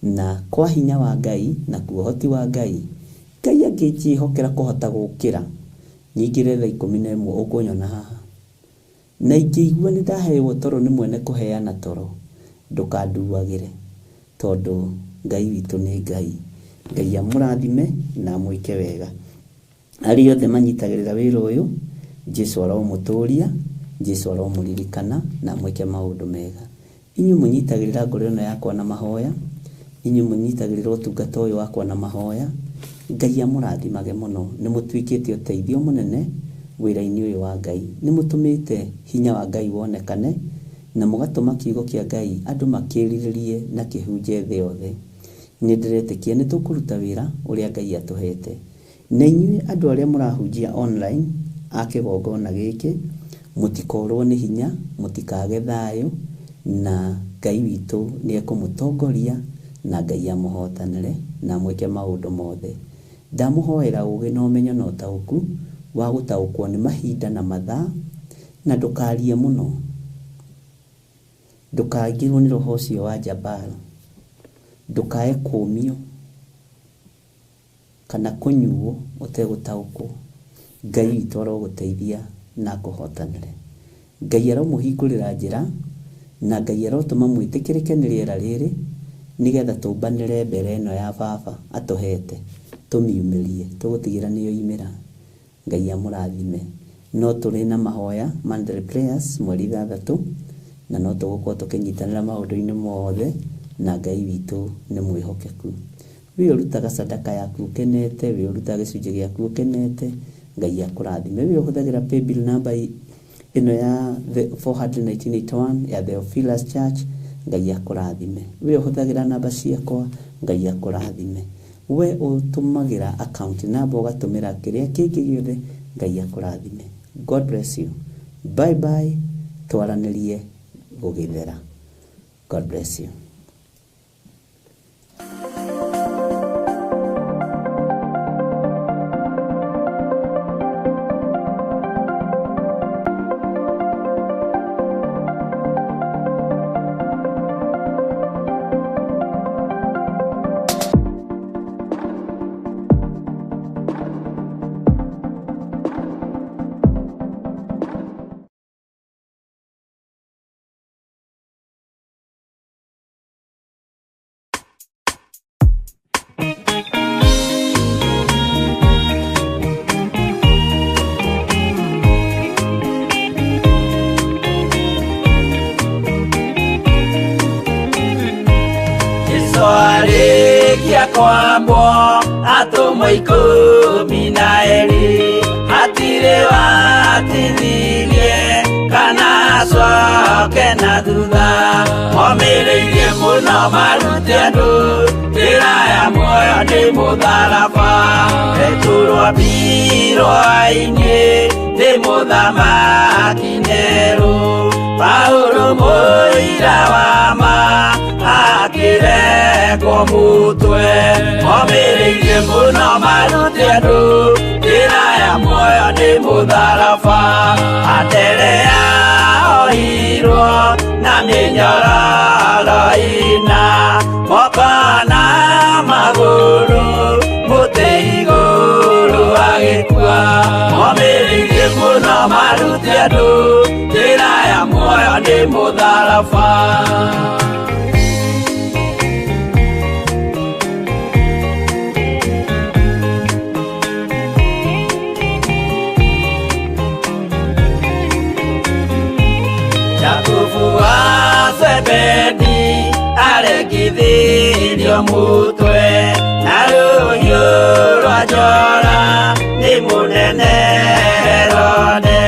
Na kwa hinya wa Ngai na kwa ũhoti wa Ngai, Ngai angĩnjĩhokera kũhota gũkĩra nyingĩre thaa 11 ũkũnyona haha. Na ingĩigua nĩ ndaheo toro nĩ mwene kũheana toro, ndũkanduagĩre, tondũ Ngai witũ nĩ Ngai. Ngai amũrathime na amwĩke wega. Arĩa othe manyitagĩrĩra wĩra ũyũ, Jesu aromũtũria, Jesu aromũririkana na amwĩke maũndũ mega. Inyuĩ mũnyitagĩrĩra ngoro ĩno yakwa na mahoya, inyuĩ mũnyitagĩrĩra ũtungata ũyũ wakwa na mahoya, Ngai amũrathimage mũno. Nĩ mũtuĩkĩte ũteithio mũnene wĩra-inĩ ũyũ wa Ngai. Nĩ mũtũmĩte hinya wa Ngai wonekane na mũgatũma kiugo kĩa Ngai andũ makĩrirĩrie na kĩhunje thĩ yothe. Nĩ ndĩretĩkia nĩ tũkũruta wĩra ũrĩa Ngai atũhete. Na inyuĩ andũ arĩa mũrahunjia online a kĩgongona gĩkĩ, mũtikorwo nĩ hinya, mũtikage thayũ, na Ngai witũ nĩ ekũmũtongoria na Ngai amũhotanĩre na amwĩke maũndũ mothe. Ndamũhoera ũũgĩ na ũmenyo na ũtaũku wa gũtaũkwo nĩ mahinda na mathaa, na ndũkarie mũno. Ndũkaingĩrwo nĩ roho ũcio wa Jabal. Ndũkae kũũmio kana kũnyuo ũtegũtaũkwo. Ngai witũ arogũteithia na akũhotanĩre. Ngai aromũhingũrĩra njĩra na Ngai arotũma mwĩtĩkĩrĩke nĩ rĩera rĩrĩ, nĩgetha tũmbanĩre mbere ĩno ya baba atũhete, tũmiumĩrie, tũgũtigĩra nĩyo imĩra. Ngai amũrathime. No tũrĩ na mahoya monthly prayers mweri 6, na no tũgũkorwo tũkĩnyitanĩra maũndũ-inĩ mothe, na Ngai witũ nĩ mwĩhokeku. Wĩ ũrutaga sadaka yaku ũkenete, wĩ ũrutaga gĩcunjĩ gĩaku ũkenete, Ngai akũrathime. Wĩ ũhũthagĩra paybill number ĩno ya 41981 ya Theophilus Church, Ngai akũrathime. Wĩ ũhũthagĩra namba ciakwa, Ngai akũrathime. We ũtũmagĩra account number ũgatũmĩra kĩrĩa kĩngĩ gĩothe, Ngai akũrathime. God bless you. Bye bye. Twaranĩrie gũgĩthera. God bless you. Jesu arĩkia kwambwo atũmwo 12, hatirĩ watithirie kana acoke na thutha. Omĩrĩirie mũno marute andũ njĩra ya muoyo nĩ mũtharaba. Petero ambirwo ainĩ nĩ mũthamaki Nero. Paulo mũira wa ma akĩrekwo mũtwe. Omĩrĩirie mũno marute andũ njĩra ya muoyo nĩ mũtharaba. Anderea ohirwo na mĩnyororo ĩna, moko na magũrũ mũtĩ igũrũ agĩkua. Omĩrĩirie mũno marute andũ njĩra ya muoyo nĩ mũtharaba. Arengithirio mũtwe na rũhiũ rwa njora nĩ mũnene Herode.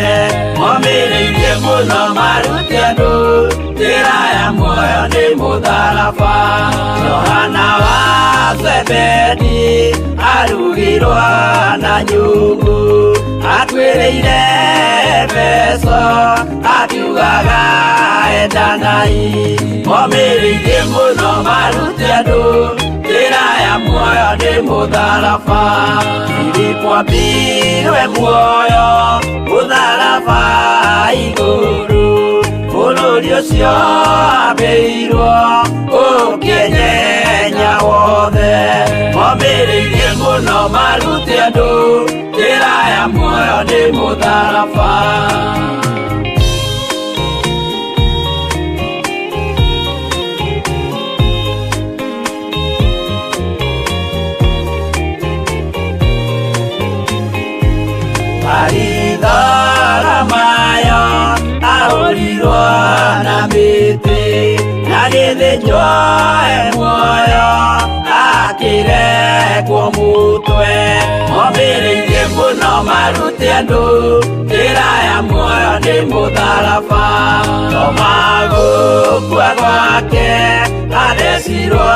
Momĩrĩirie mũno marute andũ njĩra ya muoyo nĩ mũtharaba. Johana wa Zebedi arugirwo na nyungu, atuĩrĩire Efeso akiugaga endanai. Momĩrĩirie mũno marute andũ njĩra ya muoyo nĩ mũtharaba. Filipo ambirwe muoyo mũtharaba igũrũ, bũrũri ũcio ambĩirwo ũkĩnyenya wothe. Momĩrĩirie mũno marute andũ njĩra ya muoyo nĩ mũtharaba. Maritharamayo ahũrirwo na mĩtĩ, agĩthĩnjwo e muoyo akĩrekwo mũtwe. Momĩrĩirie mũno marute andũ njĩra ya muoyo nĩ mũtharaba. Toma gũkua gwake athecirwo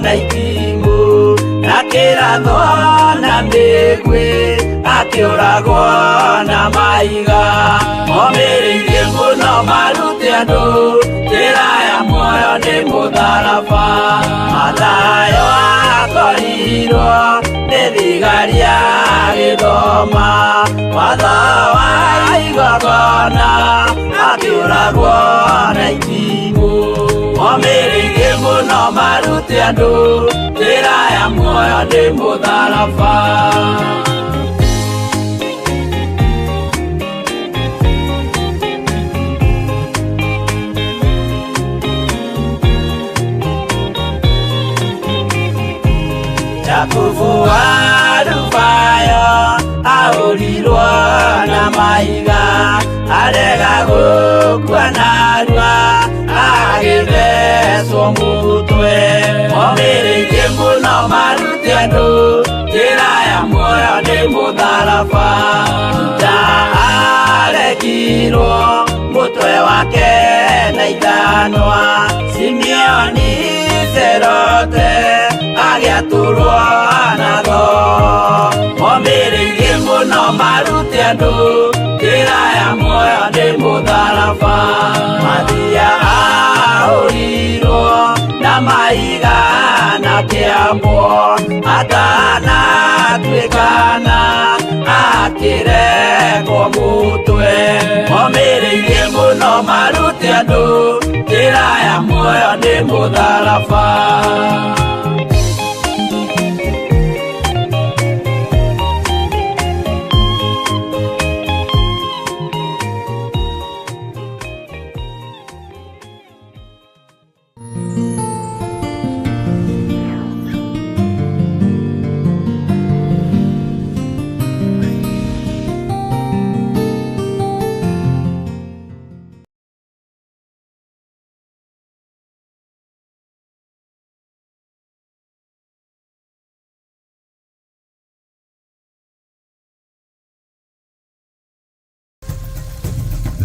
na itimũ, na kĩrathwo na mĩguĩ akĩũragwo na mahiga. Momĩrĩirie mũno marute andũ njĩra ya muoyo nĩ mũtharaba. Mathayo akorirwo nĩ thigari agĩthoma watho wa igongona, akĩũragwo na itimũ. Momĩrĩirie mũno marute andũ njĩra ya muoyo nĩ mũtharaba. Jakubu wa Alufayo ahũrirwo na mahiga, arega gũkua narua agĩthecwo mũtwe. Momĩrĩirie mũno marute andũ njĩra ya muoyo nĩ mũtharaba. Juda arekirwo mũtwe wake na ithanwa, Simeoni Zerote agĩatũrwo na thoo. Momĩrĩirie mũno marute andũ njĩra ya muoyo nĩ mũtharaba. Mathia ahũrirwo na mahiga na kĩambwo, atanatuĩkana akĩrekwo mũtwe. Momĩrĩirie mũno marute andũ njĩra ya muoyo nĩ mũtharaba.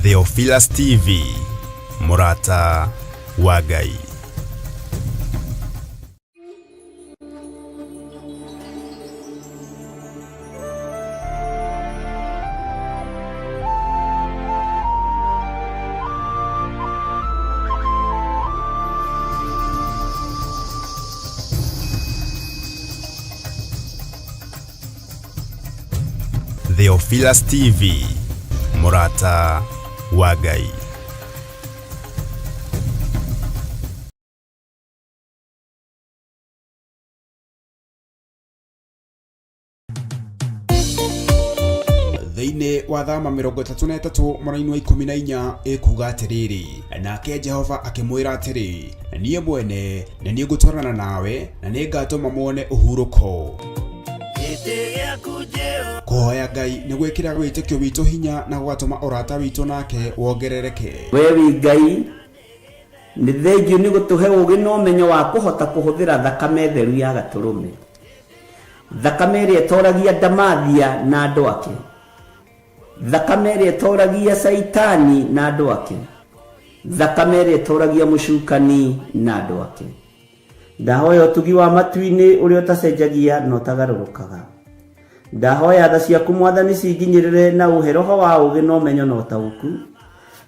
Theophilus TV, Murata wa Ngai. Theophilus TV, Murata wa Ngai. Thĩinĩ wa thama 33 mũraini wa 14 ĩkuga atĩrĩrĩ, nake Jehova akĩmwĩra atĩrĩ, niĩ mwene nĩ niĩ ngũtwarana nawe na nĩ ngatũma muone ũhurũko. Kũhoya Ngai nĩ gwĩkĩra wĩtĩkio witũ hinya na gũgatũma ũrata witũ nake wongerereke. We wĩ Ngai Nĩ thengiũ nĩ gũtũhe ũũgĩ na ũmenyo wa kũhota kũhũthĩra thakame theru ya Gatũrũme, thakame ĩrĩa ĩtoragia ndamathia na andũ ake, thakame ĩrĩa ĩtoragia Caitani na andũ ake, thakame ĩrĩa ĩtoragia mũcukani na andũ ake. Ndahoya ũtugi wa matu-inĩ ũrĩa ũtacenjagia na ũtagarũrũkaga. Ndahoya tha ciaku Mwathani cinginyĩrĩre na ũhe roho wa ũũgĩ na ũmenyo na ũtaũku,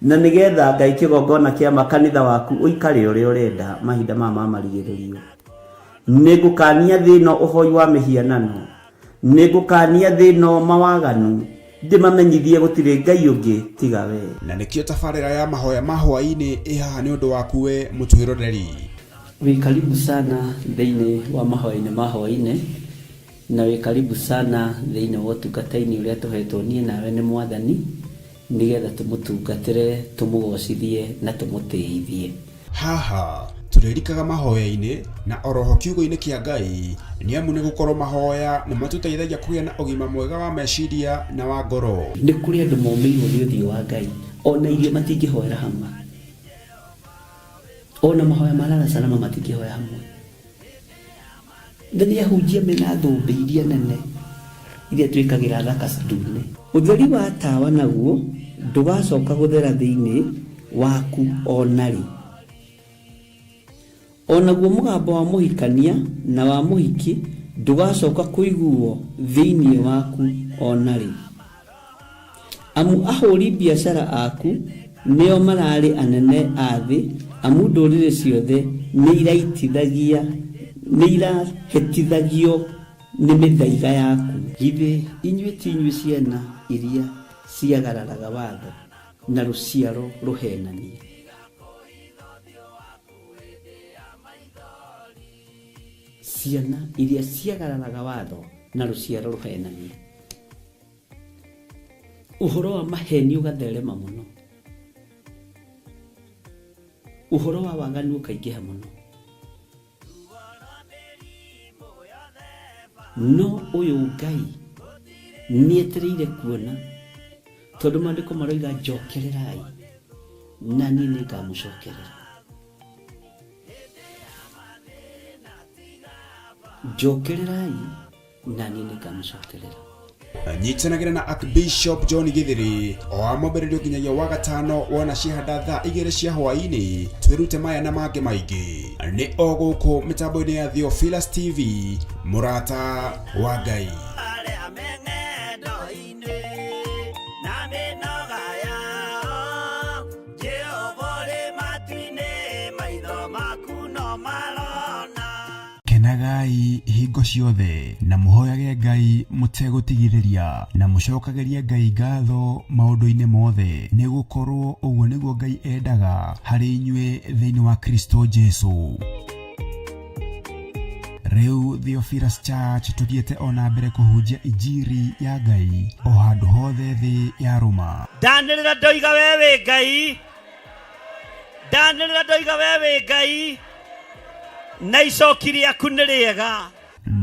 na nĩgetha Ngai kĩgongona kĩa ma kanitha waku ũikare ũrĩa ũrenda mahinda maya ma marigĩrĩrio. Nĩngũkania thĩ ĩno ũhoi wa mĩhianano, nĩngũkania thĩ ĩno mawaganu, ndĩmamenyithie gũtirĩ Ngai ũngĩ tiga wee. Na nĩkĩo tabarĩra ya mahoya ma hwaĩ-inĩ ĩ haha nĩ ũndũ waku we mũtwĩroreri. Wĩ karibu sana thĩinĩ wa mahoya-inĩ ma hwaĩ-inĩ, na wĩ karibu sana thĩinĩ wa ũtungata-inĩ ũrĩa tũhetwo niĩ nawe nĩ Mwathani, nĩgetha tũmũtungatĩre, tũmũgocithie na tũmũtĩithie. Haha tũrĩrikaga mahoya-inĩ na oroho kiugo-inĩ kĩa Ngai, nĩamu nĩgũkorwo mahoya nĩmatũteithagia kũgĩa na ũgima mwega wa meciria na wa ngoro. Nĩ kũrĩ andũ momĩirwo nĩ ũthiũ wa Ngai, ona irio matingĩhoera hamwe, ona mahoya ma lala salama matingĩhoya hamwe. Na nĩ ahunjia mena thũmbĩ iria nene iria twĩkagĩra thaka ndune. Ũtheri wa tawa naguo ndũgacoka gũthera thĩinĩ waku o na rĩ. O naguo mũgambo wa mũhikania na wa mũhiki ndũgacoka kũiguwo thĩinĩ waku o na rĩ. Amu ahũri biacara aku nĩo mararĩ anene a thĩ, amu ndũrĩrĩ ciothe nĩirahĩtithagio nĩ mĩthaiga yaku. Githĩ inyuĩ ti inyuĩ ciana iria ciagararaga watho, na rũciaro rũheenania? Ciana iria ciagararaga watho, na rũciaro rũheenania. Ũhoro wa maheni ũgatherema mũno, ũhoro wa waganu ũkaingĩha mũno. No ũyũ Ngai nĩetereire kuona, tondũ maandĩko maroiga njokererai na niĩ nĩngamũcokerera. Njokererai na niĩ nĩngamũcokerera. Nyitanagĩra na Archbishop John Githiri o wa mwambĩrĩrio nginyagia wa gatano wona ciahanda thaa igĩrĩ cia hwaĩ-inĩ twĩrute maya na mangĩ maingĩ nĩ o gũkũ mĩtambo-inĩ ya Theophilus TV mũrata wa Ngai. Arĩa me ng'endo-inĩ na mĩnoga yao, Jehova ũrĩ matu-inĩ, maitho maku no marona. Kenagai hingo ciothe, na mũhoyage Ngai mũtegũtigithĩria, na mũcokagĩrie Ngai ngatho maũndũ-inĩ mothe, nĩ gũkorũo ũguo nĩguo Ngai endaga harĩ inyuĩ thĩinĩ wa Kristo Jesu. Rĩu Theophilus Church tũthiĩte o na mbere kũhunjia injiri ya Ngai o handũ hothe thĩ yarũma. Ndanĩrĩra ndoiga we wĩ Ngai, ndanĩrĩra ndoiga we wĩ Ngai, na icoki rĩaku nĩ rĩega.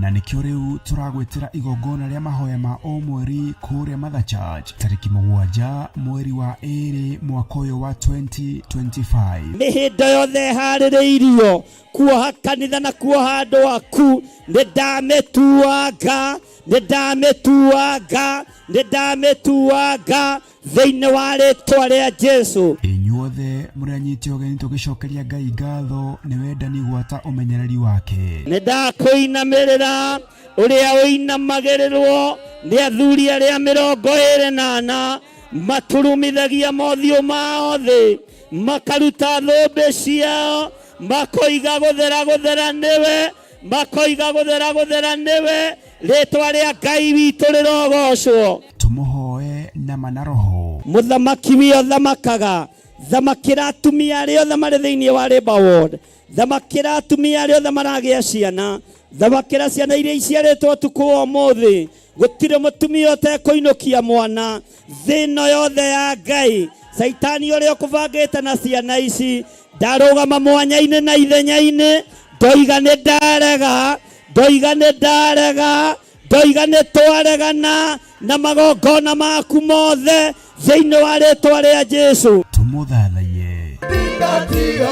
Na nĩkĩo rĩu tũragwĩtĩra igongona rĩa mahoya ma o mweri kũrĩa Mother Church tarĩki 7 mweri wa 2 mwaka ũyũ wa 2025. Mĩhĩndo yothe ĩharĩrĩirio kuoha kanitha na kuoha andũ aku, nĩ ndamĩtuanga, nĩ ndamĩtuanga, nĩ ndamĩtuanga thĩinĩ wa rĩtwa rĩa Jesu. Inyuothe mũrĩ anyiti ũgeni tũgĩcokeria Ngai ngatho nĩ wendani gwata ũmenyereri wake. Nĩ ndakũinamĩrĩra ũrĩa ũinamagĩrĩrwo nĩ athuri arĩa 24 maturumithagia mothiũ mao thĩ, makaruta thũmbĩ ciao, makoiga gũthera gũthera nĩwe, makoiga gũthera gũthera nĩwe, rĩtwa rĩa Ngai witũ rĩrogocwo. Tũmũhoe na ma na roho. Mũthamaki wio thamakaga, thamakĩra atumia arĩa othe marĩ thĩinĩ wa Labour Ward, thamakĩra atumia arĩa othe maragĩa ciana, thamakĩra ciana iria iciarĩtwo ũtukũ wa ũmũthĩ. Gũtirĩ mũtumia ũtekũinũkia mwana thĩ ĩno yothe ya Ngai. Caitani ũrĩa ũkũbangĩte na ciana ici ndarũgama mwanya-inĩ na ithenya-inĩ, ndoiga nĩ ndarega, ndoiga nĩ ndarega, ndoiga nĩ twaregana na magongona maku mothe thĩinĩ wa rĩtwa rĩa Jesu. Tũmũthathaiye. Tingatia.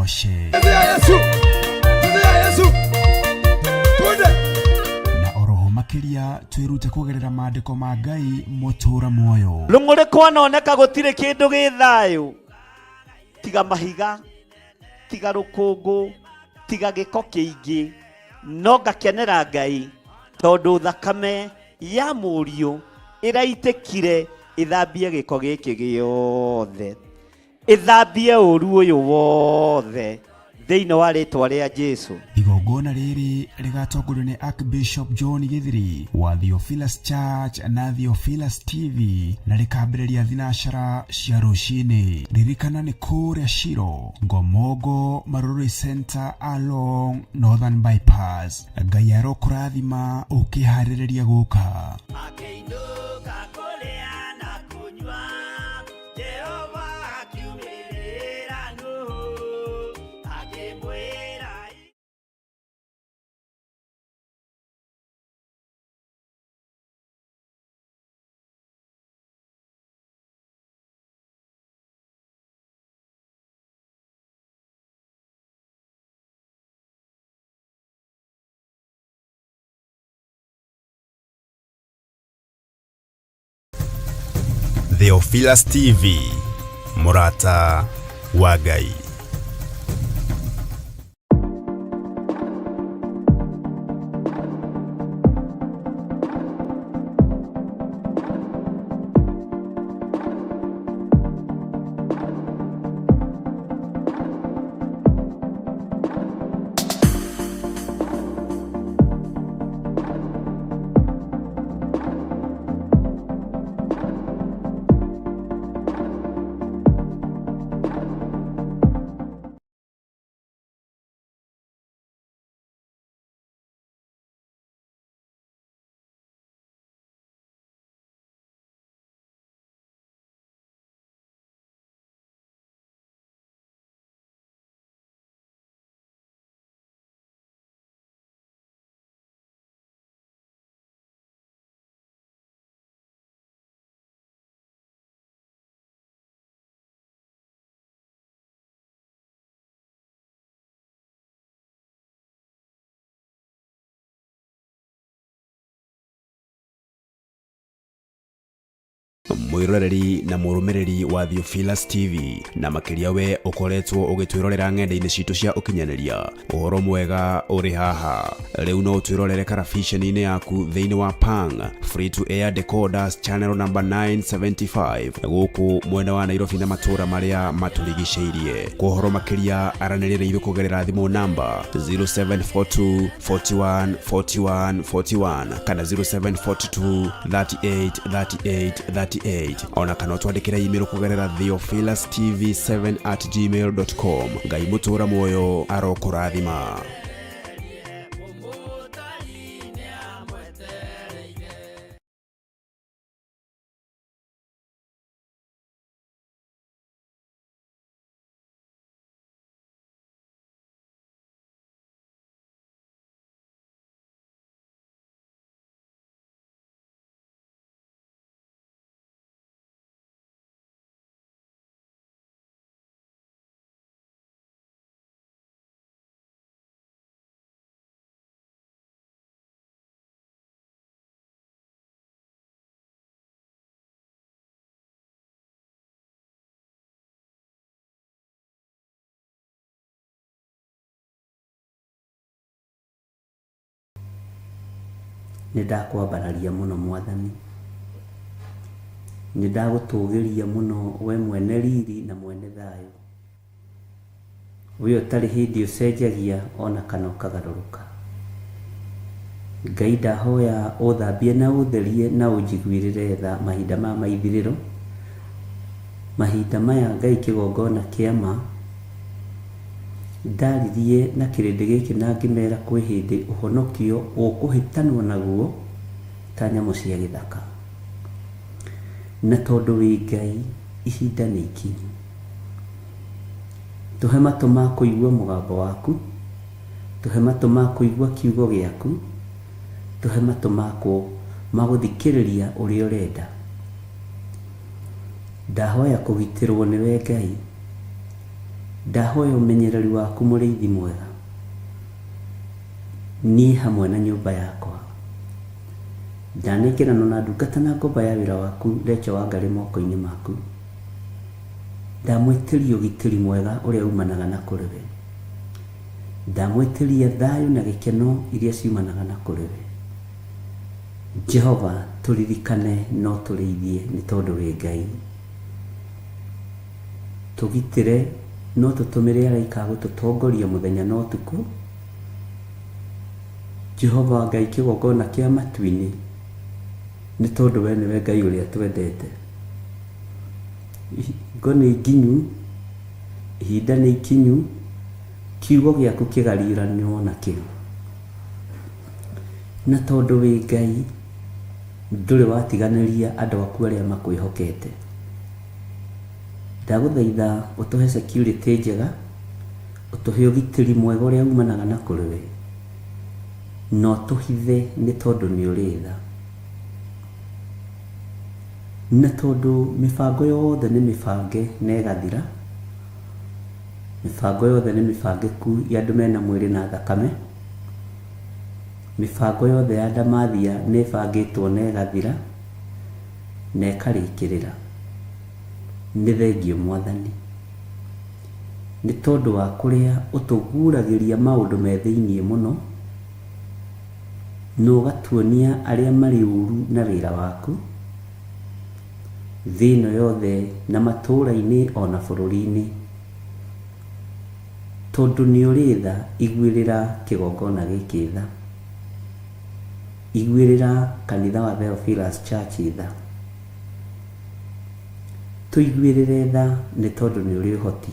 Mũgoce. Na oroho makiria twirute kugerera maandiko ma Ngai mutura muoyo. Rũng'ũrĩ kwanoneka gũtirĩ kĩndũ gĩ thayũ tiga mahiga, tiga rũkũngũ, tiga gĩko kĩingĩ, no ngakenera Ngai tondũ thakame ya mũriũ ĩraitĩkire ĩthambie gĩko gĩkĩ gĩothe, ĩthambie ũru ũyũ wothe thĩinĩ wa rĩtwa rĩa Jesu. Igongona rĩrĩ rĩgatongorio nĩ Archbishop John Githiri wa Theophilus Church na Theophilus TV na rĩkambĩrĩria thinacara cia rũcinĩ. Ririkana nĩ kũrĩa Shiro, Ngomongo, Marurui Center along Northern Bypass. Ngai arokũrathima ũkĩharĩrĩria gũka. Akĩinũka kũrĩa na kũnyua, Jehova akiumĩrĩra Nuhu, akĩmwĩra. Theophilus TV, mũrata wa Ngai. Mwiroreri na mũrũmĩrĩri wa Theophilus TV, na makĩria we ũkoretwo ũgĩtwĩrorera ng'enda-inĩ citũ cia ũkinyanĩria, ũhoro mwega ũrĩ haha. Rĩu no ũtwĩrorere karabiceni-inĩ yaku thĩinĩ wa Pang Free to Air Decoders channel number 975 gũkũ mwena wa Nairobi na matũũra marĩa matũrigicĩirie. Kwa ũhoro makĩria aranĩria na ithuĩ kũgerera thimũ namba 0742 41 41 41 kana 0742 38 38 38, ona kana ũtwandĩkĩre email kũgerera theophilustv7@gmail.com. Ngai mũtũra muoyo arokũrathima. Nĩ ndakwambararia mũno Mwathani, nĩ ndagũtũgĩria mũno we mwene riri na mwene thayũ, we ũtarĩ hĩndĩ ũcenjagia ona kana ũkagarũrũka. Ngai ndahoya ũthambie na ũtherie na ũnjiguĩrĩre tha mahinda maya ma ithirĩro, mahinda maya Ngai kĩgongona kĩa ma. Ndaririe na kĩrĩndĩ gĩkĩ na ngĩmera kwĩ hĩndĩ ũhonokio ũkũhĩtanwo naguo ta nyamũ cia gĩthaka, na tondũ wĩ Ngai ihinda nĩ ikinyu. Tũhe matũ ma kũigua mũgambo waku, tũhe matũ ma kũigua kiugo gĩaku, tũhe matũ ma gũthikĩrĩria ũrĩa ũrenda. Ndahoya kũgitĩrwo nĩwe Ngai, Ndahoya ũmenyereri waku mũrĩithi mwega, niĩ hamwe na nyũmba yakwa. Ndanengeranwo na ndungata na ngombo ya wĩra waku Rachel Wangari moko-inĩ maku. Ndamwĩtĩria ũgitĩri mwega ũrĩa umanaga na kũrĩ we. Ndamwĩtĩria thayũ na gĩkeno iria ciumanaga na kũrĩ we. Jehova tũririkane no tũrĩithie nĩ tondũ wĩ Ngai. Tũgitĩre no tũtũmĩre araika a gũtũtongoria mũthenya na ũtukũ. Jehova Ngai kĩgongona kĩa matu-inĩ, nĩ tondũ we nĩwe Ngai ũrĩa twendete. Hingo nĩ nginyu, ihinda nĩ ikinyu, kiugo gĩaku kĩgariũranwo nakĩo. Na tondũ wĩ Ngai, ndũrĩ watiganĩria andũ aku arĩa makwĩhokete. Ndagũthaitha ũtũhe security njega, ũtũhe ũgitĩri mwega ũrĩa umanaga na kũrĩ we, na ũtũhithe nĩ tondũ nĩ ũrĩ tha. Na tondũ mĩbango yothe nĩ mĩbange na ĩgathira, mĩbango yothe nĩ mĩbangĩku ya andũ mena mwĩrĩ na thakame, mĩbango yothe ya ndamathia nĩ ĩbangĩtwo na ĩgathira na ĩkarĩkĩrĩra. Nĩ thengiũ Mwathani, nĩ tondũ wa kũrĩa ũtũguũragĩria maũndũ me thĩinĩ mũno, na ũgatuonia arĩa marĩ ũru na wĩra waku, thĩ ĩno yothe na matũũra-inĩ o na bũrũri-inĩ. Tondũ nĩ ũrĩ tha, iguĩrĩra kĩgongona gĩkĩ tha. Iguĩrĩra kanitha wa Theophilus Church tha. Tũiguĩrĩre tha nĩ tondũ nĩ ũrĩ ũhoti.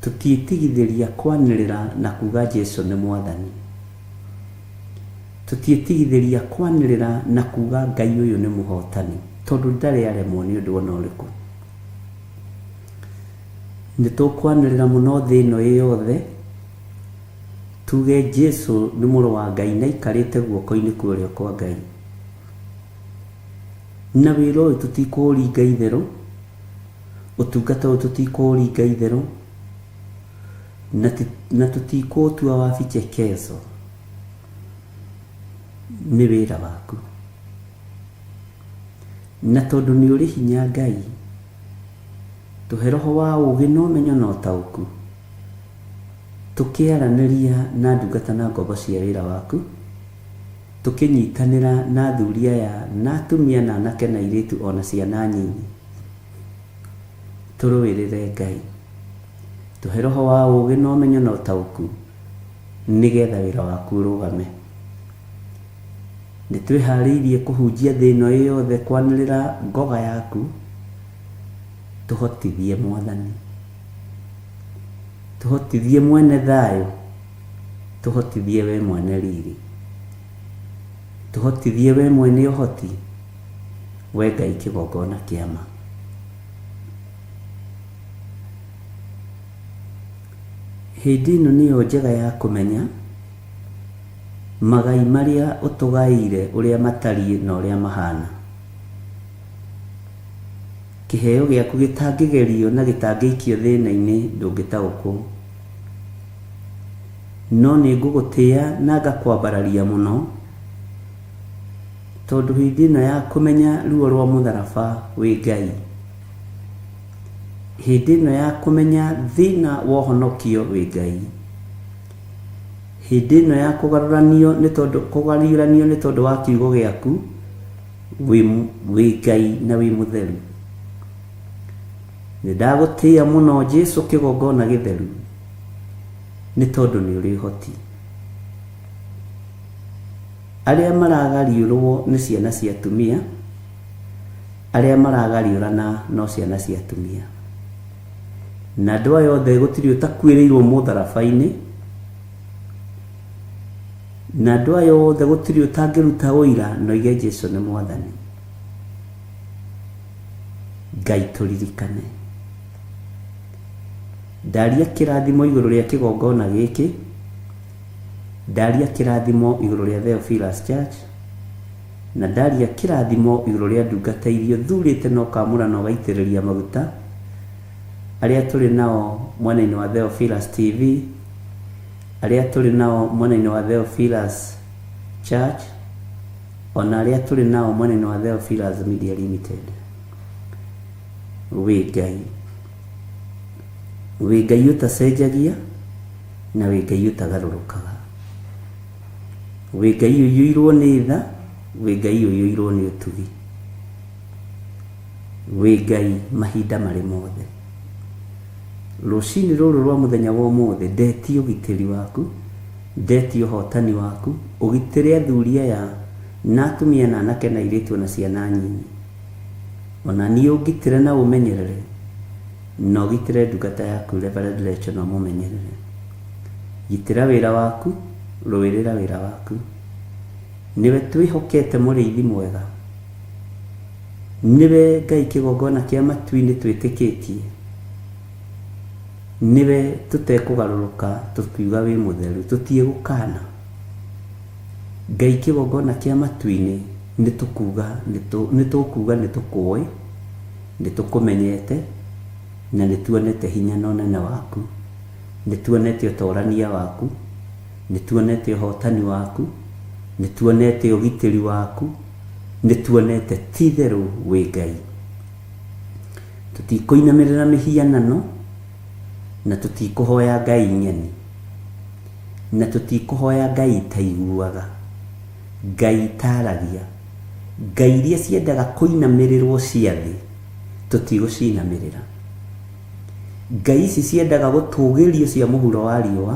Tũtiĩtigithĩria kwanĩrĩra na kuga Jesu nĩ Mwathani. Tũtiĩtigithĩria kwanĩrĩra na kuga Ngai ũyũ nĩ mũhotani, tondũ ndarĩ aremwo nĩ ũndũ ona ũrĩkũ. Nĩ tũkwanĩrĩra mũno thĩ ĩno ĩ yothe, tuge Jesu nĩ mũrũ wa Ngai na aikarĩte guoko-inĩ kwa ũrĩo kwa Ngai. Na wĩra ũyũ tũtikũũringa itherũ, ũtungata ũyũ tũtikũũringa itherũ, na tũtikũũtua wa vichekezo. Nĩ wĩra waku. Na tondũ nĩ ũrĩ hinya Ngai, tũhe roho wa ũũgĩ na ũmenyo na ũtaũku, tũkĩaranĩria na ndungata na ngombo cia wĩra waku, tũkĩnyitanĩra na athuri aya na atumia na anake na airĩtu o na ciana nyinyi, tũrũĩrĩre Ngai. Tũhe roho wa ũũgĩ na ũmenyo na ũtaũku, nĩgetha wĩra waku ũrũgame. Nĩ twĩharĩirie kũhunjia thĩ ĩno ĩ yothe kwanĩrĩra ngoga yaku, tũhotithie Mwathani. Tũhotithie mwene thayũ, tũhotithie we mwene riri. Tũhotithie we mwene ũhoti, we Ngai kĩgongona kĩa ma. Hĩndĩ ĩno nĩyo njega ya kũmenya magai marĩa ũtũgaĩire ũrĩa matariĩ na ũrĩa mahana. Kĩheo gĩaku gĩtangĩgerio na gĩtangĩikio thĩna-inĩ ndũngĩtaũkwo. No nĩ ngũgũtĩa na ngakwambararia mũno, tondũ hĩndĩ ĩno ya kũmenya ruo rwa mũtharaba wĩ Ngai, hĩndĩ ĩno ya kũmenya thĩna wa ũhonokio wĩ Ngai, hĩndĩ ĩno ya kũgarũranio nĩ tondũ kũgariũranio nĩ tondũ wa kiugo gĩaku wĩ Ngai na wĩ mũtheru. Nĩ ndagũtĩa mũno Jesu kĩgongona gĩtheru, nĩ tondũ nĩ ũrĩ ũhoti. Arĩa maragariũrwo nĩ ciana cia atumia, arĩa maragariũrana no ciana cia atumia. Na andũ aya othe gũtirĩ ũtakuĩrĩirwo mũtharaba-inĩ, na andũ aya othe gũtirĩ ũtangĩruta ũira na oige Jesu nĩ Mwathani. Ngai tũririkane. Ndaria kĩrathimo igũrũ rĩa kĩgongona gĩkĩ, ndaria kĩrathimo igũrũ rĩa Theophilus Church, na ndaria kĩrathimo igũrũ rĩa ndungata iria ũthurĩte na ũkamũra na ũgaitĩrĩria maguta. Arĩa tũrĩ nao mwena-inĩ wa Theophilus TV, arĩa tũrĩ nao mwena-inĩ wa Theophilus Church, ona arĩa tũrĩ nao mwena-inĩ wa Theophilus Media Limited. Wĩ Ngai. Wĩ Ngai ũtacenjagia na wĩ Ngai ũtagarũrũkaga. Wĩ Ngai ũiyũirwo nĩ tha, wĩ Ngai ũiyũirwo nĩ ũtugi. Wĩ Ngai mahinda marĩ mothe. Rũcinĩ rũrũ rwa mũthenya wa ũmũthĩ ndetia ũgitĩri waku, ndetia ũhotani waku, ũgitĩre athuri aya na atumia na anake na airĩtu ona ciana nyinyi. Ona niĩ ũngitĩre na ũmenyerere, na ũgitĩre ndungata yaku Reverend Rachel na ũmũmenyerere. Gitĩra wĩra waku, rũĩrĩra wĩra waku. Nĩwe twĩhokete mũrĩithi mwega. Nĩwe Ngai kĩgongona kĩa matu-inĩ twĩtĩkĩtie. Nĩwe tũtekũgarũrũka tũkiuga wĩ mũtheru, tũtiĩgũkana. Ngai kĩgongona kĩa matu-inĩ nĩtũkuga nĩtũkuga nĩtũkũĩ, nĩtũkũmenyete na nĩtuonete hinya na ũnene waku. Nĩtuonete ũtorania waku, nĩtuonete ũhotani waku, nĩtuonete ũgitĩri waku, Nĩtuonete ti-itherũ wĩ Ngai. Tũtikũinamĩrĩra mĩhianano, na tũtikũhoya ngai ng'eni, na tũtikũhoya ngai itaiguaga, ngai itaragia, ngai iria ciendaga kũinamĩrĩrwo cia thĩ, tũtigũcinamĩrĩra. Ngai ici ciendaga gũtũgĩrio cia mũhuro wa riũa,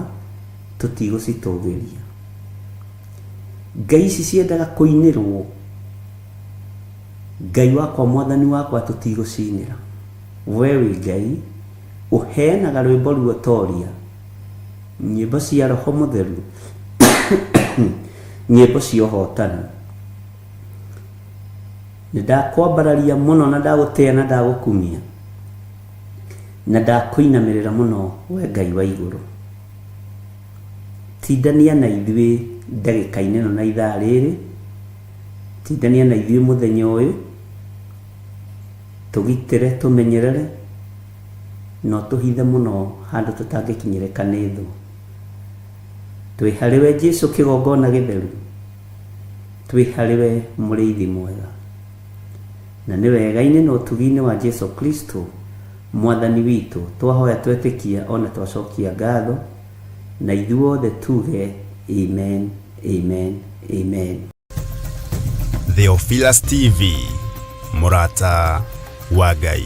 tũtigũcitũgĩria. Ngai ici ciendaga kũinĩrwo, Ngai wakwa mwathani wakwa tũtigũcinĩra. We wĩ Ngai ũheanaga rwĩmbo ruotoria, nyĩmbo cia roho mũtheru, nyĩmbo cia ũhotani. Nĩ ndakwambararia mũno na ndagũtĩa na ndagũkumia na ndakũinamĩrĩra mũno we Ngai wa igũrũ. Tindania na ithuĩ ndagĩka-inĩ ĩno na ithaa rĩrĩ, tindania na ithuĩ mũthenya ũyũ, tũgitĩre, tũmenyerere, na ũtũhithe mũno handũ tũtangĩkinyĩrĩka nĩ thũ. Twĩ harĩwe Jesu kĩgongona gĩtheru, twĩ harĩwe mũrĩithi mwega. Na nĩ wega-inĩ na ũtugi-inĩ wa Jesu Kristo Mwathani witũ, twahoya twetĩkia ona twacokia ngatho. Na ithuothe tuge amen, amen, amen. Theophilus TV, mũrata wa Ngai.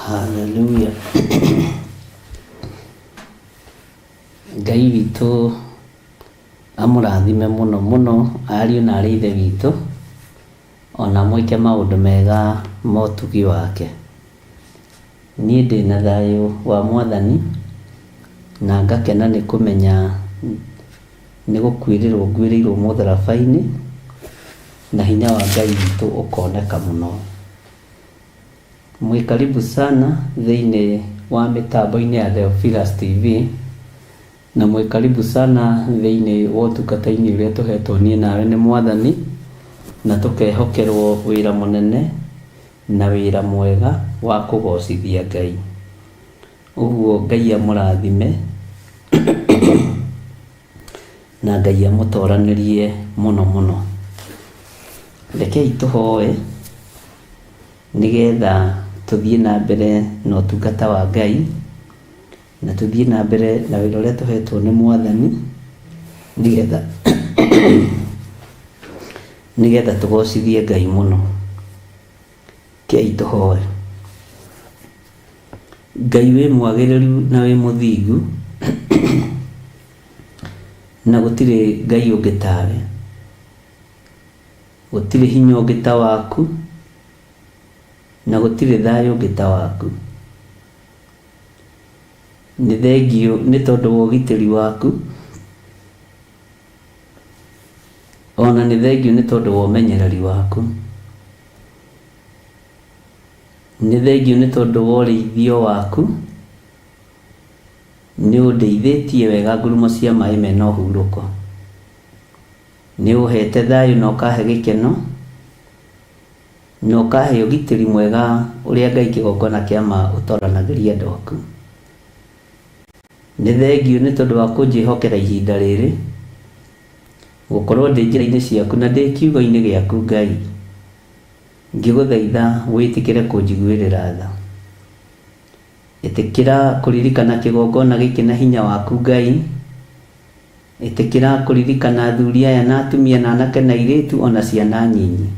Hallelujah. Ngai witũ amũrathime mũno mũno ariũ na arĩ ithe witũ, ona mwĩke maũndũ mega ma ũtugi wake. Niĩ ndĩ na thayũ wa Mwathani, na ngakena nĩ kũmenya nĩ gũkuĩrĩrwo nguĩrĩirwo mũtharaba-inĩ, na hinya wa Ngai witũ ũkoneka mũno. Mwĩ karibu sana thĩinĩ wa mĩtambo-inĩ ya Theophilus TV, na mwĩ karibu sana thĩinĩ wa ũtungata-inĩ ũrĩa tũhetwo niĩ nawe nĩ Mwathani, na tũkehokerwo wĩra mũnene na wĩra mwega wa kũgocithia Ngai. Ũguo Ngai amũrathime. Na Ngai amũtoranĩrie mũno mũno. Rekei tũhoe nĩgetha tũthiĩ na mbere na ũtungata wa Ngai, na tũthiĩ na mbere na wĩra ũrĩa tũhetwo nĩ Mwathani, nĩgetha nĩgetha tũgocithie Ngai mũno. Rekei tũhoe. Ngai wĩ mwagĩrĩru na wĩ mũthingu, na gũtirĩ Ngai ũngĩ tawe. Gũtirĩ hinya ũngĩ ta waku, na gũtirĩ thayũ ũngĩ ta waku. Nĩ thengiũ nĩ tondũ wa ũgitĩri waku, ona nĩ thengiũ nĩ tondũ wa ũmenyereri waku. Nĩ thengiũ nĩ tondũ wa ũrĩithio waku, nĩ ũndeithĩtie wega ngurumo cia maĩ mena ũhurũko. Nĩ ũhete thayũ na ũkahe gĩkeno, na ũkahe ũgitĩri mwega ũrĩa Ngai kĩgongona kĩa ma ũtoranagĩria andũ aku. Nĩ thengiũ nĩ tondũ wa kũnjĩhokera ihinda rĩrĩ, gũkorwo ndĩ njĩra-inĩ ciaku na ndĩ kiugo-inĩ gĩaku Ngai. Ngĩgũthaitha wĩtĩkĩre kũnjiguĩrĩra tha. Ĩtĩkĩra kũririkana kĩgongona gĩkĩ na hinya waku Ngai. Ĩtĩkĩra kũririkana athuri aya na atumia na anake na airĩtu ona ciana nyinyi.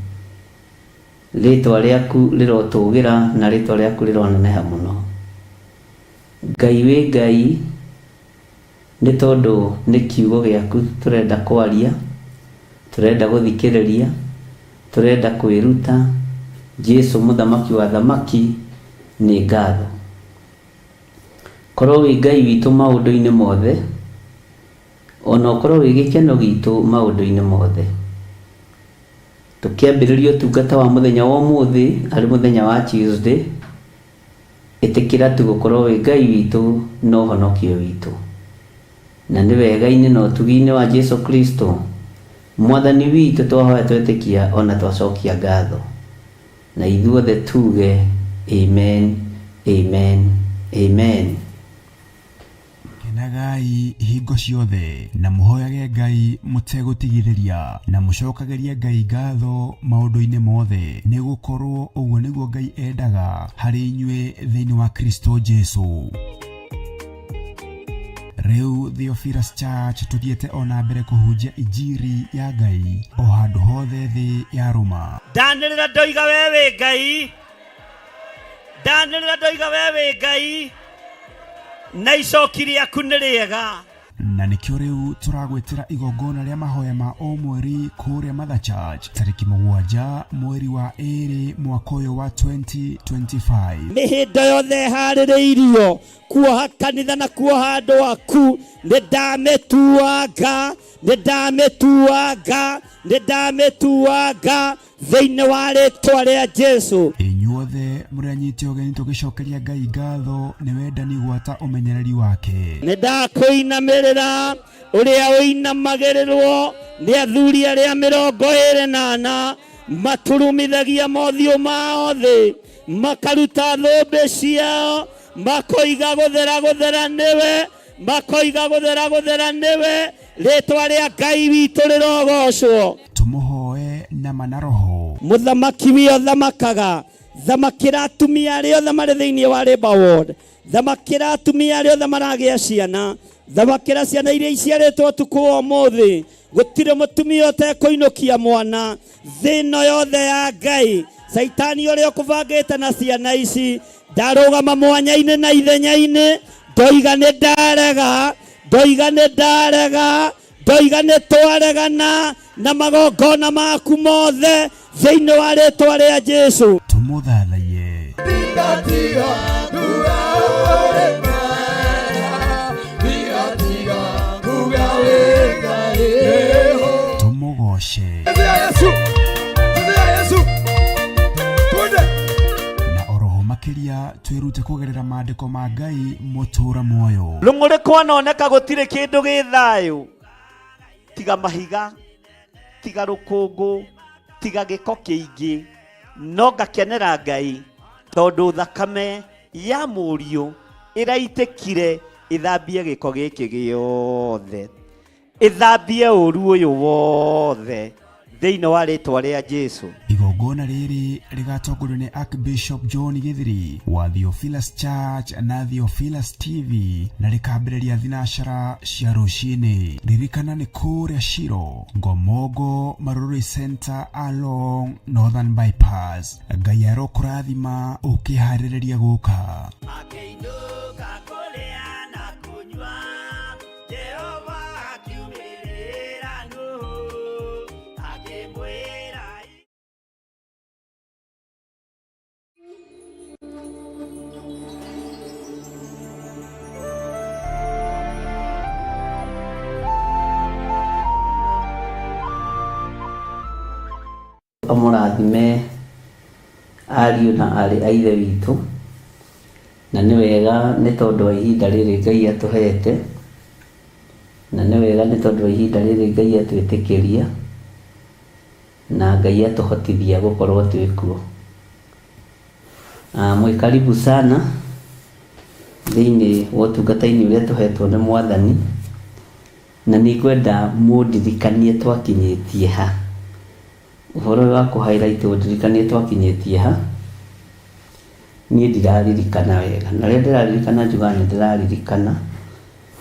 Rĩtwa rĩaku rĩrotũgĩra na rĩtwa rĩaku rĩroneneha mũno. Ngai wĩ Ngai, nĩ tondũ nĩ kiugo gĩaku tũrenda kwaria, tũrenda gũthikĩrĩria, tũrenda kwĩruta. Jesu mũthamaki wa athamaki, nĩ ngatho. Korwo wĩ Ngai witũ maũndũ-inĩ mothe, ona ũkorwo wĩ gĩkeno gitũ maũndũ-inĩ mothe. Tũkĩambĩrĩria ũtungata wa mũthenya wa ũmũthĩ, arĩ mũthenya wa Tuesday, ĩtĩkĩra tu gũkorwo wĩ Ngai witũ na ũhonokio witũ. Na nĩ wega-inĩ na ũtugi-inĩ wa Jesu Kristo, Mwathani witũ twahoya twetĩkia ona twacokia ngatho. Na ithuothe tuge amen, amen, amen. Kenagai hingo ciothe na mũhoyage Ngai mũtegũtigithĩria na mũcokagĩrie Ngai ngatho maũndũ-inĩ mothe, nĩ gũkorwo ũguo nĩguo Ngai endaga harĩ inyuĩ thĩinĩ wa Kristo Jesu. Rĩu Theophilus Church tũthiĩte o na mbere kũhunjia injiri ya Ngai o handũ hothe thĩ yarũma. Ndanĩrĩra ndoiga we wĩ Ngai, ndanĩrĩra ndoiga we wĩ Ngai, na icoki rĩaku nĩ rĩega. Na nĩkĩo rĩu tũragwĩtĩra igongona rĩa mahoya ma o mweri kũrĩa Mother Church tarĩki 7 mweri wa 2 mwaka ũyũ wa 2025. Mĩhĩndo yothe ĩharĩrĩirio kuoha kanitha na kuoha andũ aku, nĩ ndamĩtuanga, nĩ ndamĩtuanga, nĩ ndamĩtuanga thĩinĩ wa rĩtwa rĩa Jesu. Inyuothe mũrĩ anyite ũgeni tũgĩcokeria Ngai ngatho nĩ wendani gwata ũmenyereri wake. Nĩ ndakũinamĩrĩra ũrĩa ũinamagĩrĩrwo nĩ athuri arĩa 24 maturumithagia mothiũ mao thĩ, makaruta thũmbĩ ciao, makoiga gũthera gũthera nĩwe, makoiga gũthera gũthera nĩwe, rĩtwa rĩa Ngai witũ rĩrogocwo. Tũmũhoe na ma na roho. Mũthamaki wio thamakaga, thamakĩra atumia arĩa othe marĩ thĩinĩ wa Labour Ward, thamakĩra atumia arĩa othe maragĩa ciana, thamakĩra ciana iria iciarĩtwo ũtukũ wa ũmũthĩ. Gũtirĩ mũtumia ũtekũinũkia mwana thĩ ĩno yothe ya Ngai. Caitani ũrĩa ũkũbangĩte na ciana ici ndarũgama mwanya-inĩ na ithenya-inĩ, ndoiga nĩ ndarega, ndoiga nĩ ndarega, ndoiga nĩ twaregana na magongona maku mothe thĩinĩ wa rĩtwa rĩa Jesu. Tũmũthathaiye. Tũmũgoce. Na oroho makĩria twĩrute kũgerera maandĩko ma Ngai mũtũra muoyo. Rũng'ũrĩ kwanoneka gũtirĩ kĩndũ gĩ thayũ, tiga mahiga, tiga rũkũngũ, tiga gĩko kĩingĩ, no ngakenera Ngai tondũ thakame ya mũriũ ĩraitĩkire ĩthambie gĩko gĩkĩ gĩothe. Ĩthambie ũũru ũyũ wothe thĩinĩ wa rĩtwa rĩa Jesu. Igongona rĩrĩ rĩgatongorio nĩ Archbishop John Githiri wa Theophilus Church na Theophilus TV na rĩkambĩrĩria thinacara cia rũcinĩ. Ririkana nĩ kũrĩa Shiro, Ngomongo, Marurui Center along Northern Bypass. Ngai arokũrathima ũkĩharĩrĩria gũka. Akĩinũka kũrĩa na kũnyua, Jehova akiumĩrĩra Nuhu, akĩmwĩra. Amũrathime ariũ na aarĩ a Ithe witũ, na nĩ wega nĩ tondũ wa ihinda rĩrĩ Ngai atũhete, na nĩ wega nĩ tondũ wa ihinda rĩrĩ Ngai atwĩtĩkĩria, na Ngai atũhotithia gũkorwo twĩ kuo. Mwĩ karibu sana thĩinĩ wa ũtungata-inĩ ũrĩa tũhetwo nĩ Mwathani, na nĩ ngwenda mũndirikanie twakinyĩtie ha. Ũhoro ũyũ wa kũ highlight ũndirikanie twakinyĩtie ha, niĩ ndiraririkana wega. Na rĩrĩa ndĩraririkana njugaga nĩ ndĩraririkana,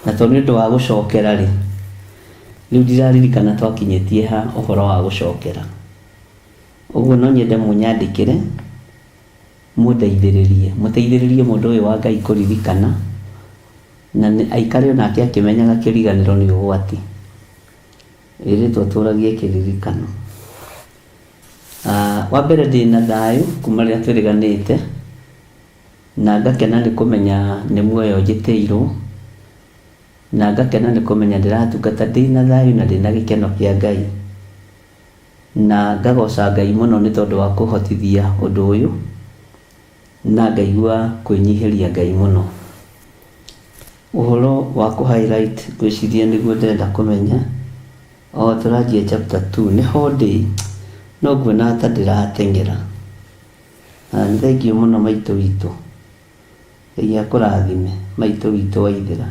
na tondũ nĩ ũndũ wa gũcokera rĩ, rĩu ndiraririkana twakinyĩtie ha ũhoro wa gũcokera. Ũguo no nyende mũnyandĩkĩre, mũndeithĩrĩrie, mũteithĩrĩrie mũndũ ũyũ wa Ngai kũririkana, na aikare onake akĩmenyaga kĩriganĩro nĩ ũgwati. Wĩrĩtwo ũtũragie kĩririkano. Wa mbere ndĩna thayũ kuma rĩrĩa twĩrĩganĩte, na ngakena nĩ kũmenya nĩ muoyo njĩtĩirwo, na ngakena nĩ kũmenya ndĩratungata ndĩna thayũ na ndĩna gĩkeno kĩa Ngai. Na ngagoca Ngai mũno nĩ tondũ wa kũhotithia ũndũ ũyũ, na ngaigua kwĩnyihĩria Ngai mũno. Ũhoro wa kũ highlight ngwĩciria nĩguo ndĩrenda kũmenya. O tũranjia chapter 2 nĩho ndĩ, no nguona ta ndĩrateng'era. Na nĩ thengiũ mũno maitũ witũ. Ngai akũrathime maitũ witũ Waithĩra.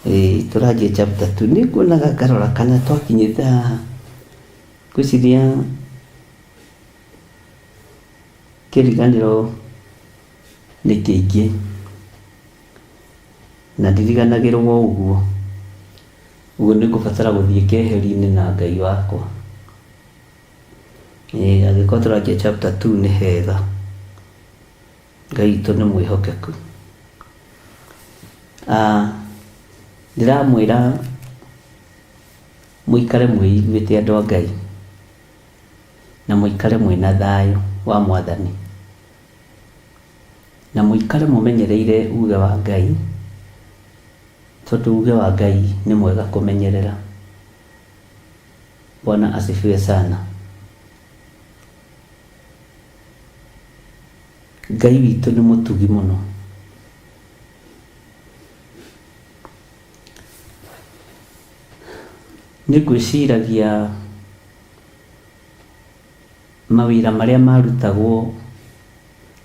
Ĩĩ tũranjia chapter 2. Nĩ nguonaga ngarora kana twakinyĩte haha. Ngwĩciria kĩriganĩro nĩ kĩingĩ na ndiriganagĩrwo ũguo. Ũguo nĩ ngũbatara gũthiĩ keheri-inĩ na Ngai wakwa. Ĩĩ angĩkorwo tũranjia chapter 2 nĩ hega. Ngai witũ nĩ mwĩhokeku. Ndĩramwĩra mũikare mwĩiguĩte andũ a Ngai, na mũikare mwĩna thayũ wa Mwathani, na mũikare mũmenyereire uge wa Ngai, tondũ uge wa Ngai nĩ mwega kũmenyerera. Bwana asifiwe sana. Ngai witũ nĩ mũtugi mũno. Nĩ ngwĩciragia mawĩra marĩa marutagwo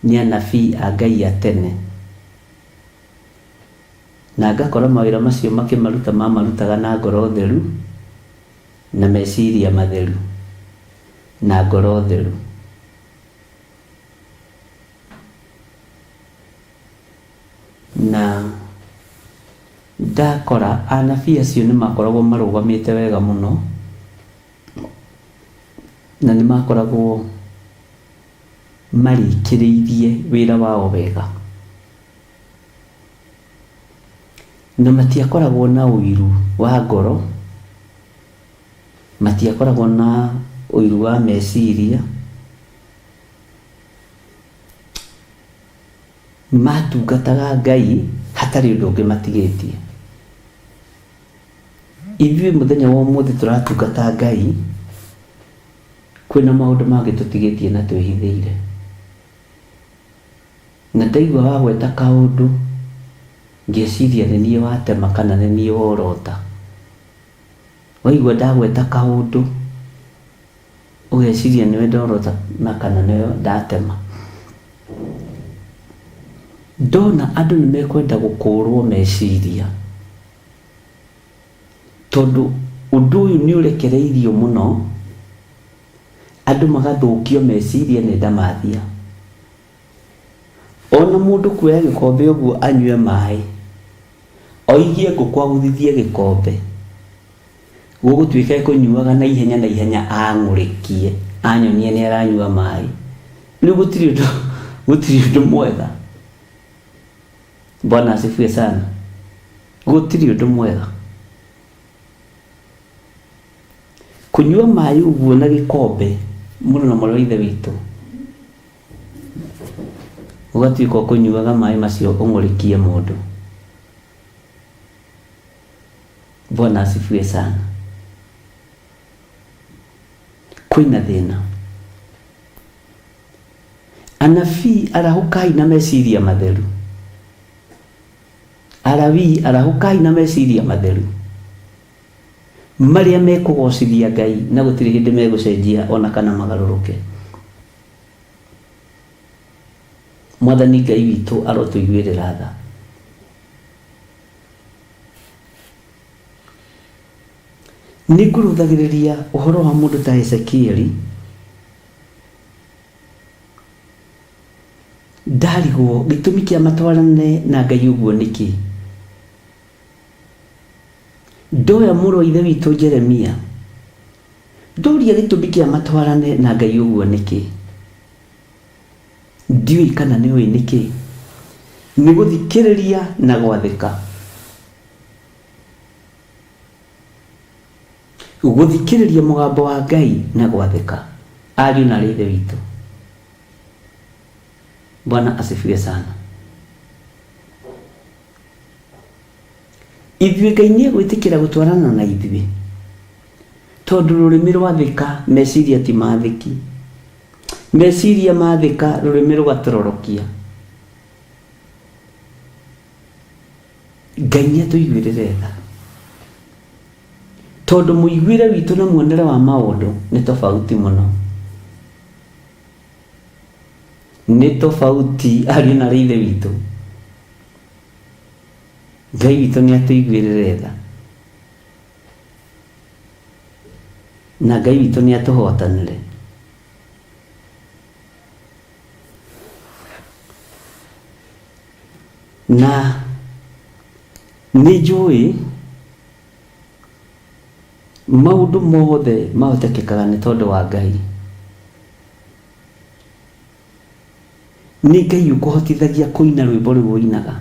nĩ anabii a Ngai a tene, na ngakora mawĩra macio makĩmaruta mamarutaga na ngoro theru na meciria matheru na ngoro theru. Na ndakora anabii acio nĩ makoragwo marũgamĩte wega mũno, na nĩ makoragwo marĩkĩrĩirie wĩra wao wega. Na matiakoragwo na ũiru wa ngoro, matiakoragwo na ũiru wa meciria, matungataga Ngai hatarĩ ũndũ ũngĩ matigĩtie. Ithuĩ mũthenya wa ũmũthĩ tũratungata Ngai, kwĩna maũndũ mangĩ tũtigĩtie na twĩhithĩire. Na ndaigua wagweta kaũndũ, ngeciria nĩ niĩ watema kana nĩ niĩ worota. Waigua ndagweta kaũndũ, ũgeciria nĩwe ndorota na kana nĩwe ndatema. Ndona andũ nĩ mekwenda gũkũrwo meciria. Tondũ ũndũ ũyũ nĩ ũrekereirio mũno, andũ magathũkio meciria nĩ ndamathia. Ona mũndũ kuoya gĩkombe ũguo anyue maĩ, oigie ngũkũ agũthithie gĩkombe, gũgũtuĩka ekũnyuaga na ihenya na ihenya ang'ũrĩkie, anyonie nĩ aranyua maĩ. Rĩu gũtirĩ ũndũ gũtirĩ ũndũ mwega. Bwana asifiwe sana. Gũtirĩ ũndũ mwega. Kũnyua maĩ ũguo na gĩkombe mũrũ na mwarĩ wa ithe witũ, ũgatuĩka ũkũnyuaga maĩ macio ũng'ũrĩkie mũndũ. Bwana asifiwe sana. Kwĩna thĩna. Anabii arahũkai na meciria matheru. Alawii arahũkai na meciria matheru marĩa mekũgocithia Ngai na gũtirĩ hĩndĩ megũcenjia ona kana magarũrũke. Mwathani Ngai witũ arotũiguĩrĩra tha. Nĩ ngũrũthagĩrĩria ũhoro wa mũndũ ta Ezekieli ndarigwo gĩtũmi kĩa matwarane na Ngai ũguo nĩkĩ. Ndoya mũrũ wa ithe witũ Jeremia ndoria gĩtũmi kĩa matwarane na Ngai ũguo nĩkĩ. Ndiũĩ kana nĩ ũĩ nĩkĩ. Nĩ gũthikĩrĩria na gwathĩka. Gũthikĩrĩria mũgambo wa Ngai na gwathĩka. Ariũ na aarĩ a Ithe witũ. Bwana asifiwe sana. Ithuĩ Ngai nĩ egwĩtĩkĩra gũtwarana na ithuĩ tondũ rũrĩmĩ rwathĩka meciria ti mathĩki. Meciria mathĩka rũrĩmĩ rũgatororokia. Ngai nĩ atũiguĩrĩre tha tondũ mũiguĩre witũ na muonere wa maũndũ nĩ tofauti mũno. Nĩ tofauti ariũ na aarĩ a Ithe witũ. Ngai witũ nĩ atũiguĩrĩre tha na Ngai witũ nĩ atũhotanĩre. Na nĩ njũĩ maũndũ mothe mahotekekaga nĩ tondũ wa Ngai. Nĩ Ngai ũkũhotithagia kũina rwĩmbo rũu ũinaga.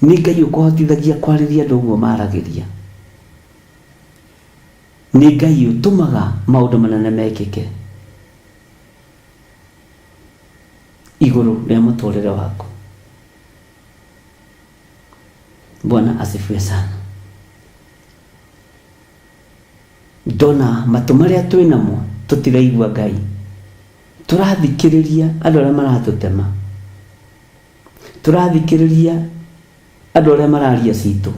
Nĩ Ngai ũkũhotithagia kwarĩria andũ ũguo maragĩria. Nĩ Ngai ũtũmaga maũndũ manene mekĩke igũrũ rĩa mũtũrĩre waku. Bwana asifiwe sana. Ndona matũ marĩa twĩ namo tũtiraigua Ngai. Tũrathikĩrĩria andũ arĩa maratũtema. Tũrathikĩrĩria andũ arĩa mararia citũ.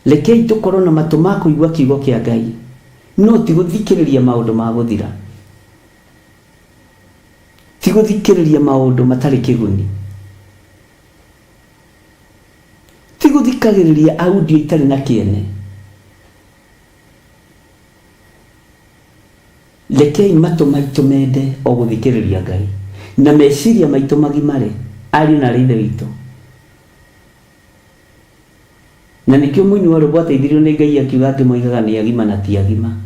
Rekei tũkorwo na matũ ma kũigua kiugo kĩa Ngai, no ti gũthikĩrĩria maũndũ ma gũthira. Ti gũthikĩrĩria maũndũ matarĩ kĩguni. Ti gũthikagĩrĩria audio itarĩ na kĩene. Rekei matũ maitũ mende o gũthikĩrĩria Ngai, na meciria maitũ magimare, ariũ na aarĩ a Ithe witũ. Na nĩkĩo mũini wa rwĩmbo ateithirio nĩ Ngai akiuga angĩ moigaga nĩ agima na ti agima,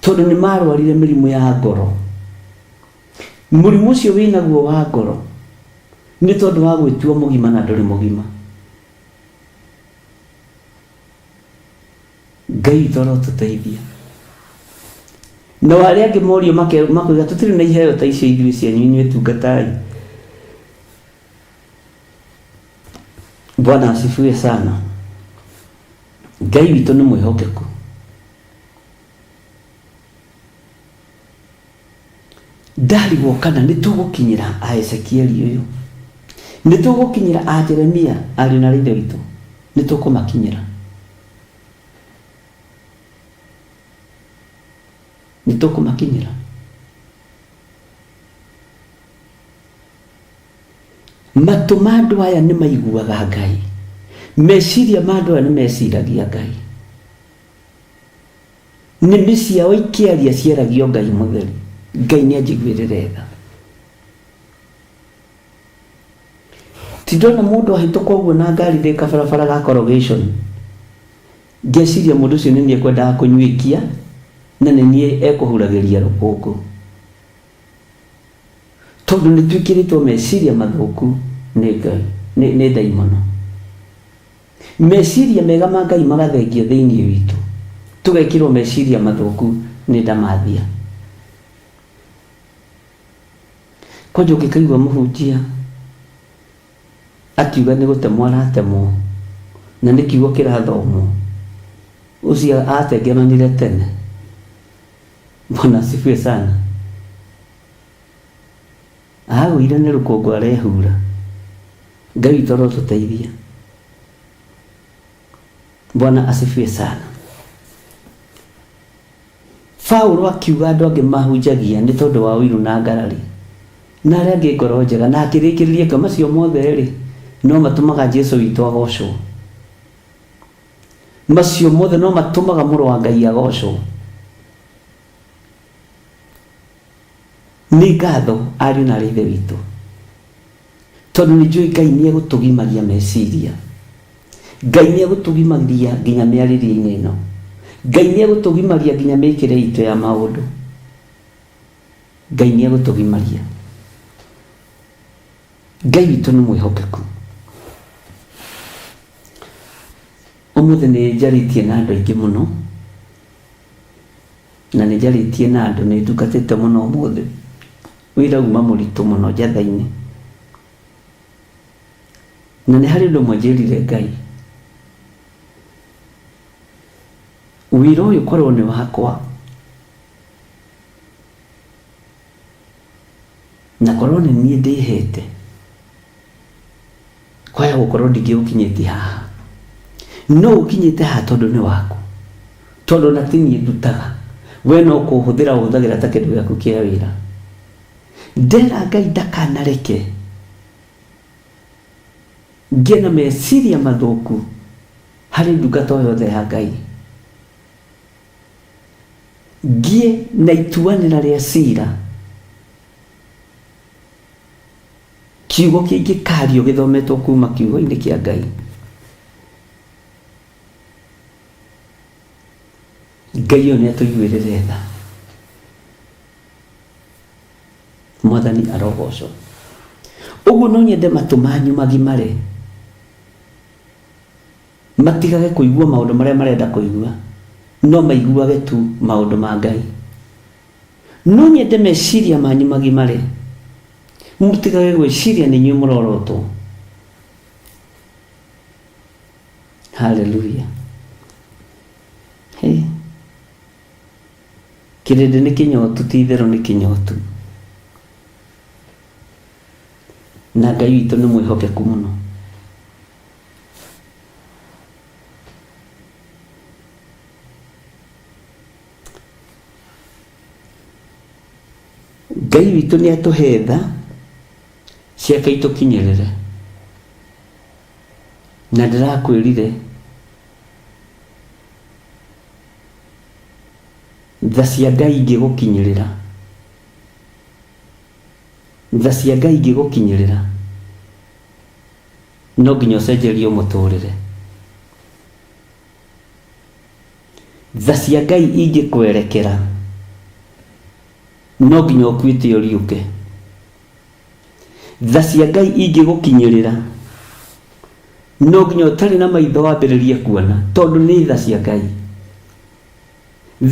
tondũ nĩ marwarire mĩrimũ ya ngoro. Mũrimũ ũcio wĩnaguo wa ngoro nĩ tondũ wa gwĩtua mũgima na ndũrĩ mũgima. Ngai witũ arotũteithia. Nao arĩa angĩ morio makoiga tũtirĩ na iheo ta icio ithuĩ cianyu inyuĩ tungatai. Bwana asifiwe sana. Ngai witũ nĩ mwĩhokeku. Ndarigwo kana nĩ tũgũkinyĩra a Ezekieli ũyũ, nĩ tũgũkinyĩra a Jeremia, ariũ na aarĩ a Ithe witũ, nĩ tũkũmakinyĩra. Nĩ tũkũmakinyĩra. Matũ ma andũ aya nĩ maiguaga Ngai. Meciria ma andũ aya nĩ meciragia Ngai. Nĩmĩ ciao ikĩaria ciaragio Ngai mũtheru. Ngai nĩ anjiguĩrĩre tha. Ti ndona mũndũ ahĩtũka ũguo na ngari ndĩ kabarabara ga corrugation. Ngeciria mũndũ ũcio nĩ niĩ ekwendaga kũnyuĩkia na nĩ niĩ ekũhuragĩria rũkũngũ. Tondũ nĩ twĩkĩrĩtwo meciria mathũku nĩ Ngai, nĩ, nĩ ndaimono. Meciria mega ma Ngai magathengio thĩinĩ witũ, tũgekĩrwo meciria mathũku nĩ ndamathia. Kwanja ũngĩkaigua mũhunjia akiuga nĩ gũtemwo aratemwo na nĩ kiugo kĩrathomwo, ũcio atengemanire tene. Bwana asifiwe sana. Agũire nĩ rũkũngũ arehura. Ngai witũ arotũteithia. Bwana asifiwe sana. Paulo akiuga andũ angĩ mahunjagia nĩ tondũ wa ũiru na ngarari na arĩa angĩ ngoro njega na akĩrĩkĩrĩria akiuga macio mothe rĩ no matũmaga Jesu witũ agocwo. Macio mothe no matũmaga mũrũ wa Ngai agocwo. Nĩ ngatho ariũ na arĩ ithe witũ tondũ nĩ njũĩ Ngai nĩ egũtũgimaria meciria. Ngai nĩ egũtũgimaria nginya mĩarĩrie-inĩ ĩno. Ngai nĩ egũtũgimaria nginya mĩkĩre itũ ya maũndũ. Ngai nĩ egũtũgimaria. Ngai witũ nĩ mwĩhokeku. Ũmũthĩ nĩ njarĩtie na andũ aingĩ mũno, na nĩ njarĩtie na andũ, nĩ ndungatĩte mũno ũmũthĩ. Wĩra uma mũritũ mũno njatha-inĩ. Na nĩ harĩ ũndũ ũmwe njĩrire Ngai, wĩra ũyũ korwo nĩ wakwa, na korwo nĩ niĩ ndĩhete, kwaya gũkorwo ndingĩũkinyĩtie haha. No ũkinyĩte haha tondũ nĩ waku, tondũ ona ti niĩ ndutaga, we no kũhũthĩra ũhũthagĩra ta kĩndũ gĩaku kĩa wĩra. Ndera Ngai ndakanareke ngĩe na meciria mathũku harĩ ndungata o yothe ya Ngai. Ngĩe na ituanĩra rĩa cira kiugo kĩngĩkario gĩthometwo kuma kiugo-inĩ kĩa Ngai. Ngai ũyũ nĩ atũiguĩrĩre tha. Mwathani arogocwo. Ũguo no nyende matũ manyu magimare, matigage kũigua maũndũ marĩa marenda kũigua, no maiguage tu maũndũ ma Ngai. No nyende meciria manyu magimare, mũtigage gwĩciria nĩ inyuĩ mũrorotwo. Haleluya. Hey. Kĩrĩndĩ nĩ kĩnyotu, ti itherũ nĩ kĩnyotu. Na Ngai witũ nĩ mwĩhokeku mũno. Ngai witũ nĩ atũhe tha ciake itũkinyĩrĩre. Na ndĩrakwĩrire Tha cia Ngai ingĩgũkinyĩrĩra, tha cia Ngai ingĩgũkinyĩrĩra, no nginya ũcenjerio mũtũrĩre. Tha cia Ngai ingĩkwerekera, no nginya ũkuĩte ũriũke. Tha cia Ngai ingĩgũkinyĩrĩra, no nginya ũtarĩ na maitho wambĩrĩrie kuona, tondũ nĩ tha cia Ngai.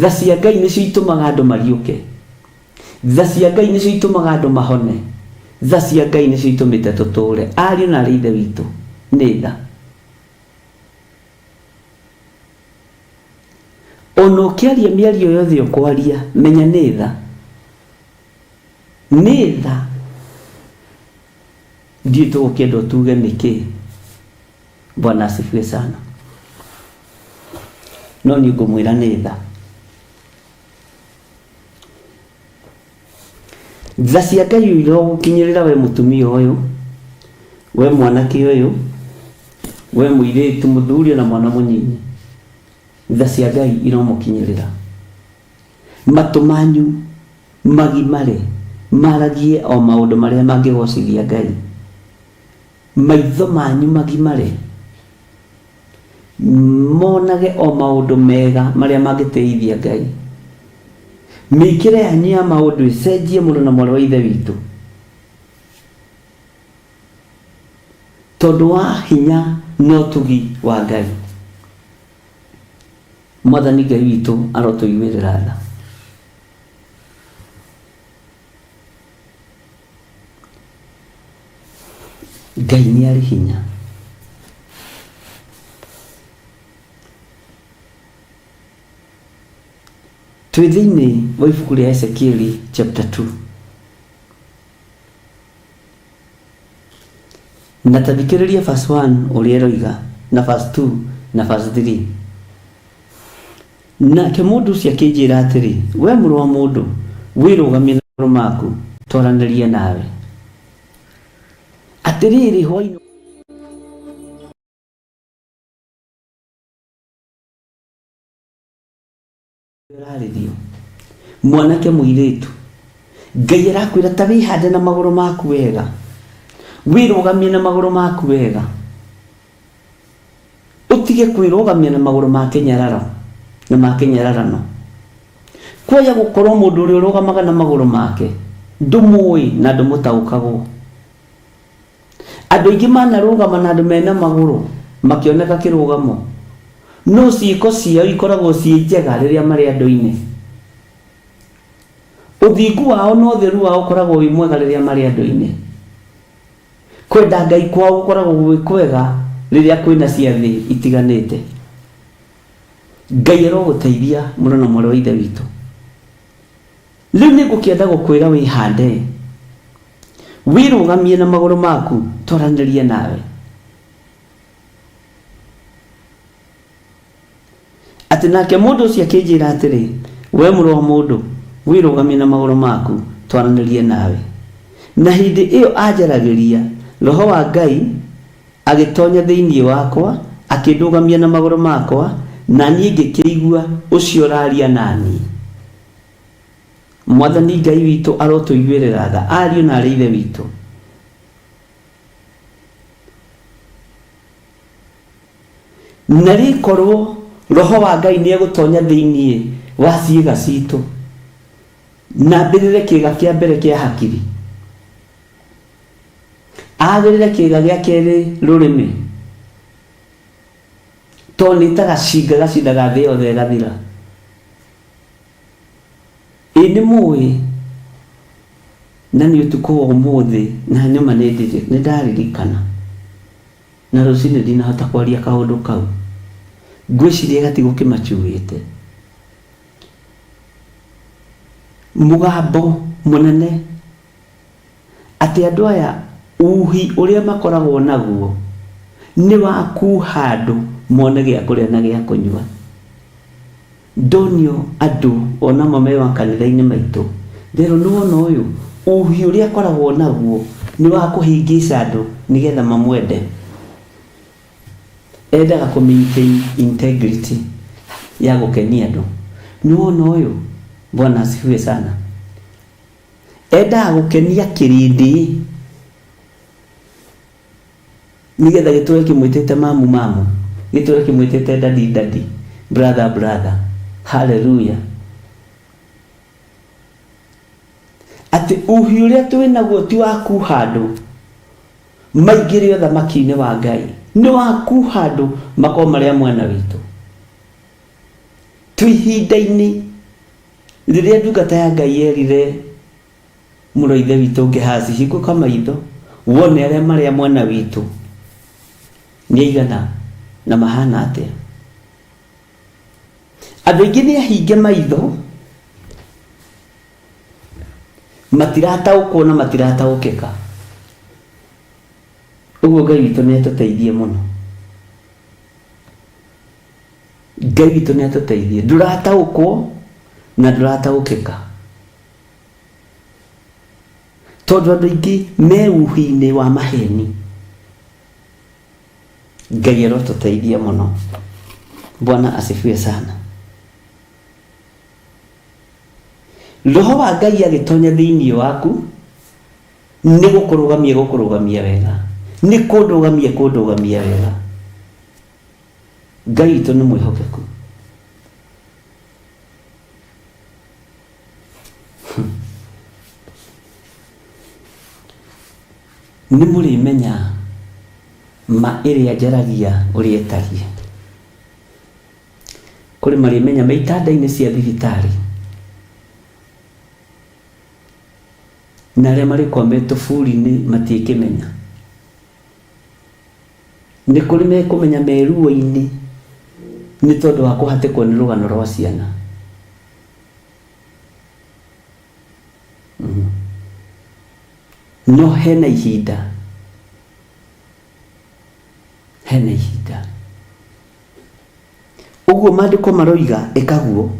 Tha cia Ngai nĩcio itũmaga andũ mariũke. Tha cia Ngai nĩcio itũmaga andũ mahone. Tha cia Ngai nĩcio itũmĩte tũtũũre. Ariũ na aarĩ a Ithe witũ, nĩ tha. Ona ũkĩaria mĩario yothe ũkwaria, menya nĩ tha. Nĩ tha. Ndiũĩ tũgũkĩendwo tuge nĩkĩ. Bwana asifiwe sana. No niĩ ngũmwĩra nĩ tha. Tha cia Ngai irogũkinyĩrĩra we mũtumia ũyũ, we mwanake ũyũ, We mũirĩtu, mũthuri na mwana mũnyinyi, tha cia Ngai iromũkinyĩrĩra. Matũ manyu magimare maragie o maũndũ marĩa mangĩgocithia Ngai. Maitho manyu magimare monage o maũndũ mega marĩa mangĩtĩithia Ngai. Mĩkĩre yanyu ya maũndũ ĩcenjie mũrũ na mwarĩ wa Ithe witũ, tondũ wa hinya na ũtugi wa Ngai. Mwathani Ngai witũ arotũiguĩrĩra tha. Ngai nĩ arĩ hinya. Twĩ thĩinĩ wa ibuku rĩa Ezekieli chapter 2. Na ta thikĩrĩria verse 1 ũrĩa ĩroiga na verse 2 na verse 3. Nake mũndũ ũcio akĩnjĩra atĩrĩ, We mũrũ wa mũndũ, wĩrũgamie na magũrũ maku, twaranĩrie nawe. Atĩrĩrĩ, hwaĩ-inĩ ũrarĩrio mwanake mũirĩtu, Ngai arakwĩra ta wĩhande na magũrũ maku wega, wĩrũgamie na magũrũ maku wega, ũtige kwĩrũgamia na magũrũ ma kĩnyararo na ma kĩnyararano. Kwaya gũkorwo mũndũ ũrĩa ũrũgamaga na magũrũ make ndũmũĩ na ndũmũtaũkagwo. Andũ aingĩ manarũgama na andũ mena magũrũ makĩoneka kĩrũgamo, no ciĩko ciao ikoragwo ciĩ njega rĩrĩa marĩ andũ-inĩ. Ũthingu wao na ũtheru wao ũkoragwo wĩ mwega rĩrĩa marĩ andũ-inĩ. Kwenda Ngai kwao gũkoragwo gwĩ kwega rĩrĩa kwĩna ciathĩ itiganĩte. Ngai arogũteithia mũno na mwarĩ wa Ithe witũ. Rĩu nĩ ngũkĩenda gũkwĩra wĩhande, wĩrũgamie na magũrũ maku, twaranĩrie nawe. Atĩ nake mũndũ ũcio akĩnjĩra atĩrĩ, We mũrũ wa mũndũ, wĩrũgamie na magũrũ maku, twaranĩrie nawe. Na hĩndĩ ĩyo anjaragĩria, Roho wa Ngai agĩtonya thĩinĩ wakwa, akĩndũgamia na magũrũ makwa, na niĩ ngĩkĩigua ũcio ũraaria na niĩ. Mwathani Ngai witũ arotũiguĩrĩra tha, ariũ na aarĩ Ithe witũ. Na rĩkorwo Roho wa Ngai nĩ egũtonya thĩinĩ wa ciĩga citũ, na ambĩrĩre kĩĩga kĩa mbere kĩa hakiri, agĩrĩre kĩĩga gĩa kerĩ rũrĩmĩ, tondũ nĩ ta gacinga gacindaga thĩ yothe ĩgathira. Ĩ nĩ mũĩ na nĩ ũtukũ wa ũmũthĩ na nyuma nĩ ndaririkana na rũcinĩ ndinahota kwaria kaũndũ kau. Ngwĩciria gatigũkĩmacuĩte. Mũgambo mũnene atĩ andũ aya uhi ũrĩa makoragwo naguo nĩ wa kuha andũ mone gĩa kũrĩa na gĩa kũnyua. Ndonio andũ onamo me makanitha-inĩ maitũ, nderwo nĩ wona ũyũ, uhi ũrĩa akoragwo naguo nĩ wa kũhĩngĩca andũ nĩgetha mamwende. Endaga kũ maintain integrity ya gũkenia andũ. Nĩ wona ũyũ, Bwana asifiwe sana. Endaga gũkenia kĩrĩndĩ nĩgetha gĩtũre kĩmwĩtĩte mamu mamu, gĩtũre kĩmwĩtĩte daddy daddy, brother brother. Hallelujah. Atĩ uhi ũrĩa twĩ naguo ti wa kuha andũ maingĩre ũthamaki-inĩ wa Ngai, nĩ wa kuha andũ makorwo marĩ a mwena witũ. Twĩ ihinda-inĩ rĩrĩa ndungata ya Ngai yerire mũrũ wa ithe witũ Gehazi, hingũka maitho wone arĩa marĩ a mwena witũ nĩ aigana na mahana atĩa. Andũ aingĩ nĩ ahinge maitho, matirataũkwo na matirataũkĩka. Ũguo Ngai witũ nĩ atũteithie mũno. Ngai witũ nĩ atũteithie. Ndũrataũkwo na ndũrataũkĩka. Tondũ andũ aingĩ me uhi-inĩ wa maheni. Ngai arotũteithia mũno. Bwana asifiwe sana. Roho wa Ngai agĩtonya thĩinĩ waku nĩ gũkũrũgamia gũkũrũgamia wega, nĩ kũndũgamia kũndũgamia wega. Ngai witũ nĩ mwĩhokeku. Nĩ mũrĩmenya ma ĩrĩa njaragia ũrĩa ĩtariĩ. Kũrĩ marĩmenya me itanda-inĩ cia thibitarĩ na arĩa marĩkorwo me tũburi-inĩ matiĩkĩmenya. Nĩ kũrĩ mekũmenya me ruo-inĩ nĩ tondũ wa kũhatĩkwo nĩ rũgano rwa ciana. No hena ihinda, hena ihinda. Ũguo maandĩko maroiga ĩkaguo,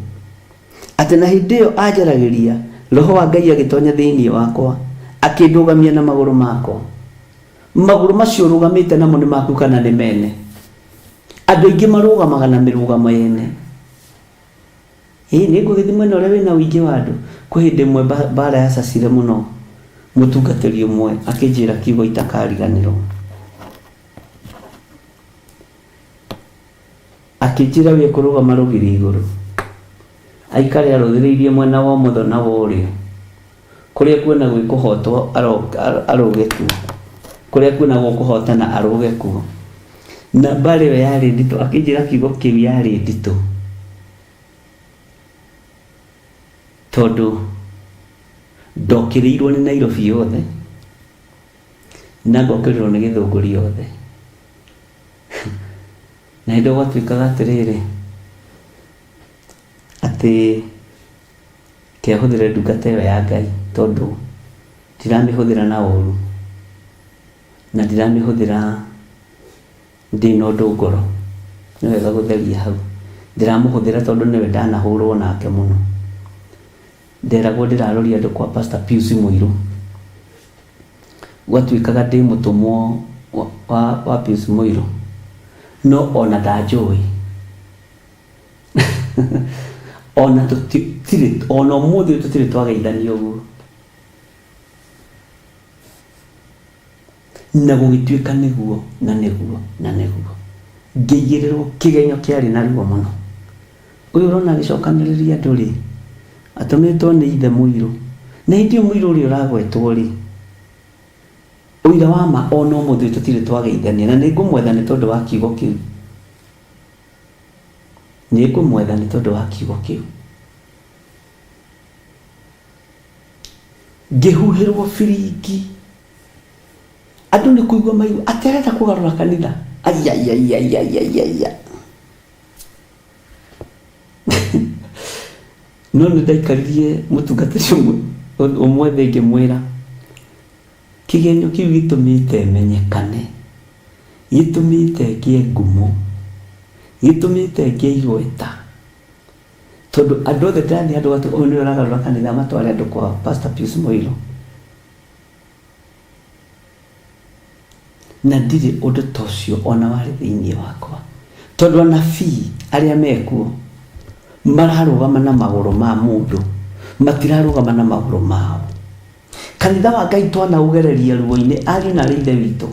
atĩ na hĩndĩ ĩyo anjaragĩria, Roho wa Ngai agĩtonya thĩinĩ wakwa, akĩndũgamia na magũrũ makwa. Magũrũ macio ũrũgamĩte namo nĩ maku kana nĩ mene? Andũ aingĩ marũgamaga na mĩrũgamo yene. Ĩĩ nĩ ngũgĩthiĩ mwena ũrĩa wĩna ũingĩ wa andũ. Kwĩ hĩndĩ ĩmwe mbara yacacire mũno, mũtungatĩri ũmwe akĩnjĩra kiugo itakariganĩrwo. Akĩnjĩra we ekũrũgama rũgiri igũrũ, aikare arũthĩrĩirie mwena wa ũmotho na wa ũrĩo, kũrĩa ekuona gwĩ kũhotwo arũge kuo, kũrĩa ekuona gũkũhotana arũge kuo. Na mbara ĩyo yarĩ nditũ, akĩnjĩra kiugo kĩu yarĩ nditũ, tondũ ndokĩrĩirwo nĩ Nairobi yothe, na ngokĩrĩrwo nĩ Gĩthũngũri yothe. Na hĩndĩ ĩyo gwatuĩkaga atĩrĩrĩ, atĩ reke hũthĩre ndungata ĩyo ya Ngai tondũ ndiramĩhũthĩra na ũru, na ndiramĩhũthĩra ndĩna ũndũ ngoro, nĩ wega gũtheria hau. Ndĩramũhũthĩra tondũ nĩwe ndanahũrwo nake mũno. Nderagwo ndĩraroria andũ kwa Pastor Pius Mũirũ. Gwatuĩkaga ndĩ mũtũmwo wa, wa Pius Mũirũ, no ona ndanjũĩ. Ona tũtirĩ, ona ũmũthĩ ũyũ tũtirĩ twageithania ũguo. Na gũgĩtuĩka nĩguo na nĩguo na nĩguo. Ngĩigĩrĩrwo kĩgenyo kĩarĩ na ruo mũno. Ũyũ ũrona agĩcokanĩrĩria andũ rĩ, atũmĩtwo nĩ ithe mũirũ. Na hĩndĩ ĩyo mũirũ ũrĩa ũragwetwo rĩ, ũira wa ma ona ũmũthĩ ũyũ tũtirĩ twageithania na nĩ ngũmwetha nĩ tondũ wa kiugo kĩu. Nĩ ngũmwetha nĩ tondũ wa kiugo kĩu. Ngĩhuhĩrwo biringi. Andũ nĩ kũigua maigua atĩ arenda kũgarũra kanitha. Aiaiaiaiaiaia. No nĩ ndaikaririe mũtungatĩri ũmwe ũmwe thĩ ngĩmwĩra, kĩgenyo kĩu gĩtũmĩte menyekane, gĩtũmĩte ngĩe ngumo, gĩtũmĩte ngĩe igweta, tondũ andũ othe ndĩrathiĩ handũ gatũ ũyũ nĩwe ũragarũra kanitha matware andũ kwa Pastor Pius Mũirũ. Na ndirĩ ũndũ ta ũcio o na warĩ thĩinĩ wakwa, tondũ anabii arĩa mekuo mararũgama na magũrũ ma mũndũ, matirarũgama na magũrũ mao. Kanitha wa Ngai twanaũgereria ruo-inĩ, ariũ na aarĩ a Ithe witũ,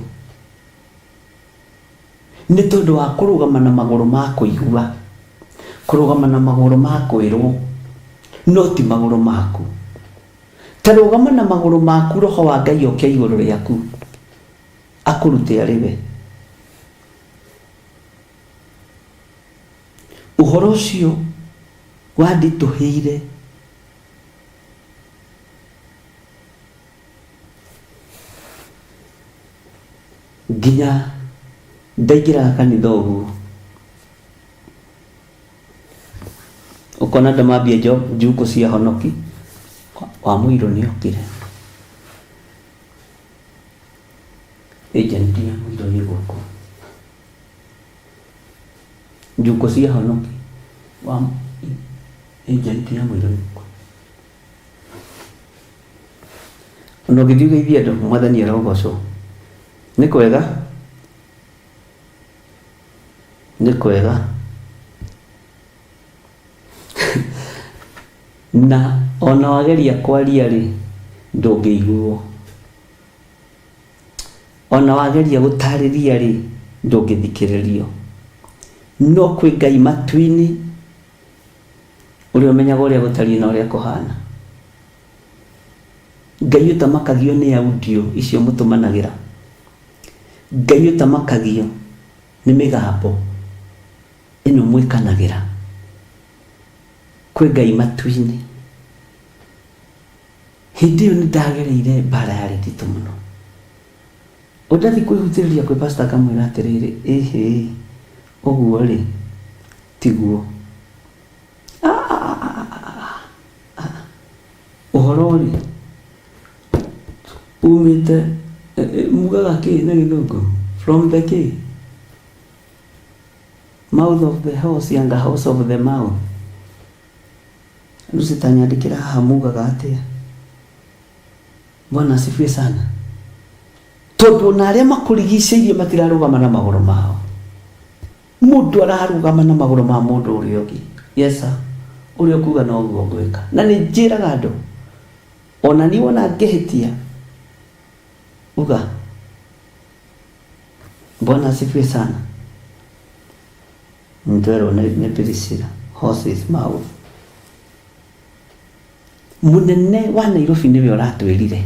nĩ tondũ wa kũrũgama na magũrũ ma kũigua, kũrũgama na magũrũ ma kwĩrwo, no ti magũrũ maku. Ta rũgama na magũrũ maku Roho wa Ngai oke igũrũ rĩaku akũrute arĩ we. Ũhoro ũcio wanditũhĩire nginya ndaingĩraga kanitha ũguo. Ũkona andũ mambia njukũ cia honoki, wa mũirũ nĩ okire. Agent ya mũirũ ĩ gũkũ. Njukũ cia honoki, wa agent ya mũirũ ĩ gũkũ. Ona ũngĩthiĩ ũgeithie andũ, Mwathani arogocwo. Nĩ kwega? Nĩ kwega. Na ona wageria kwaria rĩ, ndũngĩiguo. Ona wageria gũtarĩria rĩ, ndũngĩthikĩrĩrio. No kwĩ Ngai matu-inĩ ũrĩa ũmenyaga ũrĩa gũtariĩ na ũrĩa kũhana. Ngai ũtamakagio nĩ audio icio mũtũmanagĩra. Ngai ũtamakagio nĩ mĩgambo ĩno mwĩkanagĩra. Kwĩ Ngai matu-inĩ. Hĩndĩ ĩyo nĩ ndagereire mbara yarĩ nditũ mũno. O ndathiĩ kwĩhutĩrĩria kwĩ pastor ngamwĩra atĩrĩrĩ, ĩhĩ, ũguo rĩ, tiguo. Ũhoro rĩ, umĩte, mugaga kĩ na gĩthũngũ? From the kĩ? Mouth of the horse anga horse of the mouth. Rĩu citanyandĩkĩra haha mugaga atĩa? Bwana asifiwe sana. Tondũ ona arĩa makũrigicĩirie matirarũgama na magũrũ mao. Mũndũ ararũgama na magũrũ ma mũndũ ũrĩa ũngĩ. Yes sir. Ũrĩa ũkuga noguo ngwĩka. Na nĩ njĩraga andũ, ona niĩ wona ngĩhĩtia, uga. Bwana asifiwe sana. Nĩtwerwo nĩ Priscilla, horse's mouth. Mũnene wa Nairobi nĩwe ũratwĩrire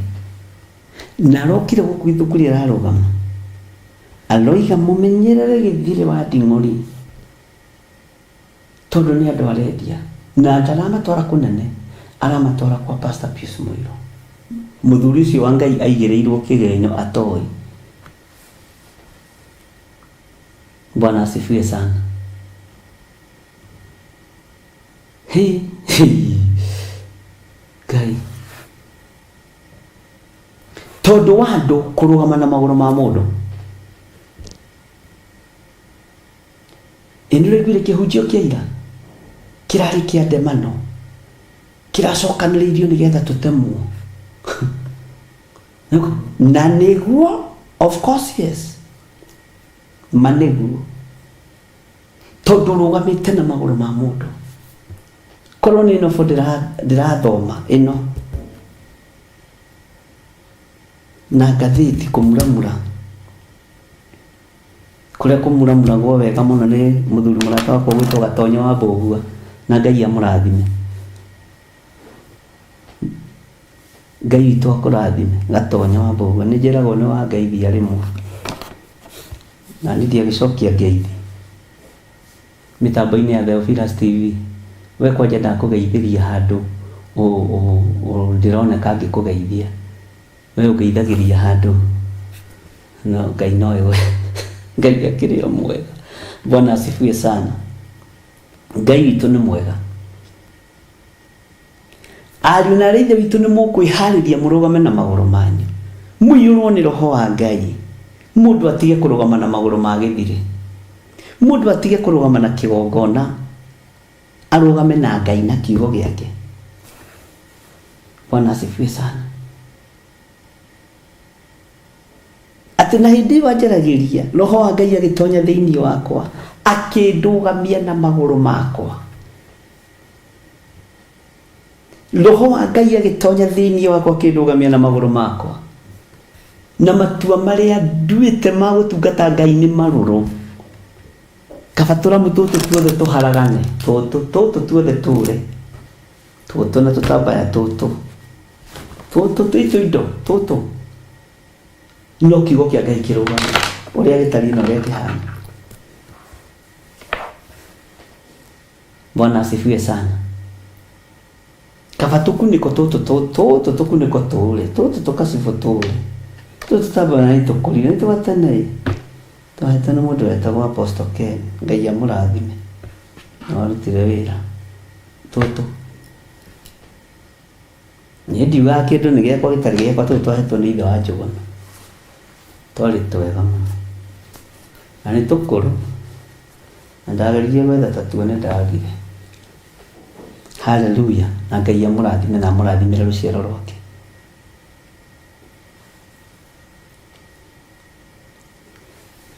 na arokire gũkũ Gĩthũngũri ararũgama aroiga mũmenyerere gĩthirĩ wa Nding'ũri tondũ nĩ andũ arendia na ndaramatwara kũnene aramatwara kwa Pastor Pius Mũirũ. Mũthuri ũcio wa Ngai aigĩrĩirwo kĩgenyo atoĩ. Bwana asifiwe sana. Hi, hi. Ngai. Tondũ wa andũ kũrũgama na magũrũ ma mũndũ. Ĩ nĩ ũraiguire kĩhunjio kĩa ira? Kĩrarĩ kĩa ndemano. Kĩracokanĩrĩirio nĩgetha tũtemwo. Na nĩguo, of course yes. Ma nĩguo. Tondũ ũrũgamĩte na magũrũ ma mũndũ. Korwo nĩ nobo ndĩrathoma ĩno na ngathĩti kũmuramura kũrĩa kũmuramuragwo wega mũno nĩ mũthuri mũrata wakwa ũgwĩtwo Gatonyo wa Mbũgua na Ngai amũrathime. Ngai witũ akũrathime Gatonyo wa Mbũgua nĩ njĩragwo nĩ wangeithia rĩmwe na niĩ ndiagĩcokia ngeithi. Mĩtambo-inĩ ya Theophilus TV, we kwanja ndakũgeithĩria handũ ndĩroneka ngĩkũgeithia, we ũngeithagĩria handũ no Ngai nowe we Ngai akĩrĩ o mwega. Bwana asifiwe sana. Ngai witũ nĩ mwega. Ariũ na aarĩ a Ithe witũ nĩ mũkwĩharĩria mũrũgame na magũrũ manyu, mũiyũrwo nĩ Roho wa Ngai, mũndũ atige kũrũgama na magũrũ ma gĩthirĩ, mũndũ atige kũrũgama na kĩgongona, arũgame na Ngai na kiugo gĩake. Bwana asifiwe sana. Atĩ na hĩndĩ ĩyo anjaragĩria, Roho wa Ngai agĩtonya thĩinĩ wakwa, akĩndũgamia na magũrũ makwa. Roho wa Ngai agĩtonya thĩinĩ wakwa akĩndũgamia na magũrũ makwa. Na matua marĩa nduĩte ma gũtungata Ngai nĩ marũrũ. Kaba tũramu tũtũ tuothe tũharagane, tũtũ tũtũ tuothe tũre, tũtũ na tũtambaya tũtũ, tũtũ twĩ tũindo tũtũ, no kiugo kĩa Ngai kĩrũgame ũrĩa gĩtariĩ na ũrĩa kĩhana. Bwana asifiwe sana. Kaba tũkunĩko tũtũ tũtũ tũkunĩko tũre tũtũ tũkacibũ tũre tũtũ tũtambaya nĩ tũkũrire nĩ twa tene ĩ twahetwo nĩ mũndũ wetagwo Apostle Ken Ngai amũrathime nĩ warutire wĩra tũtũ niĩ ndiugaga kĩndũ nĩ gĩakwa gĩtarĩ gĩakwa tũtũ twahetwo nĩ ithe wa Njũgũna twarĩ twega mũno na nĩ tũkũrũ Na ndageririe gwetha ta tuo nĩ ndagire. Haleluya. Na Ngai amũrathime na amũrathimĩre rũciaro rwake.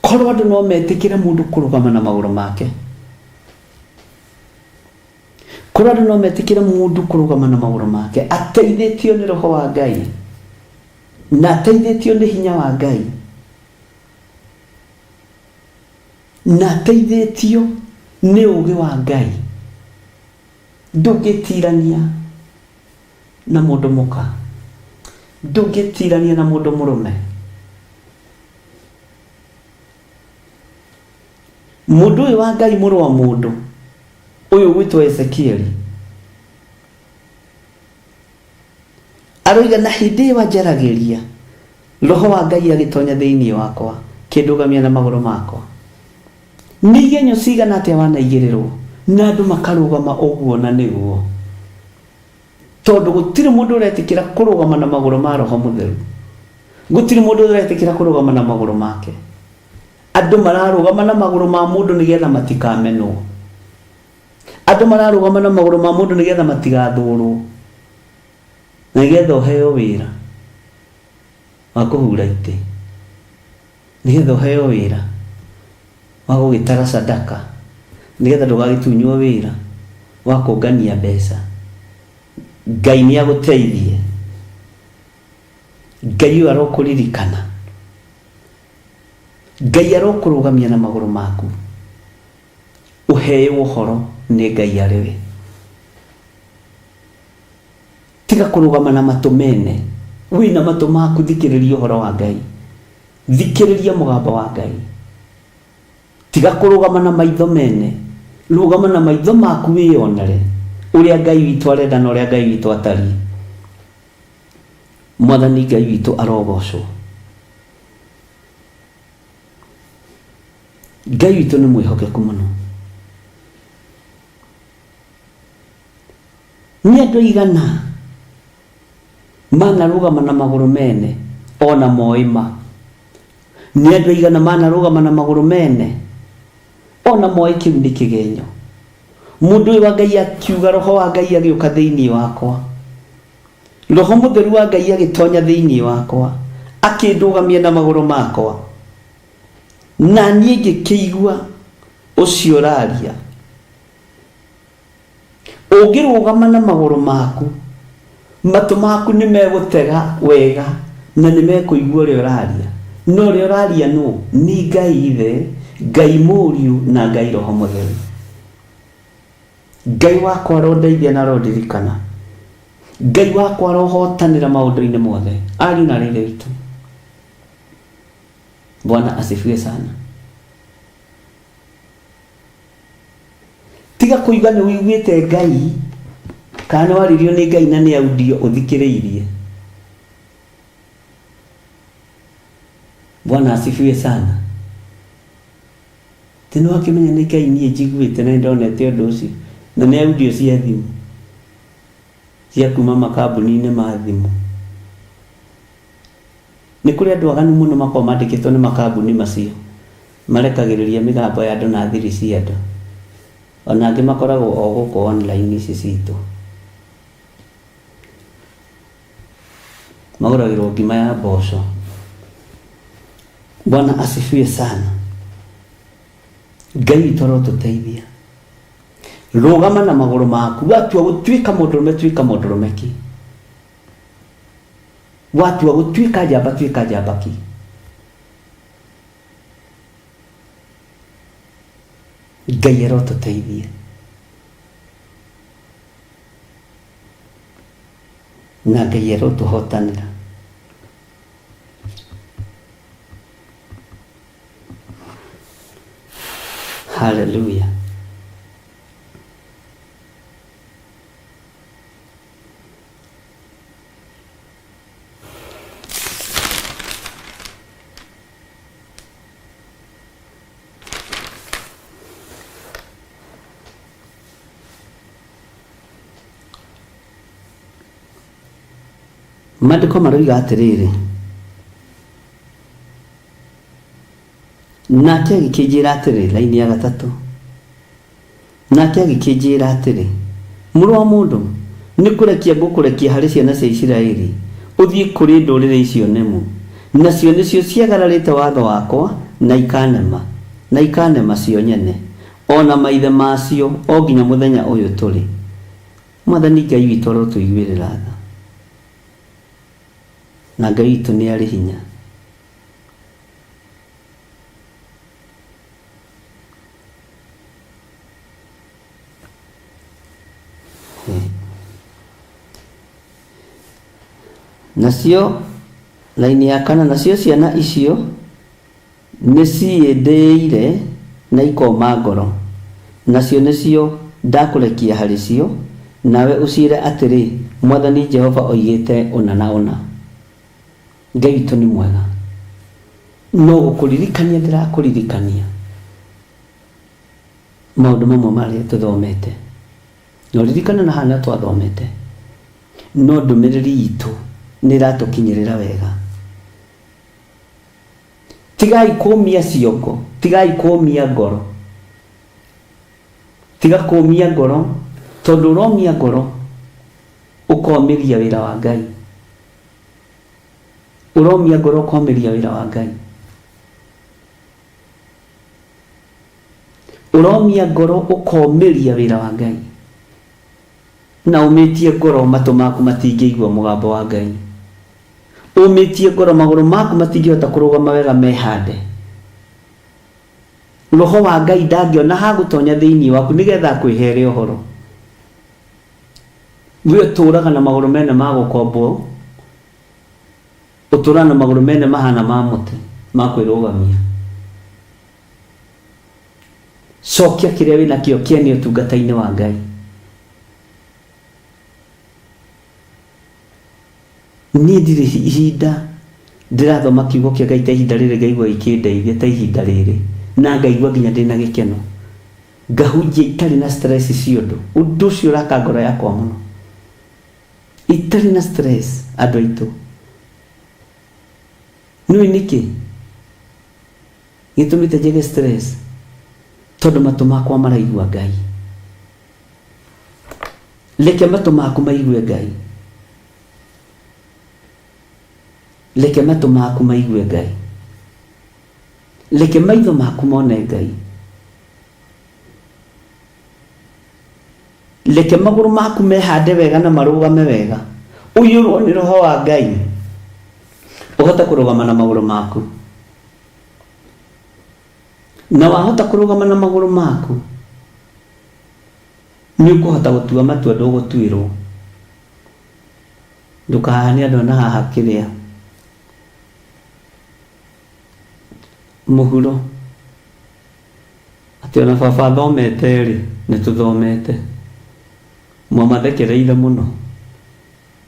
Korwo Korwo andũ no metĩkĩre mũndũ kũrũgama na magũrũ make, korwo andũ no metĩkĩre mũndũ kũrũgama na magũrũ make ateithĩtio nĩ roho wa Ngai na ateithĩtio nĩ hinya wa Ngai na ateithĩtio nĩ ũũgĩ wa Ngai, ndũngĩtirania na mũndũ mũka, ndũngĩtirania na mũndũ mũrũme. Mũndũ ũyũ wa Ngai, mũrũ wa mũndũ ũyũ ũgwĩtwo Ezekieli, aroiga na hĩndĩ ĩyo anjaragĩria, roho wa Ngai agĩtonya thĩinĩ wakwa, kĩndũgamia na magũrũ makwa. Nĩ igenyo cigana atĩa wanaigĩrĩrwo na andũ makarũgama ũguo na nĩguo, tondũ gũtirĩ mũndũ ũretĩkĩra kũrũgama na magũrũ ma roho mũtheru, gũtirĩ mũndũ ũretĩkĩra kũrũgama na magũrũ make. Andũ mararũgama na magũrũ ma mũndũ nĩgetha matikamenwo. Andũ mararũgama na magũrũ ma mũndũ nĩgetha matigathũrwo, na nĩgetha ũheo wĩra wa kũhura itĩ, nĩgetha ũheo wĩra wa gũgĩtara sadaka, nĩgetha ndũgagĩtunywo wĩra wa kũngania mbeca. Ngai nĩ agũteithie. Ngai ũyũ arokũririkana. Ngai arokũrũgamia na magũrũ maku, ũheo ũhoro nĩ Ngai arĩ we. Tiga kũrũgama na matũ mene. Wĩna matũ maku, thikĩrĩria ũhoro wa Ngai, thikĩrĩria mũgambo wa Ngai. Tiga kũrũgama na maitho mene, rũgama na maitho maku wĩyonere ũrĩa Ngai witũ arenda na ũrĩa Ngai witũ atariĩ. Mwathani Ngai witũ arogocwo. Ngai witũ nĩ mwĩhokeku mũno. Nĩ andũ aigana manarũgama na magũrũ mene ona moĩ ma? Nĩ andũ aigana manarũgama na magũrũ mene ona moĩ kĩu nĩ kĩgenyo? Mũndũ ũyũ wa Ngai akiuga, roho wa Ngai agĩũka thĩinĩ wakwa, roho mũtheru wa Ngai agĩtonya thĩinĩ wakwa, akĩndũgamia na magũrũ makwa, na niĩ ngĩkĩigua ũcio ũraria. Ũngĩrũgama na magũrũ maku, matũ maku nĩ megũtega wega na nĩ mekũigua ũrĩa ũraria. Na ũrĩa ũraria nũ? Nĩ Ngai Ithe, Ngai Mũriũ na Ngai Roho Mũtheru. Ngai wakwa arondeithia na arondirikana. Ngai wakwa arohotanĩra maũndũ-inĩ mothe. Ariũ na aarĩ a Ithe witũ, Bwana asifiwe sana. Tiga kũiga nĩ ũiguĩte Ngai kana nĩ waririo nĩ Ngai na nĩ audio ũthikĩrĩirie. Bwana asifiwe sana. Ti nĩ wakĩmenya nĩ Ngai niĩ njiguĩte na nĩ ndonete ũndũ ũcio na nĩ audio cia thimũ cia kuma makambuni-inĩ ma thimũ. Nĩ kũrĩ andũ aganu mũno makoragwo mandĩkĩtwo nĩ makambuni macio, marekagĩrĩria mĩgambo ya andũ na thiri cia andũ. Ona angĩ makoragwo o gũkũ online ici citũ. Magũragĩrwo ngima ya mboco. Bwana asifiwe sana. Ngai witũ arotũteithia. Rũgama na magũrũ maku, watua gũtuĩka mũndũrũme tuĩka mũndũrũme ki. Watua gũtuĩka njamba tuĩka njamba ki. Ngai arotũteithia. Na Ngai arotũhotanĩra. Hallelujah. Maandĩko maroiga atĩrĩrĩ, nake agĩkĩnjĩra atĩrĩ, laini ya gatatũ, Nake agĩkĩnjĩra atĩrĩ, Mũrũ wa mũndũ, nĩ kũrekia ngũkũrekia harĩ ciana cia Isiraeli, ũthiĩ kũrĩ ndũrĩrĩ icio nemu, nacio nĩcio ciagararĩte watho wakwa, na ikanema, na ikanema cio nyene, o na maithe macio, o nginya mũthenya ũyũ tũrĩ. Mwathani Ngai witũ arotũiguĩrĩra tha, na Ngai witũ nĩ arĩ hinya. Nacio raini ya kana, nacio ciana icio nĩ ciĩndĩire na ikoma ngoro, nacio nĩcio ndakũrekia harĩ cio, nawe ũciĩre atĩrĩ, Mwathani Jehova oigĩte ũna na ũna. Ngai witũ nĩ mwega, no gũkũririkania ndĩrakũririkania maũndũ mamwe marĩa tũthomete. Na ũririkane na haha nĩ twathomete, no ndũmĩrĩri itũ nĩ ĩratũkinyĩrĩra wega. Tigai kũmia ciongo, tigai kũmia ngoro, tiga kũmia ngoro, tondũ ũromia ngoro ũkomĩria wĩra wa Ngai. Ũromia ngoro ũkomĩria wĩra wa Ngai. Ũromia ngoro ũkomĩria wĩra wa Ngai. Na ũmĩtie ngoro matũ maku matingĩigua mũgambo wa Ngai. Ũmĩtie ngoro magũrũ maku matingĩhota kũrũgama wega mehande. Roho wa Ngai ndangĩona ha gũtonya thĩinĩ waku nĩgetha akwĩhere ũhoro. We ũtũraga na magũrũ mene ma gũkombwo, ũtũraga na magũrũ mene mahana ma mũtĩ ma kwĩrũgamia. Cokia kĩrĩa wĩnakĩo kĩene ũtungata-inĩ wa Ngai. Niĩ ndirĩ ihinda ndĩrathoma kiugo kĩa Ngai ta ihinda rĩrĩ ngaigua gĩkĩndeithia ta ihinda rĩrĩ, na ngaigua nginya ndĩna gĩkeno, ngahunjia itarĩ na stress cia ũndũ. Ũndũ ũcio ũraka ngoro yakwa mũno, itarĩ na stress. Andũ aitũ, nĩũĩ nĩkĩ gĩtũmĩte njage stress? Tondũ matũ makwa maraigua Ngai. Reke matũ maku maigue Ngai. Reke matũ maku maigue Ngai. Reke maitho maku mone Ngai. Reke magũrũ maku mehande wega na marũgame wega. Ũiyũrwo nĩ Roho wa Ngai, ũhote kũrũgama na magũrũ maku. Na wahota kũrũgama na magũrũ maku, nĩ ũkũhota gũtua matua, ndũgũtuĩrwo. Ndũkahane andũ a na haha kĩrĩa mũhuro, atĩ ona baba athomete rĩ, nĩ tũthomete. Mwamathekereire mũno.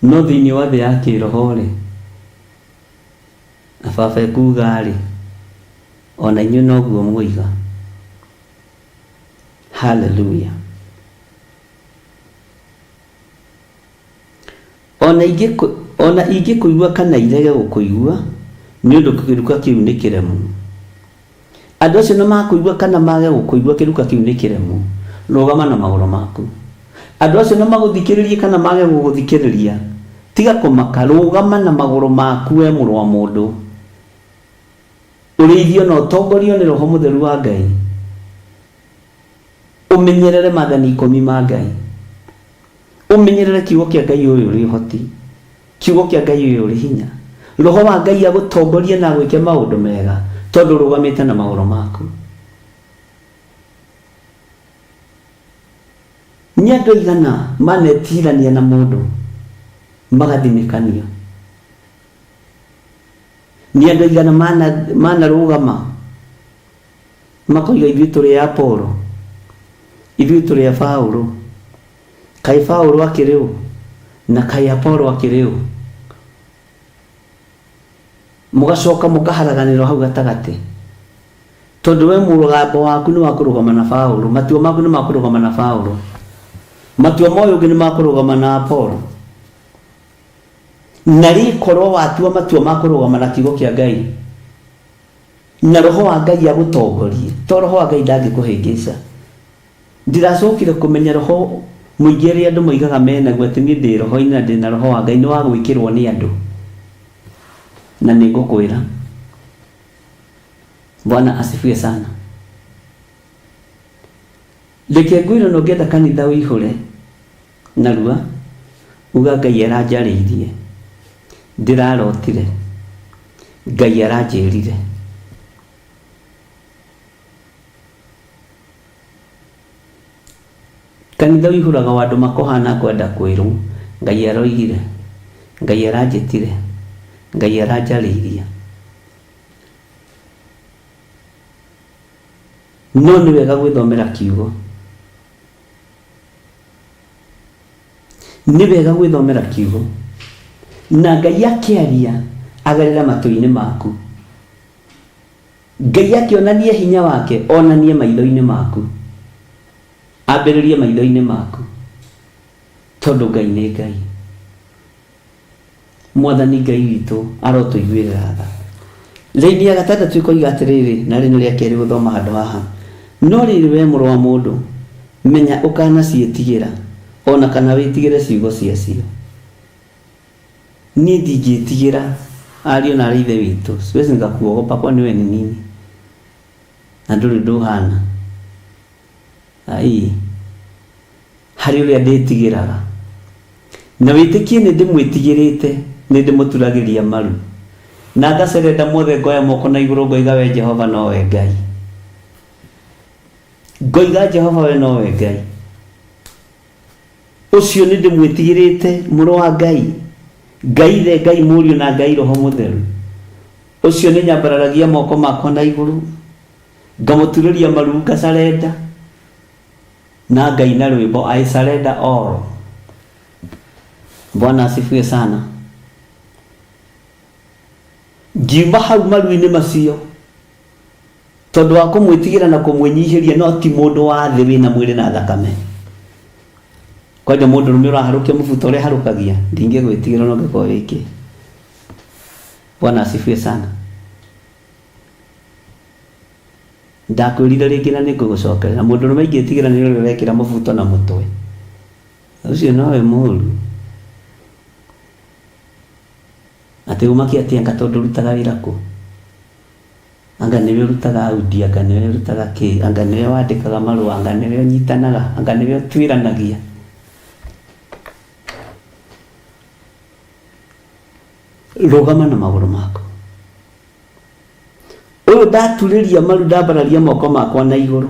No thĩinĩ wa thĩ ya kĩroho rĩ, na baba ekuga rĩ, ona inyuĩ noguo mwoiga. Hallelujah. Ona ona ingĩkũigua kana irege gũkũigua, nĩ ũndũ kĩruka kĩu nĩ kĩremu. Andũ acio nĩ makũigua kana mage gũkũigua, kĩruka kĩu nĩ kĩremu. Rũgama na magũrũ maku. Andũ acio nĩ magũthikĩrĩrie kana mage gũgũthikĩrĩria, tiga kũmaka, rũgama na magũrũ maku we mũrũ wa mũndũ. Ũrĩithio na ũtongorio nĩ Roho Mũtheru wa Ngai. Ũmenyerere maathani ikũmi ma Ngai. Ũmenyerere kiugo kĩa Ngai ũyũ ũrĩ ũhoti, kiugo kĩa Ngai ũyũ ũrĩ hinya. Roho wa Ngai agũtongorie na agwĩke maũndũ mega tondũ ũrũgamĩte na magũrũ maku. Nĩ andũ aigana manetirania na mũndũ magathimĩkanio? Nĩ andũ aigana manarũgama makoiga ithuĩ tũrĩ a Apolo, ithuĩ tũrĩ a Paũlũ, kaĩ Paũlũ akĩrĩ ũ na kaĩ Apolo akĩrĩ ũ? Mũgacoka mũkaharaganĩrwo hau gatagatĩ, tondũ we mũgambo waku nĩ wa kũrũgama na Paũlũ, matua maku nĩ ma kũrũgama na Paũlũ, matua ma ũyũ ũngĩ nĩ ma kũrũgama na Apolo. Na rĩkorwo watua matua ma kũrũgama na kiugo kĩa Ngai, na Roho wa Ngai agũtongorie, to Roho wa Ngai ndangĩkũhĩngĩca. Ndiracokire kũmenya roho mũingĩ arĩa andũ moigaga menaguo atĩ niĩ ndĩ roho-inĩ na ndĩna Roho wa Ngai nĩ wa gwĩkĩrwo nĩ andũ. Na nĩ ngũkwĩra, Bwana asifiwe sana. Reke ngwĩre ona ũngĩenda kanitha ũihũre narua, uga Ngai aranjarĩirie, ndĩrarotire, Ngai aranjĩrire. Kanitha ũihũraga wa andũ makũhana kwenda kwĩrwo Ngai aroigire, Ngai aranjĩtire, Ngai aranjarĩirie. No nĩ wega gwĩthomera kiugo. Nĩ wega gwĩthomera kiugo. Na Ngai akĩaria agerere matũ-inĩ maku. Ngai akĩonania hinya wake onanie maitho-inĩ maku. Ambĩrĩrie maitho-inĩ maku. Tondũ Ngai nĩ Ngai. Mwathani Ngai witũ arotũiguĩrĩra tha. Raini ya gatandatũ ĩkoiga atĩrĩrĩ, na rĩ nĩ rĩa kerĩ gũthoma handũ haha. No rĩrĩ we mũrũ wa mũndũ, menya ũkanaciĩtigĩra, o na kana wĩtigĩre ciugo ciacio. Niĩ ndingĩtigĩra ariũ na aarĩ a Ithe witũ, siwezi nikakuogopa kwani wewe ni nini? Na ndũrĩ ũndũ ũhana. Ai, harĩ ũrĩa ndĩtigĩraga. Na wĩtĩkie nĩ ndĩmwĩtigĩrĩte, nĩ ndĩmũturagĩria maru. Na ngacerenda mothe ngoya moko na igũrũ ngoiga we Jehova nowe Ngai. Ngoiga Jehova we nowe Ngai. Ũcio nĩ ndĩmwĩtigĩrĩte, Mũrũ wa Ngai, Ngai Ithe, Ngai Mũriũ, na Ngai Roho Mũtheru. Ũcio nĩ nyambararagia moko makwa na igũrũ, ngamũturĩria maru ngacarenda, na ngaina rwĩmbo I surrender all. Bwana asifiwe sana. Ngiuma hau maru-inĩ macio, Tondũ wa kũmwĩtigĩra na kũmwĩnyihĩria, no ti mũndũ wa thĩ wĩna mwĩrĩ na thakame. Kwanja mũndũrũme ũraharũkia mũbuto ũrĩa aharũkagia, ndingĩgwĩtigĩra ona ũngĩkorwo wĩ kĩ. Bwana asifiwe sana. Ndakwĩrire rĩngĩ na nĩngũgũcokerera, mũndũrũme ingĩtigĩra nĩ ũrĩa ũrekĩra mũbuto na mũtwe. Ũcio nowe mũru. Atĩ ũmakia atĩ anga tondũ ũrutaga wĩra kũ? Anga nĩwe ũrutaga audio, anga nĩwe ũrutaga kĩ, anga nĩwe wandĩkaga marũa, anga nĩwe ũnyitanaga, anga nĩwe ũtuĩranagia. Rũgama na magũrũ maku. Ũyũ ndaturĩria maru ndambararia moko makwa na igũrũ.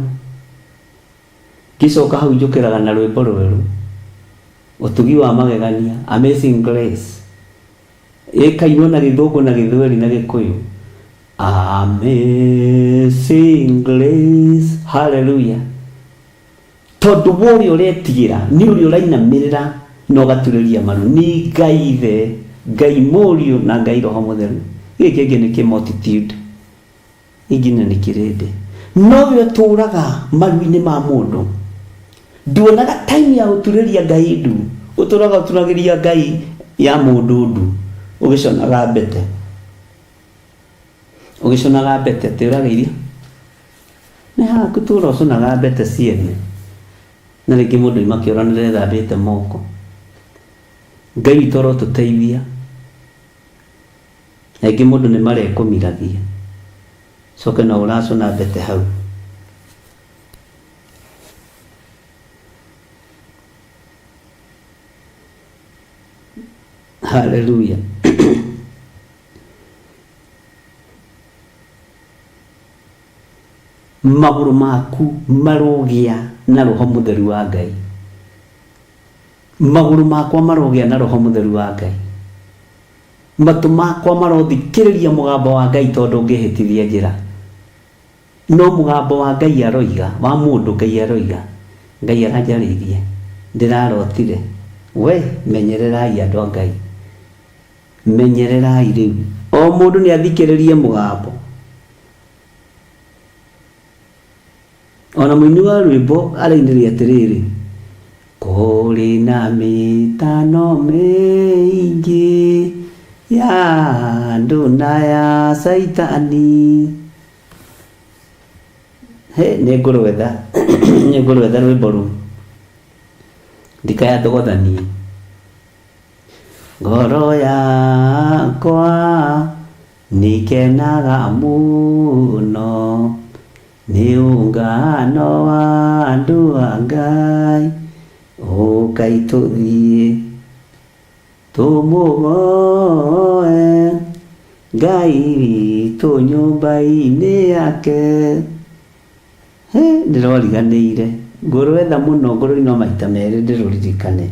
Ngĩcoka hau njũkĩraga na rwĩmbo rwerũ. Ũtugi wa magegania, Amazing Grace. Ĩkainwo na Gĩthũngũ na Gĩthweri na Gĩkũyũ. Amazing Grace. Hallelujah. Tondũ wa ũrĩa ũretigĩra nĩ ũrĩa ũrainamĩrĩra na ũgaturĩria maru nĩ Ngai Ithe, Ngai Mũriũ na Ngai Roho Mũtheru. Gĩkĩ kĩngĩ nĩ kĩ multitude. Ingine nĩ kĩrĩndĩ. Nowe ũtũraga maru-inĩ ma mũndũ. Nduonaga time ya gũturĩria Ngai ndu. Ũtũraga ũturagĩria Ngai ya mũndũ ndu. Ũgĩconaga mbete. Ũgĩconaga mbete atĩ ũrageithio. Nĩ haku tũra ũconaga mbete ciene. Na rĩngĩ mũndũ oima kĩoro nĩ ndethambĩte moko. Ngai witũ arotũteithia. Rĩngĩ mũndũ nĩ marekũmiragia. Coke no ũracũna mbete hau. Haleluya. Magũrũ maku marogĩa na roho mũtheru wa Ngai. Magũrũ makwa marogĩa na roho mũtheru wa Ngai. Matũ makwa marothikĩrĩria mũgambo wa Ngai tondũ ngĩhĩtithia njĩra. No mũgambo wa Ngai aroiga, wa mũndũ Ngai aroiga, Ngai aranjarĩirie, ndĩrarotire. We, menyererai andũ a Ngai. Menyererai rĩu. O mũndũ nĩ athikĩrĩrie mũgambo. Ona mũini wa rwĩmbo arainire atĩrĩrĩ, kũrĩ na mĩtano mĩingĩ ya andũ na ya Caitani. Hĩ, nĩngũrwetha nĩngũrwetha rwĩmbo rũu Nĩkenaga mũno nĩ ũngano wa andũ a Ngai, ũkai tũthiĩ tũmũgoe Ngai witũ nyũmba-inĩ yake. Hĩ, ndĩroriganĩire ngũrwetha mũno ngũrũinwo maita merĩ ndĩrũririkane.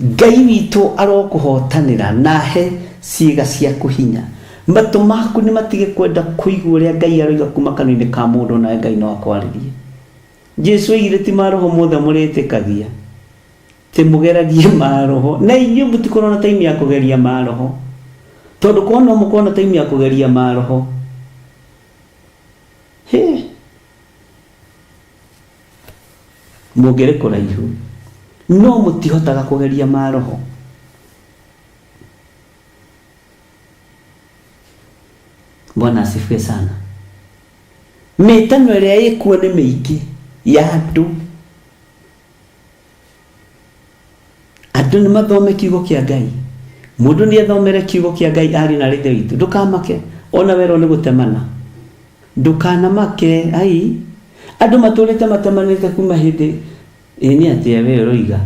Ngai witũ arokũhotanĩra na ahe ciĩga ciaku hinya. Matũ maku nĩ matige kwenda kũigua ũrĩa Ngai aroiga kuma kanua-inĩ ka mũndũ nawe Ngai no akwarĩrie. Jesu oigire ti maroho mothe mũrĩtĩkagia. Ti mũgeragie maroho. Na inyuĩ mũtikorwo na time ya kũgeria maroho. Tondũ korwo no mũkorwo na time ya kũgeria maroho. Hĩ! Mũngĩrĩ kũraihu. No mũtihotaga kũgeria maroho. Bwana asifiwe sana. Mĩtano ĩrĩa ĩkuo nĩ mĩingĩ ya andũ. Andũ nĩ mathome kiugo kĩa Ngai. Mũndũ nĩ athomere kiugo kĩa Ngai arĩ na rĩthe witũ. Ndũkamake ona werwo nĩ gũtemana. Ndũkanamake ai. Andũ matũrĩte matemanĩte kuma hĩndĩ ĩ nĩ atĩa we ũroiga.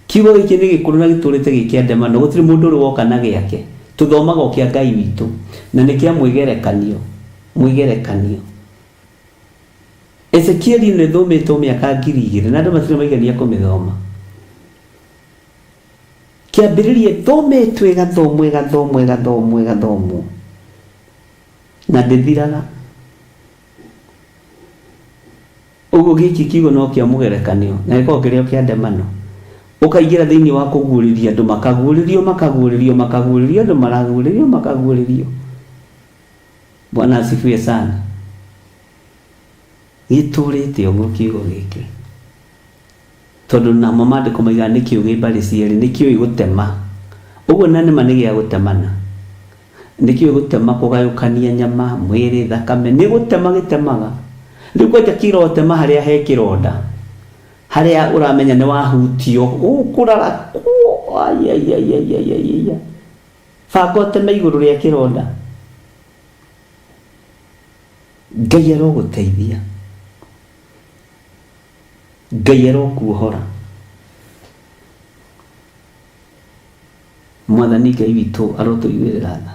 Kiugo gĩkĩ nĩ gĩkũrũ na gĩtũrĩte gĩ kĩa ndemano. Gũtirĩ mũndũ ũrĩ woka na gĩake. Tũthomaga o kĩa Ngai witũ. Na nĩ kĩa mwĩgerekanio. Mwĩgerekanio. Ezekieli ĩno ĩthometwo mĩaka 2000 na andũ matirĩ maigania kũmĩthoma. Kĩambĩrĩria ĩthometwo ĩgathomwo ĩgathomwo ĩgathomwo ĩgathomwo na ndĩthiraga. Ũguo gĩkĩ kiugo no kĩa mũgerekanio na gĩkoragwo kĩrĩ o kĩa ndemano. Ũkaingĩra thĩinĩ wa kũguũrĩria andũ makaguũrĩrio makaguũrĩrio makaguũrĩrio andũ maraguũrĩrio makaguũrĩrio. Bwana asifiwe sana. Gĩtũrĩte ũguo kiugo gĩkĩ. Tondũ namo maandĩko maigaga nĩ kĩũgĩ mbarĩ cierĩ, nĩ kĩũĩ gũtema. Ũguo na nĩma nĩ gĩa gũtemana. Nĩ kĩũĩ gũtema kũgayũkania nyama, mwĩrĩ, thakame, nĩ gũtema gĩtemaga. Rĩu kwanja kĩrotema harĩa he kĩronda. Harĩa ũramenya nĩ wahutio, ũkũrarakwo, aiaiaiaiaiaia. Banga ũteme igũrũ rĩa kĩronda. Ngai arogũteithia. Ngai arokuohora. Mwathani Ngai witũ arotũiguĩrĩra tha.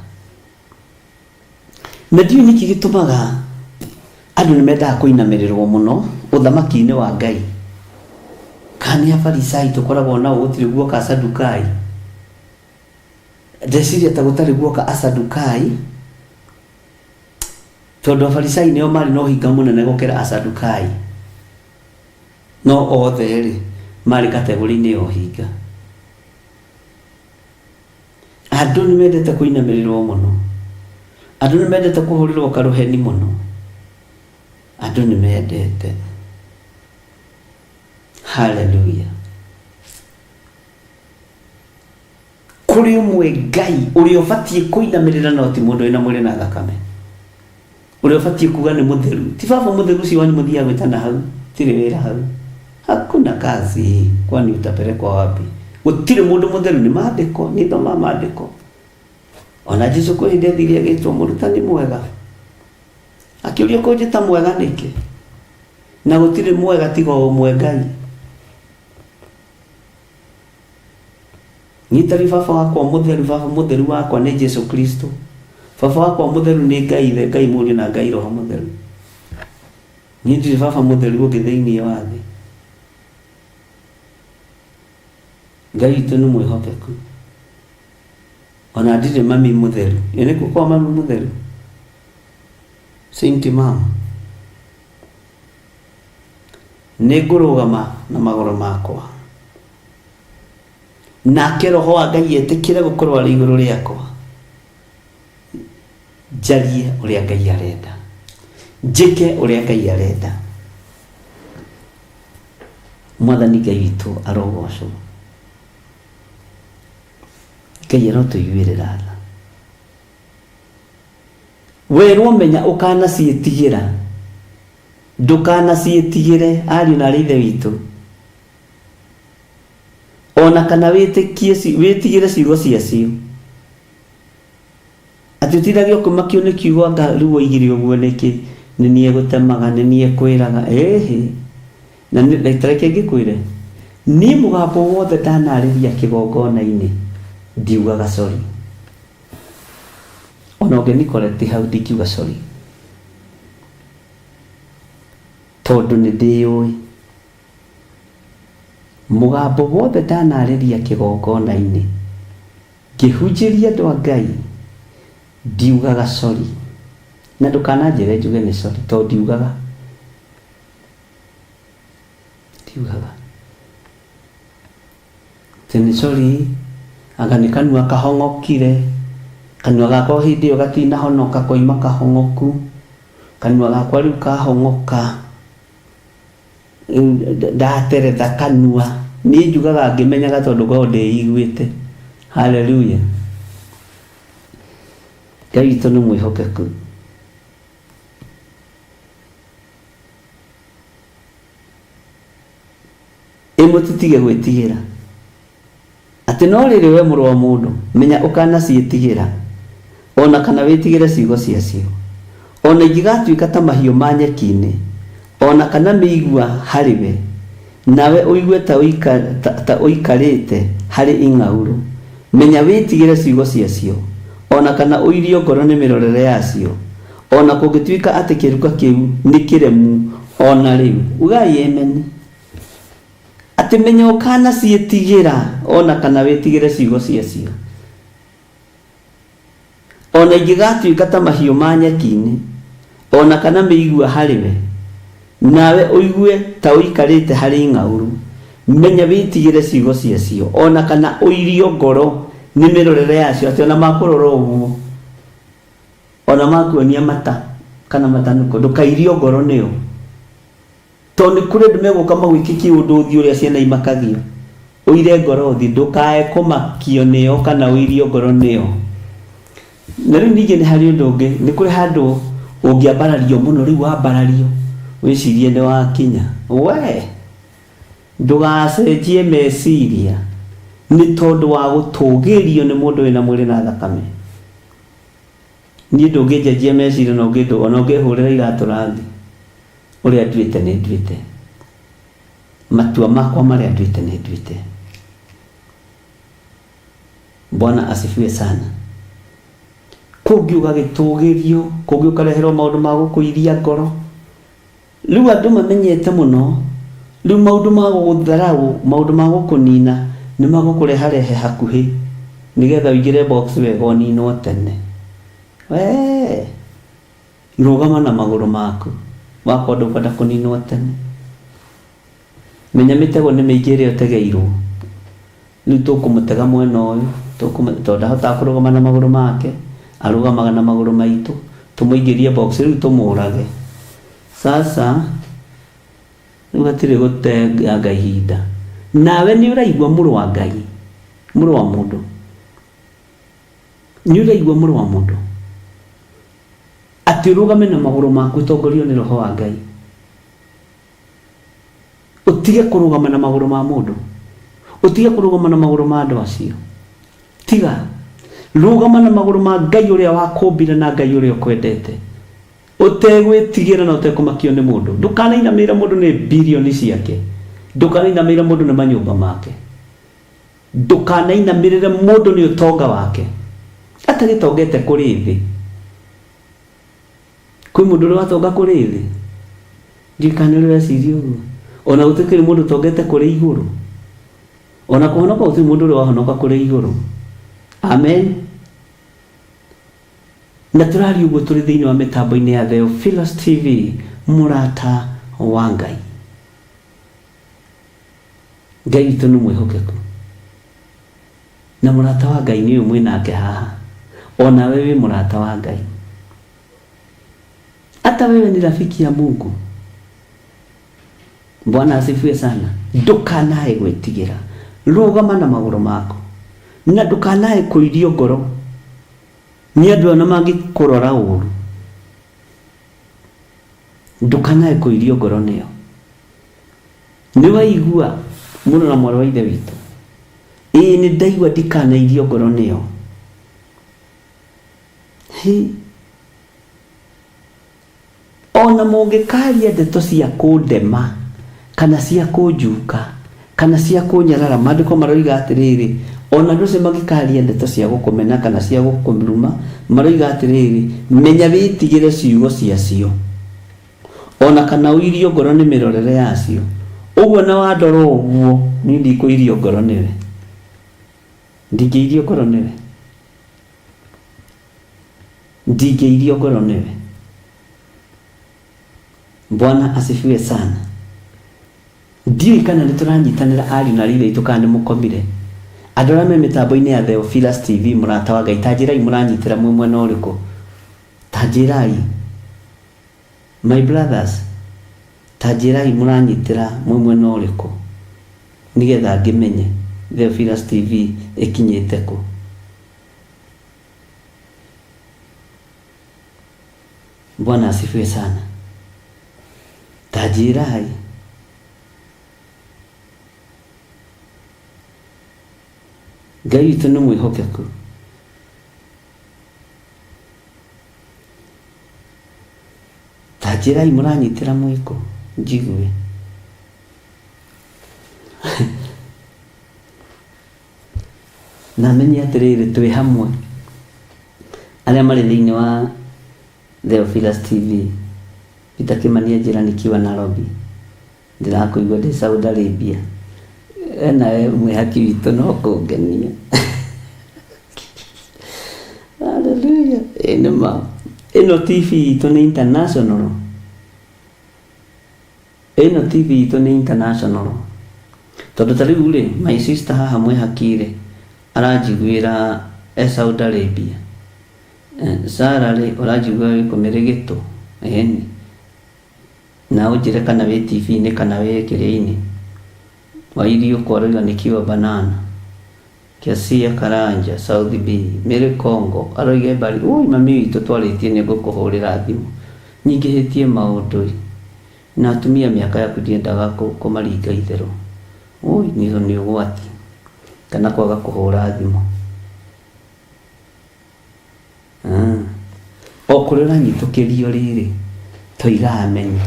Na ndiũĩ nĩkĩ gĩtũmaga andũ nĩ mendaga kũinamĩrĩrwo mũno ũthamaki-inĩ wa Ngai. Kana nĩ Afarisai tũkoragwo nao gũtirĩ guoka Asadukai. Ndeciria ta gũtarĩ guoka Asadukai, tondũ Afarisai nĩo marĩ na ũhinga mũnene gũkĩra Asadukai. No othe-rĩ, marĩ kategori-inĩ ya ũhinga. Andũ nĩ mendete kũinamĩrĩrwo mũno. Andũ nĩ mendete kũhũrĩrwo karũheni mũno. Andũ nĩ mendete. Hallelujah. Kũrĩ ũmwe Ngai ũrĩa ũbatiĩ kũinamĩrĩra no ti mũndũ wĩna mwĩrĩ na thakame. Ũrĩa ũbatiĩ kuga nĩ mũtheru. Ti baba mũtheru ũcio wanyu mũthiaga gwĩtana hau. Tirĩ wĩra hau. Hakuna kazi. Kwani utapelekwa wapi? Gũtirĩ mũndũ mũtheru nĩ maandĩko, nĩ thomaga maandĩko. Ona Jesu kwĩ hĩndĩ athire agĩtwo mũrutani mwega. Akĩũrio kũnjĩta mwega nĩkĩ? Na gũtirĩ mwega tiga o ũmwe Ngai. Niĩ baba wakwa mũtheru, baba mũtheru wakwa nĩ Jesu Kristo. Baba wakwa mũtheru nĩ Ngai Ithe, Ngai Mũriũ na Ngai Roho Mũtheru. Niĩ ndirĩ baba mũtheru ũngĩ thĩinĩ wa thĩ. Ngai witũ nĩ mwĩhokeku. Ona ndirĩ mami mũtheru. Ĩ nĩ gũkorwo mami mũtheru? Saint mom. Nĩ ngũrũgama na magũrũ makwa. Nake Roho wa Ngai etĩkĩre gũkorwo arĩ igũrũ rĩakwa. Njarie ũrĩa Ngai arenda. Njĩke ũrĩa Ngai arenda. Mwathani Ngai witũ arogocwo. Ngai arotũiguĩrĩra tha. Werwo menya ũkanaciĩtigĩra. Ndũkanaciĩtigĩre ariũ na arĩ ithe witũ. Ona kana wĩtĩkie wĩtigĩre ciugo ciacio. Atĩ ũtindage ũkĩmakio nĩ kiugo anga rĩu woigire ũguo nĩkĩ, nĩ niĩ gũtemaga, nĩ niĩ kwĩraga, ĩhĩ. Na ta reke ngĩkwĩre, niĩ mũgambo wothe ndanarĩria kĩgongona-inĩ ndiugaga sorry. Ona ũngĩnicorrect hau ndingiuga sorry. Tondũ nĩ ndĩyũĩ. Mũgambo wothe ndanarĩria kĩgongona-inĩ ngĩhunjĩria andũ a Ngai ndiugaga sorry. Na ndũkananjĩre njuge nĩ sorry tondũ ndiugaga. Ndiugaga. Atĩ nĩ sorry, anga nĩ kanua kahong'okire, kanua gakwa hĩndĩ ĩyo gatinahonoka koima kahong'oku, kanua gakwa rĩu kahong'oka. Rĩu ndateretha kanua niĩ njugaga ngĩmenyaga tondũ ngoragwo ndĩiguĩte haleluya Ngai witũ nĩ mwĩhokeku ĩ mũtitige gwĩtigĩra Atĩ no rĩrĩ, wee mũrũ wa mũndũ, menya ũkanaciĩtigĩra, o na kana wĩtigĩre ciugo ciacio. O na ingĩgatuĩka ta mahiũ ma nyeki-inĩ, o na kana mĩigua harĩ we, nawe ũigue ta ta ũikarĩte harĩ ing'aurũ, menya wĩtigĩre ciugo ciacio, o na kana ũirio ngoro nĩ mĩrorere yacio, o na kũngĩtuĩka atĩ kĩruka kĩu nĩ kĩremu o na rĩu. Ugai Ameni. Atĩ menya ũkanaciĩtigĩra o na kana wĩtigĩre ciugo ciacio. O na ingĩgatuĩka ta mahiũ ma nyeki-inĩ, o na kana mĩigua harĩ we, nawe ũigue ta ũikarĩte harĩ ing'aurũ, menya wĩtigĩre ciugo ciacio, o na kana ũirio ngoro nĩ mĩrorere yacio, atĩ o na makũrora ũguo, o na makuonia mata kana matanukũ, ndũkairio ngoro nĩo. Tondũ nĩ kũrĩ andũ megũka magwĩke kĩũndũ ũthiĩ ũrĩa ciana imakagio. Ũire ngoro ũthiĩ, ndũkae kũmakio nĩo kana ũirio ngoro nĩo. Na rĩu ningĩ nĩ harĩ ũndũ ũngĩ, nĩ kũrĩ handũ ũngĩambarario mũno, rĩu wambarario wĩcirie nĩ wakinya. We! Ndũgacenjie meciria nĩ tondũ wa gũtũgĩrio nĩ mũndũ wĩna mwĩrĩ na thakame. Niĩ ndũngĩnjenjia meciria na ona ũngĩhũrĩra iratũ rangi. Ũrĩa nduĩte nĩ nduĩte. Matua makwa marĩa nduĩte nĩ nduĩte. Bwana asifiwe sana. Kũngĩ ũgagĩtũgĩrio, kũngĩ ũkareherwo maũndũ ma gũkũiria ngoro. Rĩu andũ mamenyete mũno, rĩu maũndũ ma gũgũtharaũ, maũndũ ma gũkũnina nĩ magũkũreharehe hakuhĩ nĩgetha ũingĩre box wega ũninwo tene. Wee! Rũgama na magũrũ maku, wakorwo ndũkwenda kũninwo tene. Menya mĩtego nĩ mĩingĩ ĩrĩa ũtegeirwo. Rĩu tũkũmũtega mwena ũyũ, tondũ ndahotaga kũrũgama na magũrũ make, arũgamaga na magũrũ maitũ, tũmũingĩrie box rĩu tũmũrage. Sasa rĩu hatirĩ gũteanga ihinda. Nawe nĩ ũraigua mũrũ wa Ngai, mũrũ wa mũndũ. Nĩ ũraigua mũrũ wa mũndũ? Atĩ ũrũgame na magũrũ maku ũtongorio nĩ Roho wa Ngai. Ũtige kũrũgama na magũrũ ma mũndũ. Ũtige kũrũgama na magũrũ ma andũ acio. Tiga. Rũgama na magũrũ ma Ngai ũrĩa wakũmbire na Ngai ũrĩa ũkwendete. Ũtegwĩtigĩra na ũtekũmakio nĩ mũndũ. Ndũkanainamĩrĩre mũndũ nĩ birioni ciake. Ndũkanainamĩrĩre mũndũ nĩ manyũmba make. Ndũkanainamĩrĩre mũndũ nĩ ũtonga wake. Atagĩtongete kũrĩ thĩ. Kwĩ mũndũ ũrĩ watonga kũrĩ thĩ? Ndiũĩ kana nĩ ũrĩ weciria ũguo. Ona gũtikĩrĩ mũndũ ũtongete kũrĩ igũrũ. Ona kũhonoka gũtirĩ mũndũ ũrĩ wahonoka kũrĩ igũrũ. Amen. Na tũraria ũguo tũrĩ thĩinĩ wa mĩtambo-inĩ ya Theophilus TV, mũrata wa Ngai. Ngai witũ nĩ mwĩhokeku. Na mũrata wa Ngai nĩ ũyũ mwĩ nake haha. O nawe wĩ mũrata wa Ngai. Hata wewe ni rafiki ya Mungu. Bwana asifiwe sana. Ndũkanae gwĩtigĩra. Rũgama na magũrũ maku. Na ndũkanae kũirio ngoro nĩ andũ ona mangĩkũrora ũru. Ndũkanae kũirio ngoro nĩo. Nĩ waigua mũrũ na mwarĩ wa ithe witũ? Ĩĩ nĩ ndaigua ndikanairio ngoro nĩo. Hi. Ona mũngĩkaria ndeto cia kũndema kana cia kũnjuka kana cia kũnyarara, maandĩko maroiga atĩrĩrĩ, ona andũ acio mangĩkaria ndeto cia gũkũmena kana cia gũkũruma, maroiga atĩrĩrĩ, menya wĩtigĩre ciugo ciacio, ona kana ũirio ngoro nĩ mĩrorere yacio. Ũguo na wandora ũguo, niĩ ndikũirio ngoro nĩwe, ndingĩirio ngoro nĩwe, ndingĩirio ngoro nĩwe. Bwana asifiwe sana. Ndiũĩ kana nĩ tũranyitanĩra ariũ na aarĩ aitũ kana nĩ mũkomire. Andũ arĩa me mĩtambo-inĩ ya Theophilus TV, mũrata wa Ngai, ta njĩrai mũranyitĩra mwĩ mwena ũrĩkũ? Ta njĩrai, my brothers, ta njĩrai mũranyitĩra mwĩ mwena ũrĩkũ nĩgetha ngĩmenye Theophilus TV ĩkinyĩte kũ. Bwana asifiwe sana. Ta njĩrai. Ngai witũ nĩ mwĩhokeku. Ta njĩrai mũranyitĩra mwĩkũ njigue. Na menye atĩrĩrĩ, twĩ hamwe arĩa marĩ thĩinĩ wa Theophilus TV. Peter Kimani anjĩra nikiwa Nairobi, ndĩrakũigua ndĩ Saudi Arabia. We nawe mwĩhaki witũ no kũngenia. Hallelujah. Ĩ nĩ ma. Ĩno TV itũ nĩ international. Ĩno TV itũ nĩ international. Tondũ ta rĩu rĩ, my sister haha mwĩhaki rĩ, aranjiguĩra e Saudi Arabia. Sarah rĩ, ũranjigua wĩ kũ Mĩrĩgĩtũ? Ĩni. Na ũnjĩre kana wĩ TV-inĩ kana wĩ kĩrĩa-inĩ. Wairiũkũ aroiga nikiwa banana. Kĩacia Karanja, South B, Mary Congo aroiga embari, ui mami witũ twarĩtie nĩ ngũkũhũrĩra thimũ. Nyingĩhĩtie maũndũ ĩ. Na atumia mĩaka yaku ndiendaga kũmaringa itherũ. Ui nĩ nĩ ũgwati. Kana kwaga kũhũra thimũ. O kũrĩa ũranyitũkĩrio rĩrĩ, toiga ameni.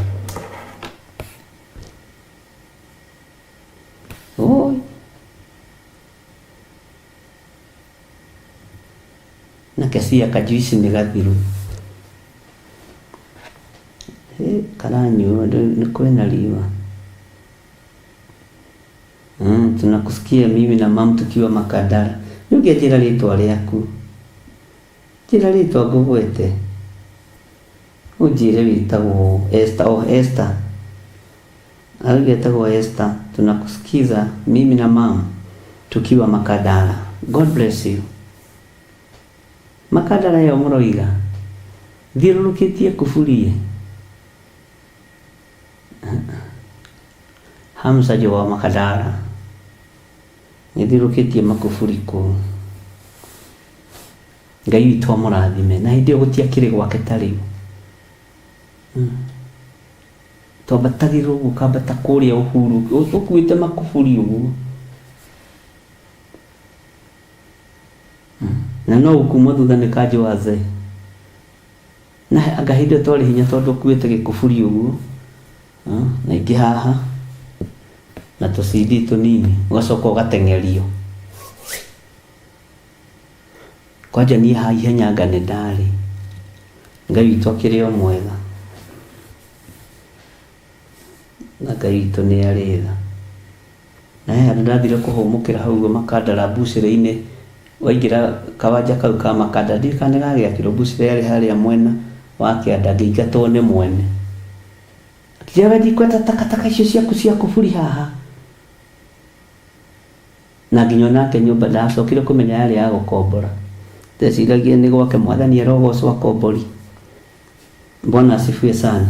Oi. Na kecia kajuici nĩ gathiru. Hĩ, karanyuo nĩ kwĩna riũa. Tunakusikia mimi na mam tukiwa Makadara. Nĩ ũngĩanjĩra rĩtwa rĩaku. Njĩra rĩtwa ngũgwete. Ũnjĩre wĩtagwo Esther. Oh, Esther. Arauga etagwo Esther. Tunakusikiza mimi na mam tukiwa Makadara. God bless you. Makadara ĩyo mũroiga thiũrũrũkĩtie kuburie. Hamza Jowa Makadara nĩthiũrũrũkĩtie makuburi kũu. Ngai witũ amũrathime. Na hĩndĩ ĩyo gũtiakĩrĩ gwake ta rĩu. Twambatagĩrĩra ũguo ũkambata kũrĩa Uhuru ũkuĩte makuburi ũguo. Na no gũkumwo thutha nĩ kanjũ wazee. Na anga hĩndĩ ĩyo twarĩ hinya tondũ ũkuĩte gĩkuburi ũguo. Na ingĩ haha na tũ CD tũnini ũgacoka ũgateng'erio. Kwanja niĩ ha ihenya anga nĩ ndarĩ. Ngai witũ akĩrĩ o mwega. Na Ngai witũ nĩ arĩ tha. Na he handũ ndathire kũhũmũkĩra hau ũguo Makandara mbucĩrĩ-inĩ, waingĩra kawanja kau ka Makandara, ndiũĩ kana nĩ gagĩakirwo mbucĩrĩ yarĩ harĩa mwena wa kĩanda ngĩingatwo nĩ mwene. Akĩnjĩra we ndikwenda takataka icio ciaku cia kuburi haha. Na nginya onake nyũmba ndacokire kũmenya yarĩ ya gũkombora. Ndeciragia nĩ gwake mwathani arogocwo akombori. Bwana asifiwe sana.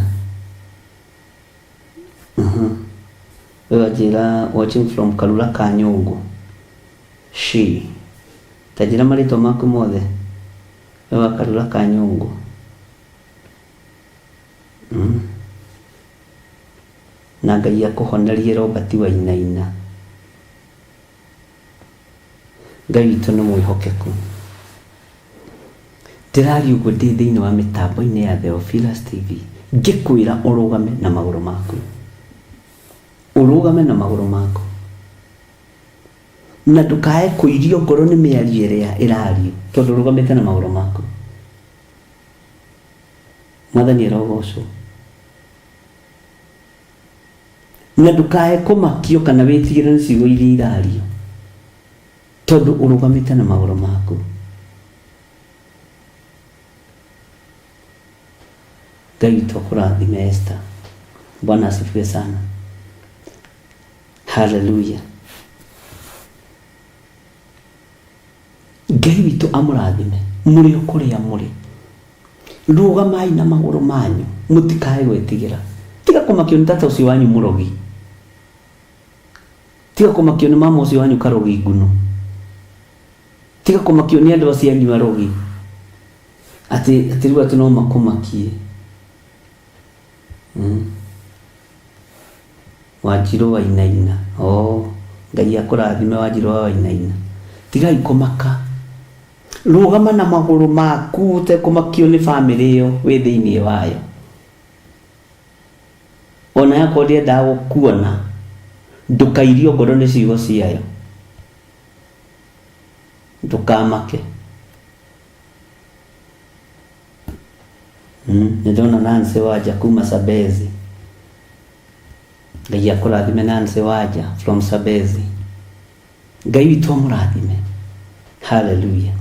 Ũyũ anjĩra watching from Karura ka Nyũngũ. She. Ta njĩra marĩtwa maku mothe. We wa Karura ka Nyũngũ. Na Ngai akũhonerie Robert Wainaina. Ngai witũ nĩ mwĩhokeku. Ndĩraria ũguo ndĩ thĩinĩ wa mĩtambo-inĩ ya Theophilus TV ngĩkwĩra ũrũgame na magũrũ maku. Ũrũgame na magũrũ maku. Na ndũkae kũirio ngoro nĩ mĩario ĩrĩa ĩrario tondũ ũrũgamĩte na magũrũ maku. Mwathani arogocwo. Na ndũkae kũmakio kana wĩtigĩre nĩ ciugo iria irario tondũ ũrũgamĩte na magũrũ maku. Ngai witũ akũrathime Esther. Bwana asifiwe sana. Haleluya. Ngai witũ amũrathime mũrĩ o kũrĩa mũrĩ. Rũgamai na magũrũ manyu mũtikae gwĩtigĩra. Tiga kũmakio nĩ tata ũcio wanyu mũrogi. Tiga kũmakio nĩ mama ũcio wanyu karogi nguno. Tiga kũmakio nĩ andũ acio anyu arogi. Atĩ atĩ rĩu atĩ no makũmakie. Wanjirũ Wainaina. Oh, Ngai akũrathime Wanjirũ wa Wainaina. Tigai kũmaka. Rũgama na magũrũ maku ũtekũmakio nĩ bamĩrĩ ĩyo wĩ thĩinĩ wayo. Ona yakorwo ndĩendaga gũkuona, ndũkairio ngoro nĩ ciugo ciayo. Ndũkamake. Nĩ ndona Nancy Wanja kuma Sabezi. Ngai akũrathime Nancy Wanja from Sabezi. Ngai witũ amũrathime. Hallelujah.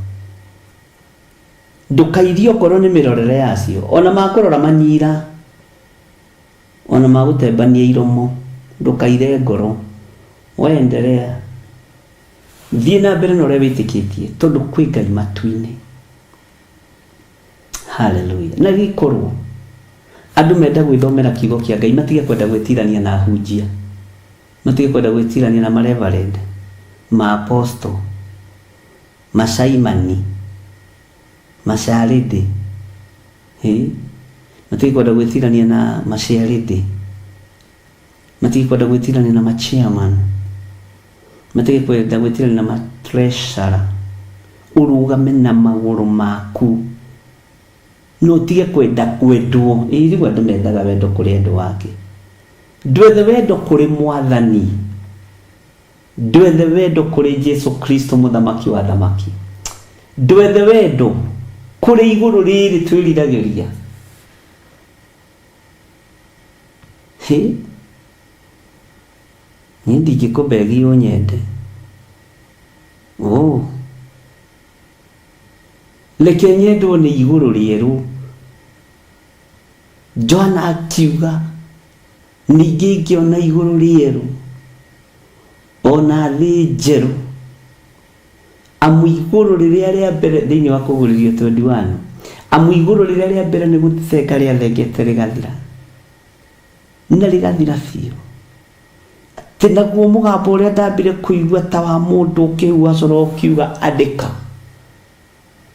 Ndũkairio ngoro nĩ mĩrorere yacio, ona makũrora manyira, ona magũtembania iromo, ndũkaire ngoro. Weendelea. Thiĩ na mbere na ũrĩa wĩtĩkĩtie, tondũ kwĩ Ngai matu-inĩ. Hallelujah. Na gĩkorwo andũ menda gwĩthomera kiugo kĩa Ngai matige kwenda gwĩtirania na ahunjia, matige kwenda gwĩtirania na mareverend, ma apostle, macaimani, macarĩndĩ, ĩ matige kwenda gwĩtirania na maciarĩndĩ, matige kwenda gwĩtirania na machairman, matige kwenda gwĩtirania na matreasurer. Ũrũgame na magũrũ maku na ũtige kwenda kwendwo. Ĩ rĩu andũ mendaga wendo kũrĩ andũ ake. Ndwethe wendo kũrĩ Mwathani. Ndwethe wendo kũrĩ Jesu Kristo mũthamaki wa athamaki. Ndwethe wendo kũrĩ igũrũ rĩrĩ twĩriragĩria. Hĩ, niĩ ndingĩkũbegi ũnyende. Oh. Reke nyendwo nĩ igũrũ rĩerũ. Johana akiuga, ningĩ ngĩona igũrũ rĩerũ ona thĩ njerũ, amu igũrũ rĩrĩa rĩa mbere, thĩinĩ wa kũgũrĩrio 21, amu igũrũ rĩrĩa rĩa mbere nĩ gũthenga rĩathengete rĩgathira, na rĩgathira biũ. Atĩ naguo mũgambo ũrĩa ndambire kũigua ta wa mũndũ ũkĩhuha coro ũkiuga, andĩka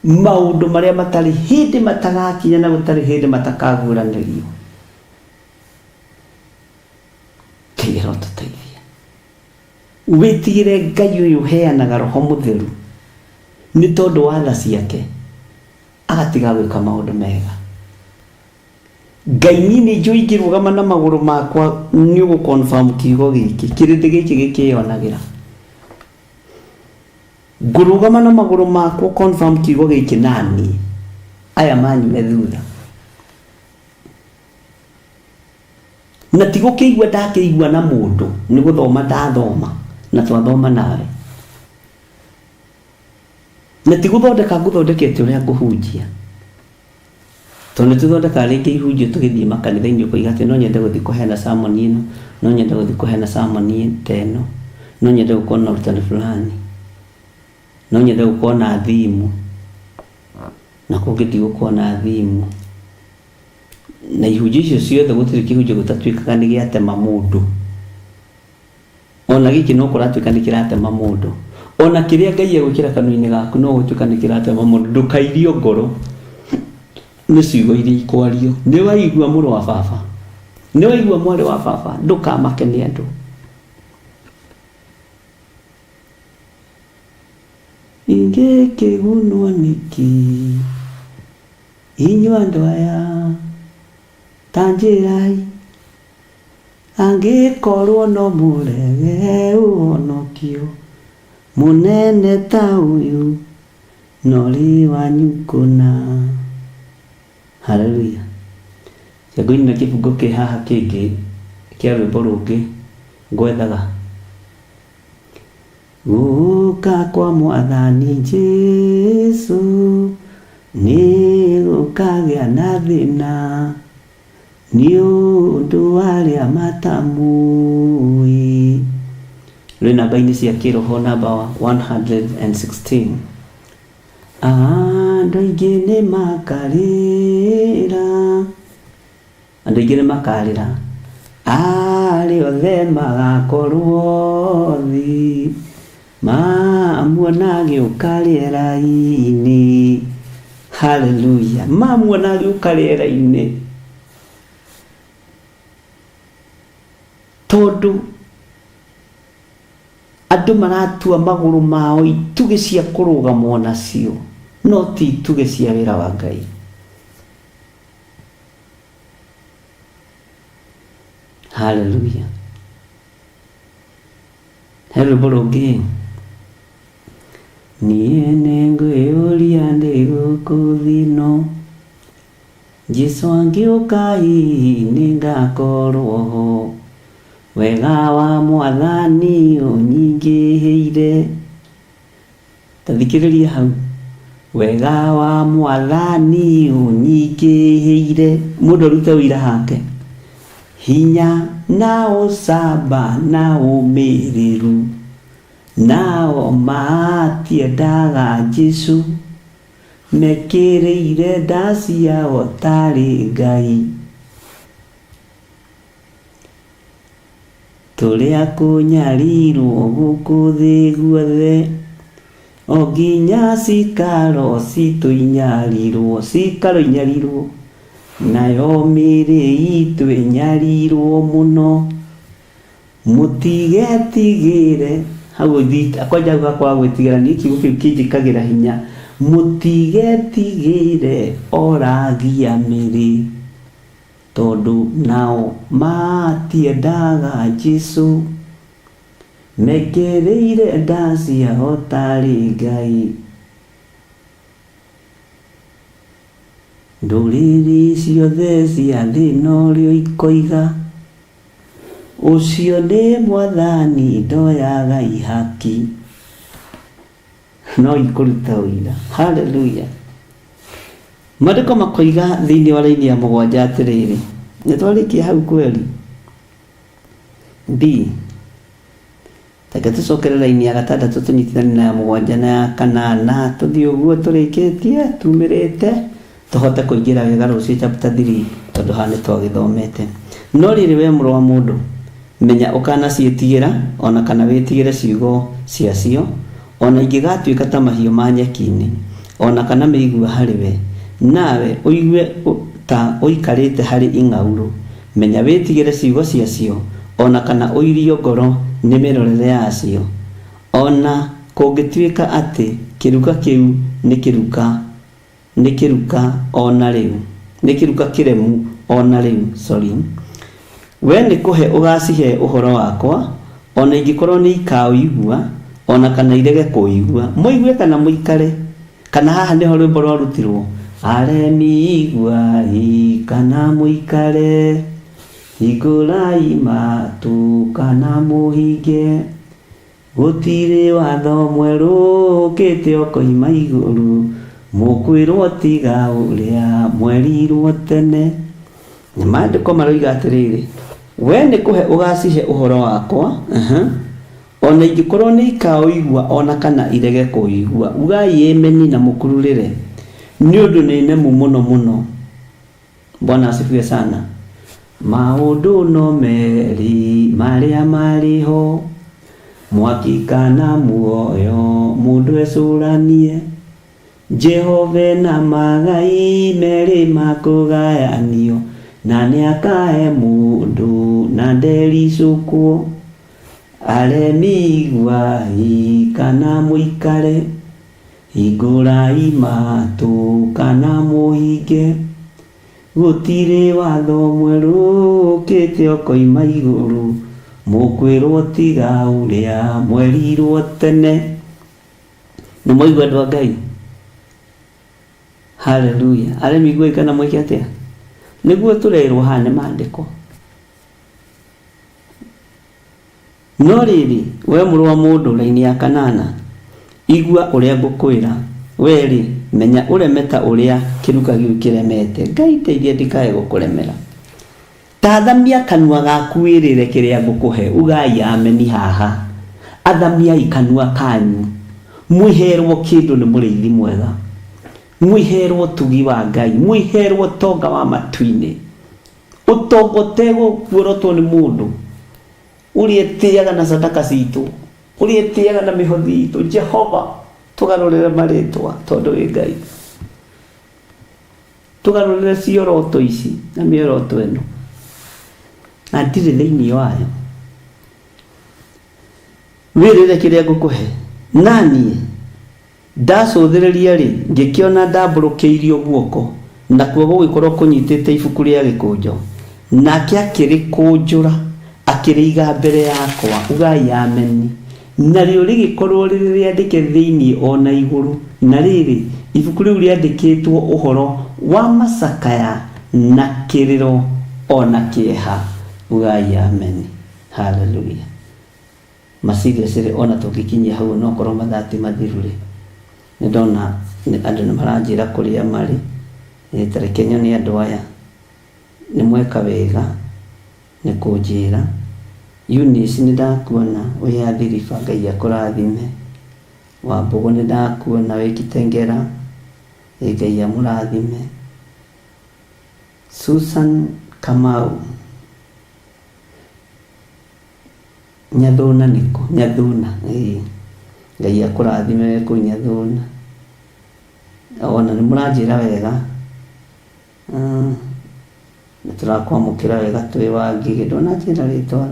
maũndũ marĩa matarĩ hĩndĩ matagakinya na gũtarĩ hĩndĩ matakaguũranĩrio. Ngai arotũteithia. Wĩtigĩre Ngai ũyũ ũheanaga roho mũtheru nĩ tondũ wa tha ciake, agatiga gwĩka maũndũ mega. Ngai niĩ nĩ njũĩ ingĩrũgama na magũrũ makwa nĩ ũgũ confirm kiugo gĩkĩ, kĩrĩndĩ gĩkĩ gĩkĩyonagĩra. Ngũrũgama na magũrũ makwa confirm kiugo gĩkĩ naniĩ, aya manyume thutha. Na ti gũkĩigua ndakĩigua na mũndũ, nĩ gũthoma ndathoma na twathoma nawe. Na ti gũthondeka ngũthondekete ũrĩa ngũhunjia. Tondũ nĩ tũthondekaga rĩngĩ ihunjio tũgĩthiĩ makanitha-inĩ ũkoiga atĩ no nyende gũthiĩ kũheana sermon ĩno, no nyende gũthiĩ kũheana sermon ta ĩno, no nyende gũkorwo na ũrutani fulani, no nyende gũkorwo na theme, na kũngĩ ndigũkorwo na theme. Na ihunjio icio ciothe gũtirĩ kĩhunjio gĩtatuĩkaga nĩ gĩatema mũndũ. Ona gĩkĩ no kũratuĩka nĩ kĩratema mũndũ. Ona kĩrĩa Ngai egwĩkĩra kanua-inĩ gaku no gũtuĩka nĩ kĩratema mũndũ. Ndũkairio ngoro nĩ ciugo iria ikwario. Nĩ waigua mũrũ wa baba? Nĩ waigua mwarĩ wa baba? Ndũkamake nĩ andũ. Ingĩkĩgunwo nĩkĩ? Inyuĩ andũ aya ta njĩrai, angĩkorwo no mũrege ũhonokio mũnene ta ũyũ, norĩ wanyu kũna. Haleluya. Ngũinĩra kĩbungo kĩ haha kĩngĩ kĩa rwĩmbo rũngĩ ngwethaga. Gũka kwa mwathani Jesu nĩ gũkagĩa na thĩna nĩ ũndũ wa arĩa matamũĩ. Rwĩ namba-inĩ cia kĩroho namba 116. Andũ aingĩ nĩ makarĩra, andũ aingĩ nĩ makarĩra, arĩa othe magakorwo thĩ mamuona agĩũka rĩera-inĩ. Haleluya, mamuona agĩũka rĩera-inĩ. Tondũ andũ maratua magũrũ mao itugĩ cia kũrũgamwo nacio, no ti itugĩ cia wĩra wa Ngai. Haleluya. He rwĩmbo rũngĩ, niĩ nĩngwĩyũria ndĩ gũkũ thĩ ĩno, Jesu angĩũka hihi nĩngakorwo ho, wega wa mwathani ũnyingĩhĩire. Ta thikĩrĩria hau, wega wa mwathani ũnyingĩhĩire. Mũndũ arute ũira hake, hinya na ũcamba na ũmĩrĩru, nao matiendaga Jesu, mekĩrĩire nda ciao tarĩ Ngai. Tũrĩ a kũnyarirwo gũkũ thĩ guothe, o nginya cikaro citũ inyarirwo, cikaro inyarirwo, nayo mĩĩrĩ itũ ĩnyarirwo mũno. Mũtigetigĩre, hau kwanja hau hakwa ha gwĩtigĩra niĩ kiugo kĩu kĩnjĩkagĩra hinya, mũtigetigĩre oragia mĩrĩ. Tondũ nao matiendaga Jesu, mekĩrĩire nda ciao tarĩ Ngai. Ndũrĩrĩ ciothe cia thĩ norĩo ikoiga, ũcio nĩ Mwathani ndoyaga ihaki. No ikũruta ũira. Haleluya. Maandĩko makoiga thĩinĩ wa raini ya mũgwanja atĩrĩrĩ, nĩ twarĩkia hau kweri? B. Reke tũcokere raini ya gatandatũ tũnyitithanie na ya mũgwanja na ya kanana, tũthiĩ ũguo tũrĩkĩtie tumĩrĩte tũhote kũingĩra wega rũciũ chapter 3 tondũ haha nĩ twagĩthomete. No rĩrĩ we mũrũ wa mũndũ, menya ũkanaciĩtigĩra o na kana wĩtigĩre ciugo ciacio, O na ingĩgaatuĩka ta mahiũ ma nyeki-inĩ, o na kana mĩigua harĩ we, nawe ũigue ta ũikarĩte harĩ ing'aurũ, menya wĩtigĩre ciugo ciacio, o na kana ũirio ngoro nĩ mĩrorere yacio. O na kũngĩtuĩka atĩ kĩruka kĩu nĩ kĩruka nĩ kĩruka o na rĩu, nĩ kĩruka kĩremu o na rĩu, sorry. We nĩ kũhe ũgacihe ũhoro wakwa, o na ingĩkorũo nĩ ikaũigua, o na kana irege kũũigua. Mũigue kana mũikare, kana haha nĩho rwĩmbo rwarutirwo, aremi iguai kana mũikare, hingũrai matũ kana mũhinge. Gũtirĩ watho mwerũ ũkĩte ũkoima igũrũ, mũkwĩrwo tiga ũrĩa mwerirwo tene. Na maandĩko maroiga atĩrĩrĩ, we nĩ kũhe ũgacihe ũhoro wakwa, o na ingĩkorwo nĩ ikaũigua o na kana irege kũũigua. Ugai ĩmeni na mũkururĩre, nĩ ũndũ nĩ nemu mũno mũno. Bwana asifiwe sana. Maũndũ no merĩ marĩa marĩ ho, mwaki kana muoyo, mũndũ ecũranie. Jehova ena magai merĩ ma kũgayanio, na nĩakahe mũndũ na ndericũkwo. Aremi iguai kana mũikare. Hingũrai matũ kana mũhinge, gũtirĩ watho mwerũ ũkĩte ũkoima igũrũ, mũkwĩrwo tiga ũrĩa mwerirwo tene. Nĩ mwaigua andũ a Ngai? Haleluya. Aremi iguai kana mwĩke atĩa? Nĩguo tũrerwo haha nĩ maandĩko. No rĩrĩ, wee mũrũ wa mũndũ, raini ya kanana, igua ũrĩa ngũkwĩra. Wee-rĩ, menya ũreme ta ũrĩa kĩruka gĩu kĩremete. Ngai ndeithia ndikae gũkũremera. Ta athamia kanua gaku wĩrĩre kĩrĩa ngũkũhe. Ugai ameni haha. Athamiai kanua kanyu mwĩherwo kĩndũ nĩ mũrĩithi mwega. Mwĩherwo ũtugi wa Ngai. Mwĩherwo ũtonga wa matu-inĩ. Ũtonga ũtegũkuorotwo nĩ mũndũ. Ũrĩa ĩtĩaga na sadaka citũ, ũrĩa ĩtĩaga na mĩhothi itũ. Jehova, tũgarũrĩre marĩtwa tondũ wĩ Ngai. Tũgarũrĩre cioroto ici na mĩoroto ĩno. Na ndirĩ thĩinĩ wayo. Wĩrĩre kĩrĩa ngũkũhe. Naniĩ Ndacũthĩrĩria-rĩ, ngĩkĩona ndambũrũkĩirio guoko, nakuo gũgĩkorũo kũnyitĩte ibuku rĩa gĩkũnjo. Nake akĩrĩkũnjũra, akĩrĩiga mbere yakwa. Ugai Ameni. Narĩo rĩgĩkorũo rĩrĩ rĩandĩke thĩinĩ o na igũrũ. Na rĩrĩ, ibuku rĩu rĩandĩkĩtwo ũhoro wa macakaya na kĩrĩro o na kĩeha. Ugai Ameni. Haleluya. Ma seriously ona tũngĩkinyia hau onokorwo mathaa ti mathiru rĩ, nĩ ndona andũ nĩ maranjĩra kũrĩa marĩ, ta reke nyone andũ aya, nĩ mweka wega nĩ kũnjĩra. Eunice nĩ ndakuona wĩ Athi River, Ngai akũrathime. Wambũgũ nĩ ndakuona wĩ Kitengela, Ngai amũrathime. Susan Kamau. Nyathũna nĩkũ? Nyathuna, ĩĩ. Ngai akũrathime wĩ kũu Nyathuna. Ona nĩ mũranjĩra wega, nĩ tũrakwamũkĩra wega twĩ Wangigĩ. Ndũnanjĩra rĩtwa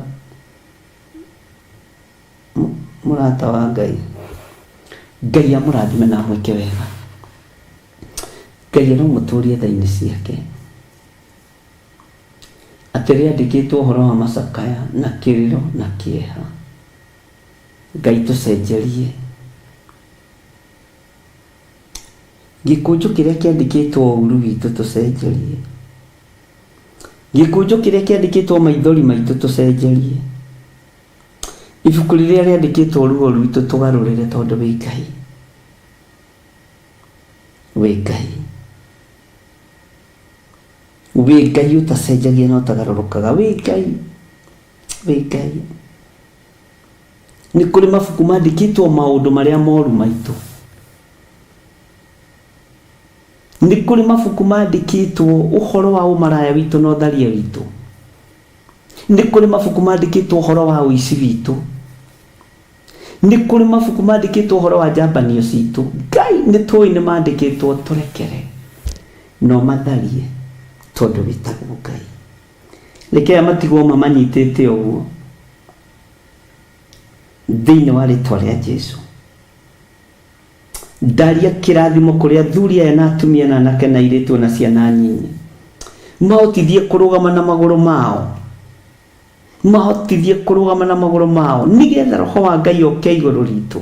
mũrata wa Ngai. Ngai amũrathime na amwĩke wega. Ngai aromũtũria tha-inĩ ciake. Atĩ rĩandĩkĩtwo ũhoro wa macakaya na kĩrĩro na kĩeha. Ngai tũcenjerie. Gĩkũnjo kĩrĩa kĩandĩkĩtwo ũru witũ tũcenjerie. Gĩkũnjo kĩrĩa kĩandĩkĩtwo maithori maitũ tũcenjerie. Ibuku rĩrĩa rĩandĩkĩtwo ruo rwitũ tũgarũrĩre tondũ wĩ Ngai. Wĩ Ngai. Wĩ Ngai ũtacenjagia na ũtagarũrũkaga. Wĩ Ngai, wĩ Ngai. Nĩ kũrĩ mabuku mandĩkĩtwo maũndũ marĩa moru maitũ. Nĩ kũrĩ mabuku mandĩkĩtwo ũhoro wa ũmaraya witũ na ũtharia witũ. Nĩ kũrĩ mabuku mandĩkĩtwo ũhoro wa ũici witũ. Nĩ kũrĩ mabuku mandĩkĩtwo ũhoro wa njambanio citũ. Ngai nĩ tũĩ nĩ mandĩkĩtwo tũrekere na ũmatharie tondũ wĩtagwo Ngai. Reke aya matigwo mamanyitĩte ũguo thĩinĩ wa rĩtwa rĩa Jesu. Ndaria kĩrathimo kũrĩ athuri aya na atumia na anake na airĩtu na ciana nyinyi. Mahotithie kũrũgama na magũrũ mao. Mahotithie kũrũgama na magũrũ mao nĩgetha roho wa Ngai oke igũrũ ritũ.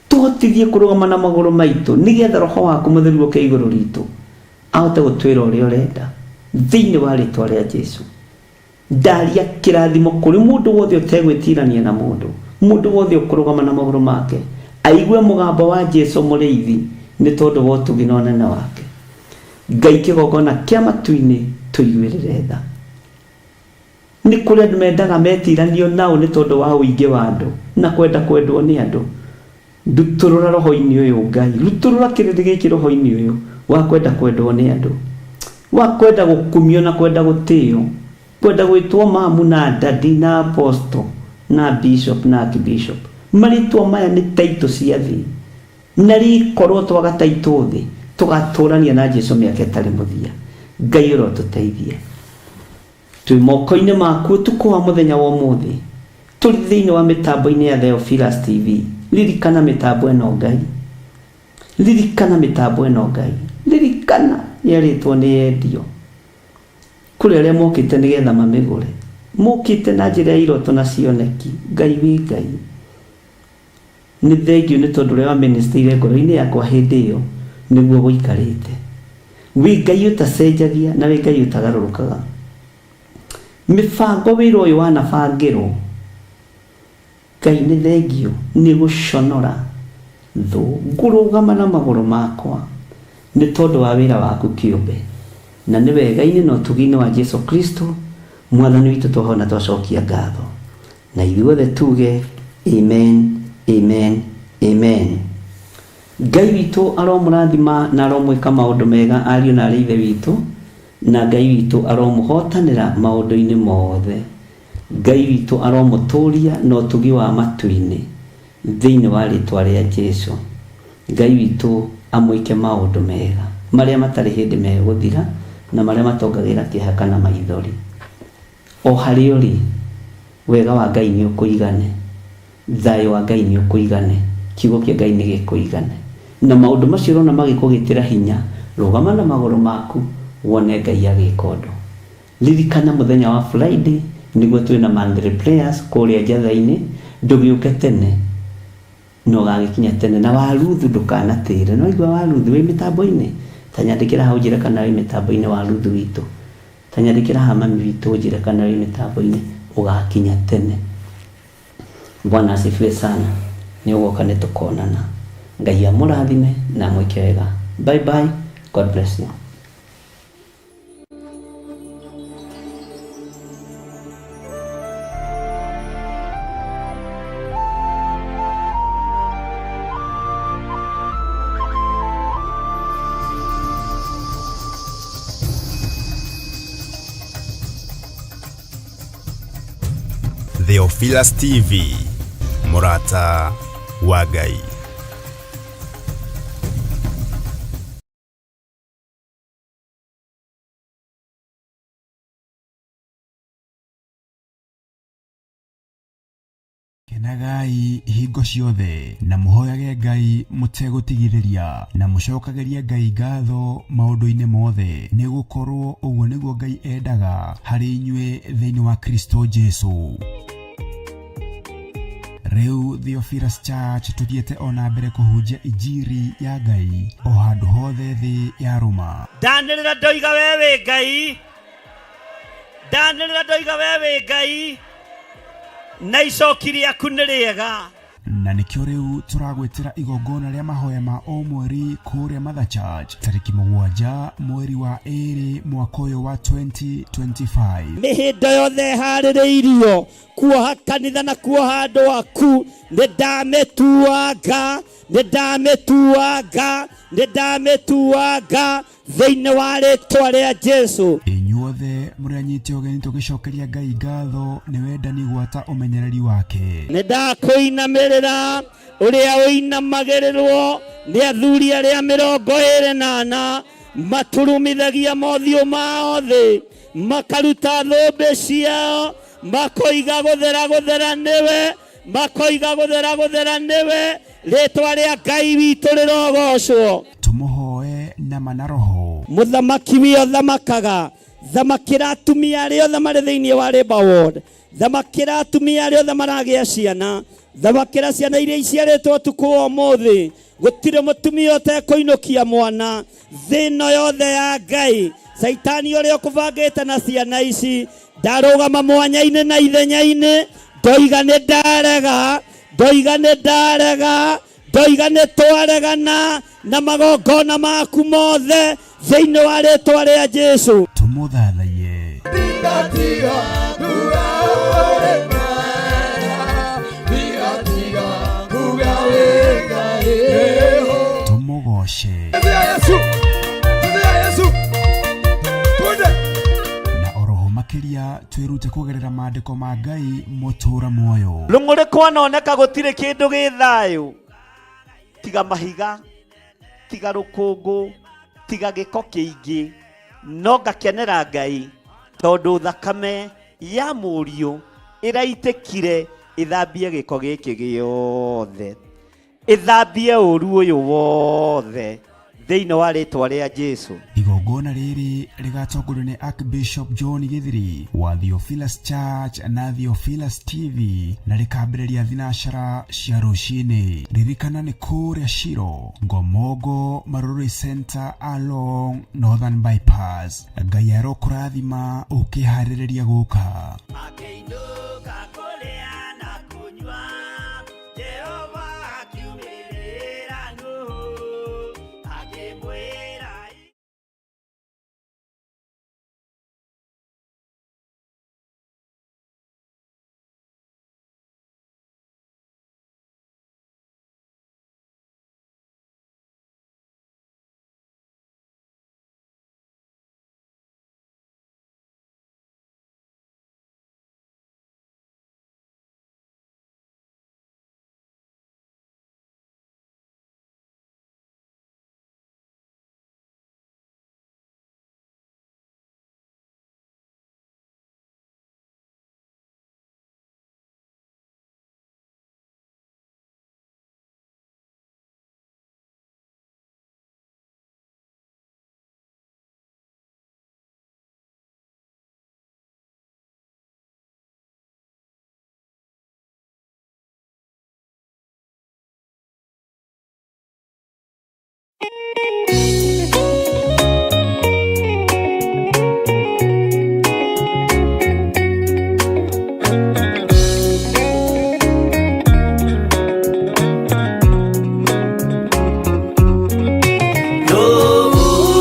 Tũhotithie kũrũgama na magũrũ maitũ nĩgetha roho waku mũtheru oke igũrũ ritũ ahote gũtwĩra ũrĩa ũrenda thĩinĩ wa rĩtwa rĩa Jesu. Ndaria kĩrathimo kũrĩ mũndũ wothe ũtegwĩtirania na mũndũ, mũndũ wothe ũkũrũgama na magũrũ make aigue mũgambo wa Jesu mũrĩithi nĩ tondũ wa ũtugi na ũnene wake. Ngai kĩgongona kĩa matu-inĩ tũiguĩrĩre tha. Nĩ kũrĩ andũ mendaga metiranio nao nĩ tondũ wa ũingĩ wa andũ na kwenda kwendwo nĩ andũ. Ndutũrũra roho-inĩ ũyũ Ngai, rutũrũra kĩrĩndĩ gĩkĩ roho-inĩ ũyũ wa kwenda kwendwo nĩ andũ, wa kwenda gũkumio na kwenda gũtĩo, kwenda gwĩtwo mamu na daddy na apostle na bishop na archbishop. Marĩtwa maya nĩ taitũ cia thĩ. Na rĩkorwo twaga taitũ thĩ, tũgatũrania na Jesu mĩaka ĩtarĩ mũthia. Ngai ũrotũteithia. Twĩ moko-inĩ maku ũtukũ wa mũthenya wa ũmũthĩ. Tũrĩ thĩinĩ wa mĩtambo-inĩ ya Theophilus TV. Ririkana mĩtambo ĩno Ngai. Ririkana mĩtambo ĩno Ngai, ririkana yerĩtwo nĩ yendio kũrĩ arĩa mokĩte nĩgetha mamĩgũre, mokĩte na njĩra ya iroto na cioneki. Ngai wĩ Ngai, nĩ thengiũ nĩ tondũ ũrĩa waministĩire ngoro-inĩ yakwa hĩndĩ ĩyo nĩguo gũikarĩte. Wĩ Ngai ũtacenjagia na wĩ Ngai ũtagarũrũkaga. Mĩbango wĩra ũyũ wanabangĩrwo, Ngai nĩ thengiũ nĩ gũconora thũ, ngũrũgama na magũrũ makwa nĩ tondũ wa wĩra waku kĩũmbe, na nĩ wega-inĩ na ũtugi-inĩ wa Jesu Kristo Mwathani witũ twahoya na twacokia ngatho. Na ithuothe tuge amen, amen, amen. Ngai witũ aromũrathima na aromwĩka maũndũ mega ariũ na arĩ ithe witũ, na Ngai witũ aromũhotanĩra maũndũ-inĩ mothe. Ngai witũ aromũtũũria na ũtugi wa matu-inĩ thĩinĩ wa rĩtwa rĩa Jesu. Ngai witũ amwĩke maũndũ mega marĩa matarĩ hĩndĩ megũthira na marĩa matongagĩra kĩeha kana maithori. O harĩa ũrĩ, wega wa Ngai nĩ ũkũigane, thayũ wa Ngai nĩ ũkũigane, kiugo kĩa Ngai nĩ gĩkũigane. Na maũndũ macio ũrona magĩkũgĩtĩra hinya, rũgama na magũrũ maku wone Ngai agĩka ũndũ. Ririkana mũthenya wa Friday nĩguo twĩna monthly prayers kũrĩa Njatha-inĩ, ndũgĩũke tene na ũgagĩkinya tene. Na Waruthu ndũkanatĩre. Nĩ waigua Waruthu wĩ mĩtambo-inĩ? Ta nyandĩkĩra hau ũnjĩre kana wĩ mĩtambo-inĩ Waruthu witũ. Ta nyandĩkĩra haha mami witũ ũnjĩre kana wĩ mĩtambo-inĩ ũgakinya tene. Bwana asifiwe sana. Nĩ ũgoka nĩ tũkonana. Ngai amũrathime na amwĩke wega. Bye bye. God bless you. Theophilus TV, mũrata wa Ngai. Kenagai hingo ciothe na mũhoyage Ngai mũtegũtigithĩria na mũcokagĩrie Ngai ngatho maũndũ-inĩ mothe, nĩ gũkorwo ũguo nĩguo Ngai endaga harĩ inyuĩ thĩinĩ wa Kristo Jesu. Rĩu Theophilus Church tũthiĩte o na mbere kũhunjia injiri ya Ngai o handũ hothe thĩ yarũma. Ndanĩrĩra ndoiga we wĩ Ngai, ndanĩrĩra ndoiga we wĩ Ngai, na icoki rĩaku nĩ rĩega. Na nĩkĩo rĩu tũragwĩtĩra igongona rĩa mahoya ma o mweri kũrĩa Mother Church tarĩki 7 mweri wa 2 mwaka ũyũ wa 2025. Mĩhĩndo yothe ĩharĩrĩirio kuoha kanitha na kuoha andũ aku, nĩ ndamĩtuanga, nĩ ndamĩtuanga, nĩ ndamĩtuanga thĩinĩ wa rĩtwa rĩa Jesu. Inyuothe mũrĩ anyite ũgeni tũgĩcokeria Ngai ngatho nĩ wendani gwata ũmenyereri wake. Nĩ ndakũinamĩrĩra ũrĩa ũinamagĩrĩrwo nĩ athuri arĩa 24 maturumithagia mothiũ mao thĩ, makaruta thũmbĩ ciao, makoiga gũthera gũthera nĩwe, makoiga gũthera gũthera nĩwe, rĩtwa rĩa Ngai witũ rĩrogocwo. Tũmũhoe na ma na roho. Mũthamaki wĩ ũthamakaga, thamakĩra atumia arĩa othe marĩ thĩinĩ wa Labour Ward, thamakĩra atumia arĩa othe maragĩa ciana, thamakĩra ciana iria iciarĩtwo ũtukũ wa ũmũthĩ. Gũtirĩ mũtumia ũtekũinũkia mwana thĩ ĩno yothe ya Ngai. Caitani ũrĩa ũkũbangĩte na ciana ici ndarũgama mwanya-inĩ na ithenya-inĩ, ndoiga nĩ ndarega, ndoiga nĩ ndarega, ndoiga nĩ twaregana na magongona maku mothe thĩinĩ wa rĩtwa rĩa Jesu. Tũmũthathaiye. Tũmũgoce. Na oroho makĩria twĩrute kũgerera maandĩko ma Ngai mũtũra muoyo. Rũng'ũrĩ kwanoneka gũtirĩ kĩndũ gĩ thayũ tiga mahiga, tiga rũkũngũ, tiga gĩko kĩingĩ, no ngakenera Ngai tondũ thakame ya mũriũ ĩraitĩkire ĩthambie gĩko gĩkĩ gĩothe. Ĩthambie ũru ũyũ wothe thĩinĩ wa rĩtwa rĩa Jesu. Igongona rĩrĩ rĩgatongorio nĩ Archbishop John Githiri wa Theophilus Church na Theophilus TV na rĩkambĩrĩria thinacara cia rũcinĩ. Ririkana nĩ kũrĩa Shiro, Ngomongo Marurui Center along Northern Bypass. Ngai arokũrathima ũkĩharĩrĩria gũka. Akĩinũka kũrĩa na kũnyua, Jehova akiumĩrĩra Nuhu, akĩmwĩra.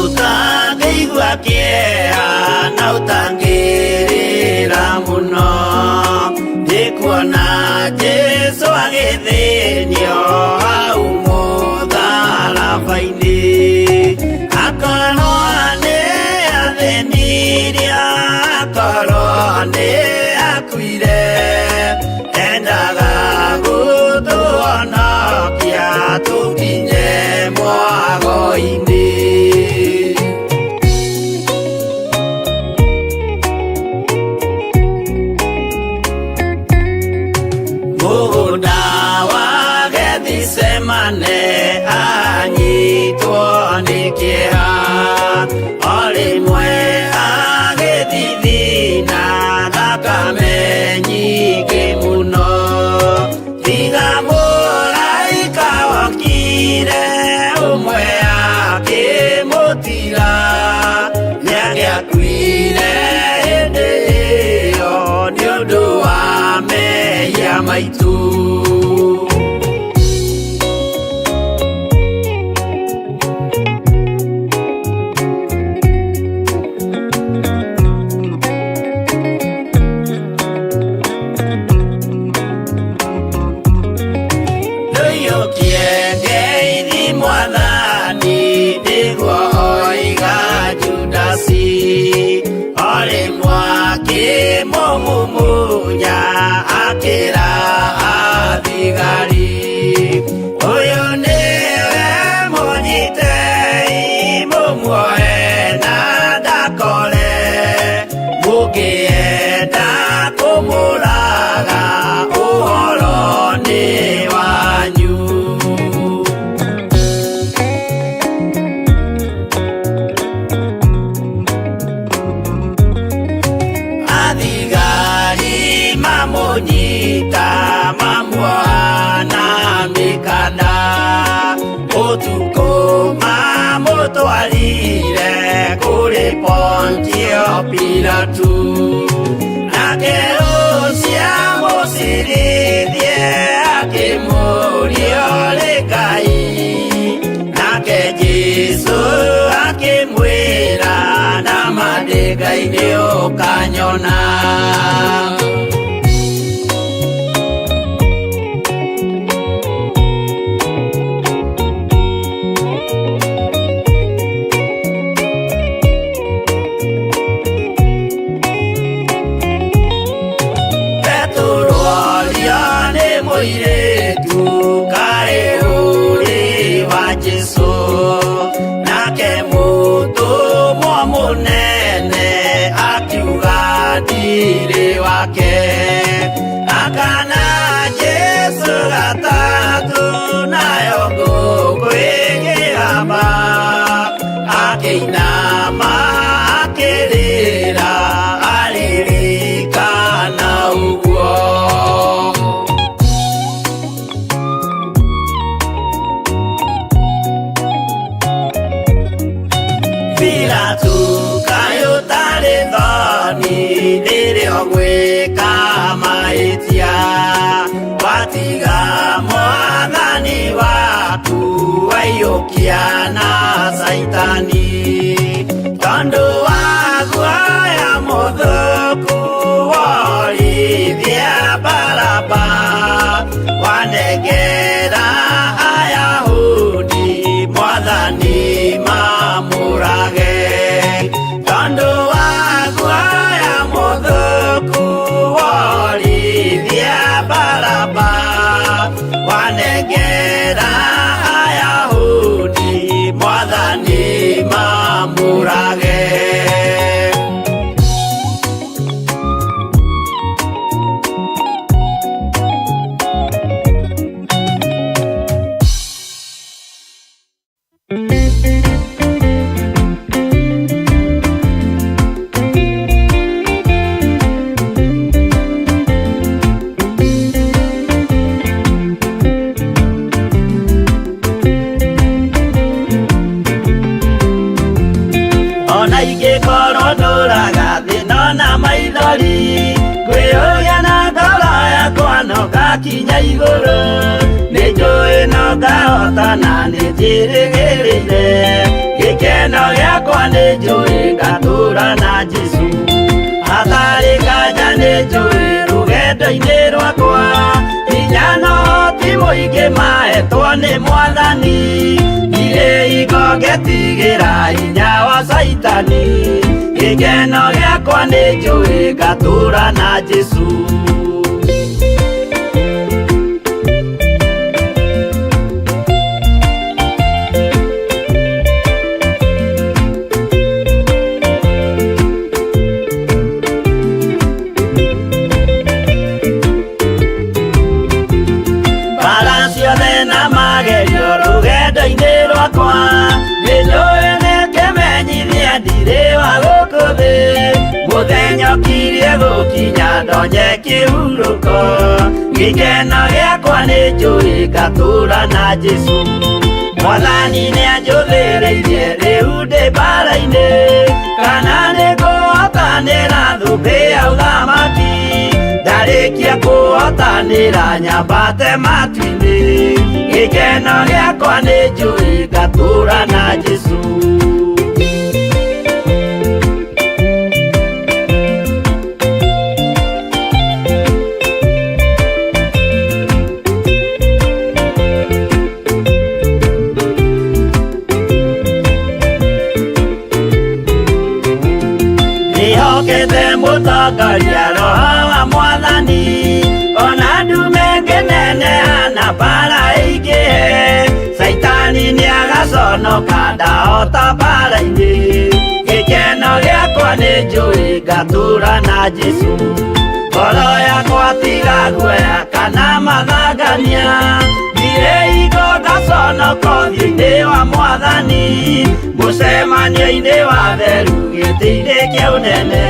Ũtangĩigua kĩeha na ũtangĩrĩra mũno nĩ kuona Jesũ agĩthĩnio hau mũtharaba-inĩ, akorwo nĩ athĩnirio, akorwo nĩ akuire, endaga gũtũhonokia tũkinye mwago-inĩ. Mũgũnda wa Gethisemane anyitwo nĩ kĩeha, o rĩmwe agĩthithina thakame nyingĩ mũno, tiga mũraika wokire ũmwe akĩmũtiga, nĩangĩakuire hĩndĩ ĩyo nĩ ũndũ wa mehia maitũ. Ndũiyũkie ngeithi Mwathani, nĩguo oiga Judasi, o rĩmwe akĩmũmumunya akĩra athigari, ũyũ nĩwe mũnyitei mũmuoe na ndakore, mũngĩenda kũmũraga ũhoro nĩ wanyu. Athigari mamũnyita mamuoha na mĩkanda, ũtukũ mamũtwarire kũrĩ Pontio Pilatu, nake ũcio amũcirithie akĩmũũria ũrĩ Ngai, nake Jesũ akĩmwĩra nama ndĩ Ngai nĩ ũkanyona. Petero orio nĩ mũirĩtu kaĩ ũrĩ wa Jesũ, nake mũtũmwo mũnene akiuga ndirĩ wake, akana Jesũ gatatũ na Pilatu kaĩ ũtarĩ thoni rĩrĩa ũgwĩka mahĩtia, watiga mwathani waku waiyũkia na Caitani, tondũ wa guoya mũthũku worithia Baraba, wanengera Ayahudi mwathani mamũrage, tondũ wa guoya mũthũku worithia Baraba, wanengera Ayahudi mwathani mamũrage. Ona ingĩkorwo ndũraga thĩna na maithori, ngwĩyũria na ngoro yakwa no ngakinya igũrũ, nĩ njũĩ no ngahotana nĩ njĩrĩgĩrĩire, gĩkeno gĩakwa nĩ njũĩ ngatũra na Jesũ, hatarĩ nganja nĩ njũĩ rũgendo-inĩ rwakwa, hinya no ti mũingĩ mahetwo nĩ mwathani, ndirĩ hingo ngetigĩra hinya wa Caitani, gĩkeno gĩakwa nĩ njũĩ ngatũra na Jesũ. Mbara ciothe na magerio rũgendo-inĩ rwakwa, nĩ njũĩ nĩ kĩmenyithia ndirĩ wa gũkũ thĩ, mũthenya ũkirie gũkinya ndonye kĩhurũko, gĩkeno gĩakwa nĩ njũĩ ngatũra na Jesũ, mwathani nĩ anjũthĩrĩirie rĩu ndĩ mbara-inĩ, kana nĩ ngũhotanĩra thũmbĩ ya ũthamaki, ndarĩkia kũhotanĩra nyambate matu-inĩ, gĩkeno gĩakwa nĩ njũĩ ngatũra na Jesũ. Ndĩhokete mũtongoria roho wa mwathani, ona ndume ngĩneneha na mbara ĩingĩhe, Caitani nĩagaconoka ndahota mbara-inĩ, gĩkeno gĩakwa nĩ njũĩ ngatũra na Jesũ, ngoro yakwa tiga guoya kana mathangania, ndirĩ hingo ngaconoka ũthiũ-inĩ wa mwathani, mũcemanio-inĩ wa theru gĩtĩ-inĩ kĩa ũnene,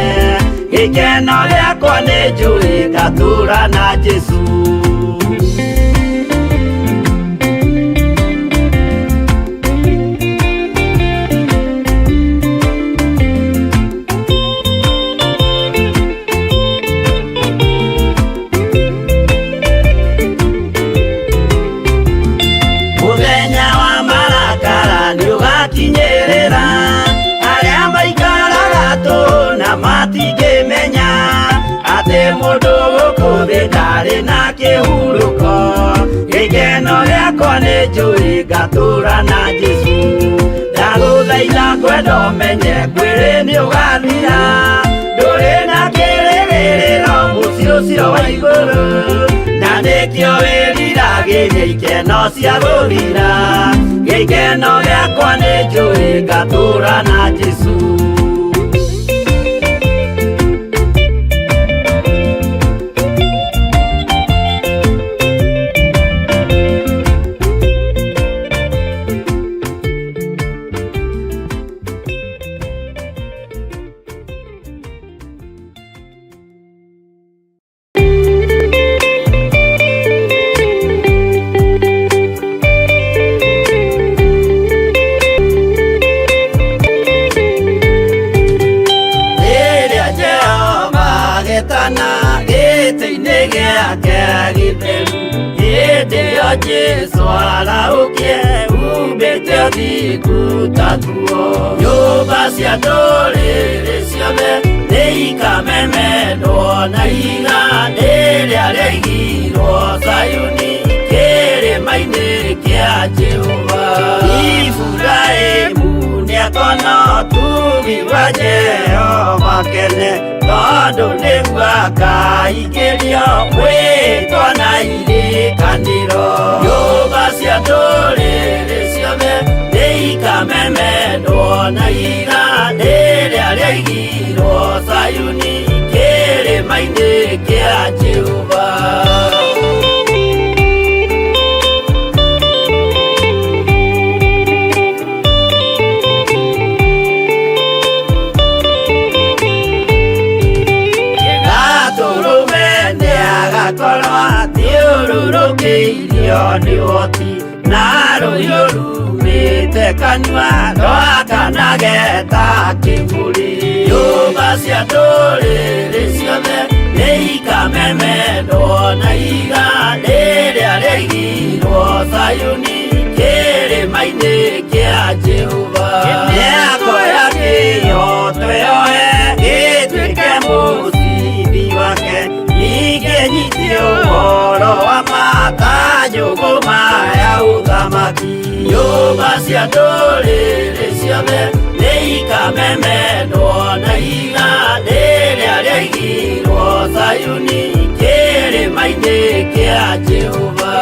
gĩkeno gĩakwa nĩ njũĩ ngatũra na Jesũ. Mũthenya wa marakara nĩũgakinyĩrĩra, arĩa maikaraga tũhũ na matingĩmenya, atĩ mũndũ gũkũ thĩ ndarĩ na kĩhurũko, gĩkeno gĩakwa nĩ njũĩ ngatũra na Jesũ, ndagũthaitha kwenda ũmenye mwĩrĩ nĩũgathira, ndũrĩ na kĩrĩgĩrĩro mũciĩ ũcio wa igũrũ, na nĩkĩo wĩriragĩria ikeno cia gũthira, gĩkeno gĩakwa nĩ njũĩ ngatũra na Jesũ. gĩake gĩtheru. Hĩndĩ ĩyo Jesũ arahũkie umbĩte ũthingu ta nguo. Nyũmba cia ndũrĩrĩ ciothe nĩikamemendwo na ihiga rĩrĩa rĩaigirwo Zayuni kĩrĩma-inĩ kĩa Jehova. Iburahĩmu nĩakona ũtugi wa Jehova kene, tondũ nĩguo akaingĩrio mwĩtwa na irĩkanĩro. Nyũmba cia ndũrĩrĩ ciothe nĩikamemendwo na ihiga rĩrĩa rĩaigirwo Zayuni kĩrĩma-inĩ kĩa Jehova. Gatũrũme nĩagakorwo athiũrũrũkĩirio nĩ ũhoti, na rũhiũ rumĩte kanua rwakanage ta kĩmũrĩ. Nyũmba cia ndũrĩrĩ ciothe nĩikamemendwo na ihiga rĩrĩa rĩaigirwo Zayuni kĩrĩma-inĩ kĩa Jehova. Mĩako ya kĩhooto yoe ĩtuĩke mũcibi wake, ningĩ nyite ũhoro wa ma ta njũgũma ya ũthamaki. Nyũmba cia ndũrĩrĩ ciothe nĩikamemendwo na ihiga rĩrĩa rĩaigirwo Zayuni kĩrĩma-inĩ kĩa Jehova.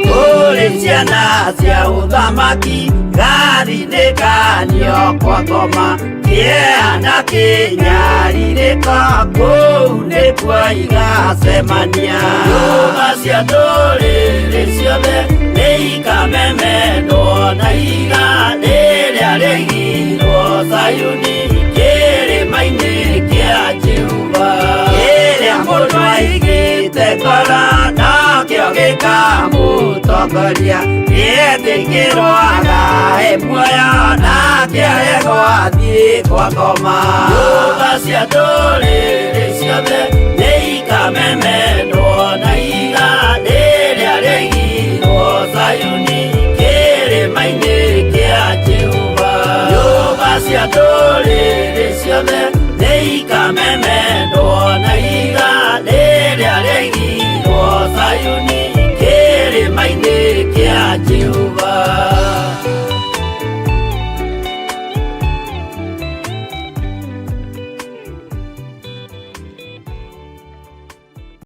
Kũrĩ ciana cia ũthamaki gathinĩkanio kwa ngoma, kĩeha na kĩnyarirĩko kũu nĩkuo igacemania. Nyũmba cia ndũrĩrĩ ciothe nĩikamemendwo na ihiga rĩrĩa rĩaigirwo Zayuni kĩrĩma-inĩ kĩa Jehova. Kĩrĩa mũndũ aigĩte ngoro nokĩo gĩkamũtongoria, gĩetĩkĩrwo agae muoyo nake aregwo athiĩ kwa ngoma. Nyũmba cia ndũrĩrĩ ciothe nĩikamemendwo na ihiga rĩrĩa rĩaigirwo Zayuni kĩrĩma-inĩ kĩa Jehova. Nyũmba cia ndũrĩrĩ ciothe nĩikamemendwo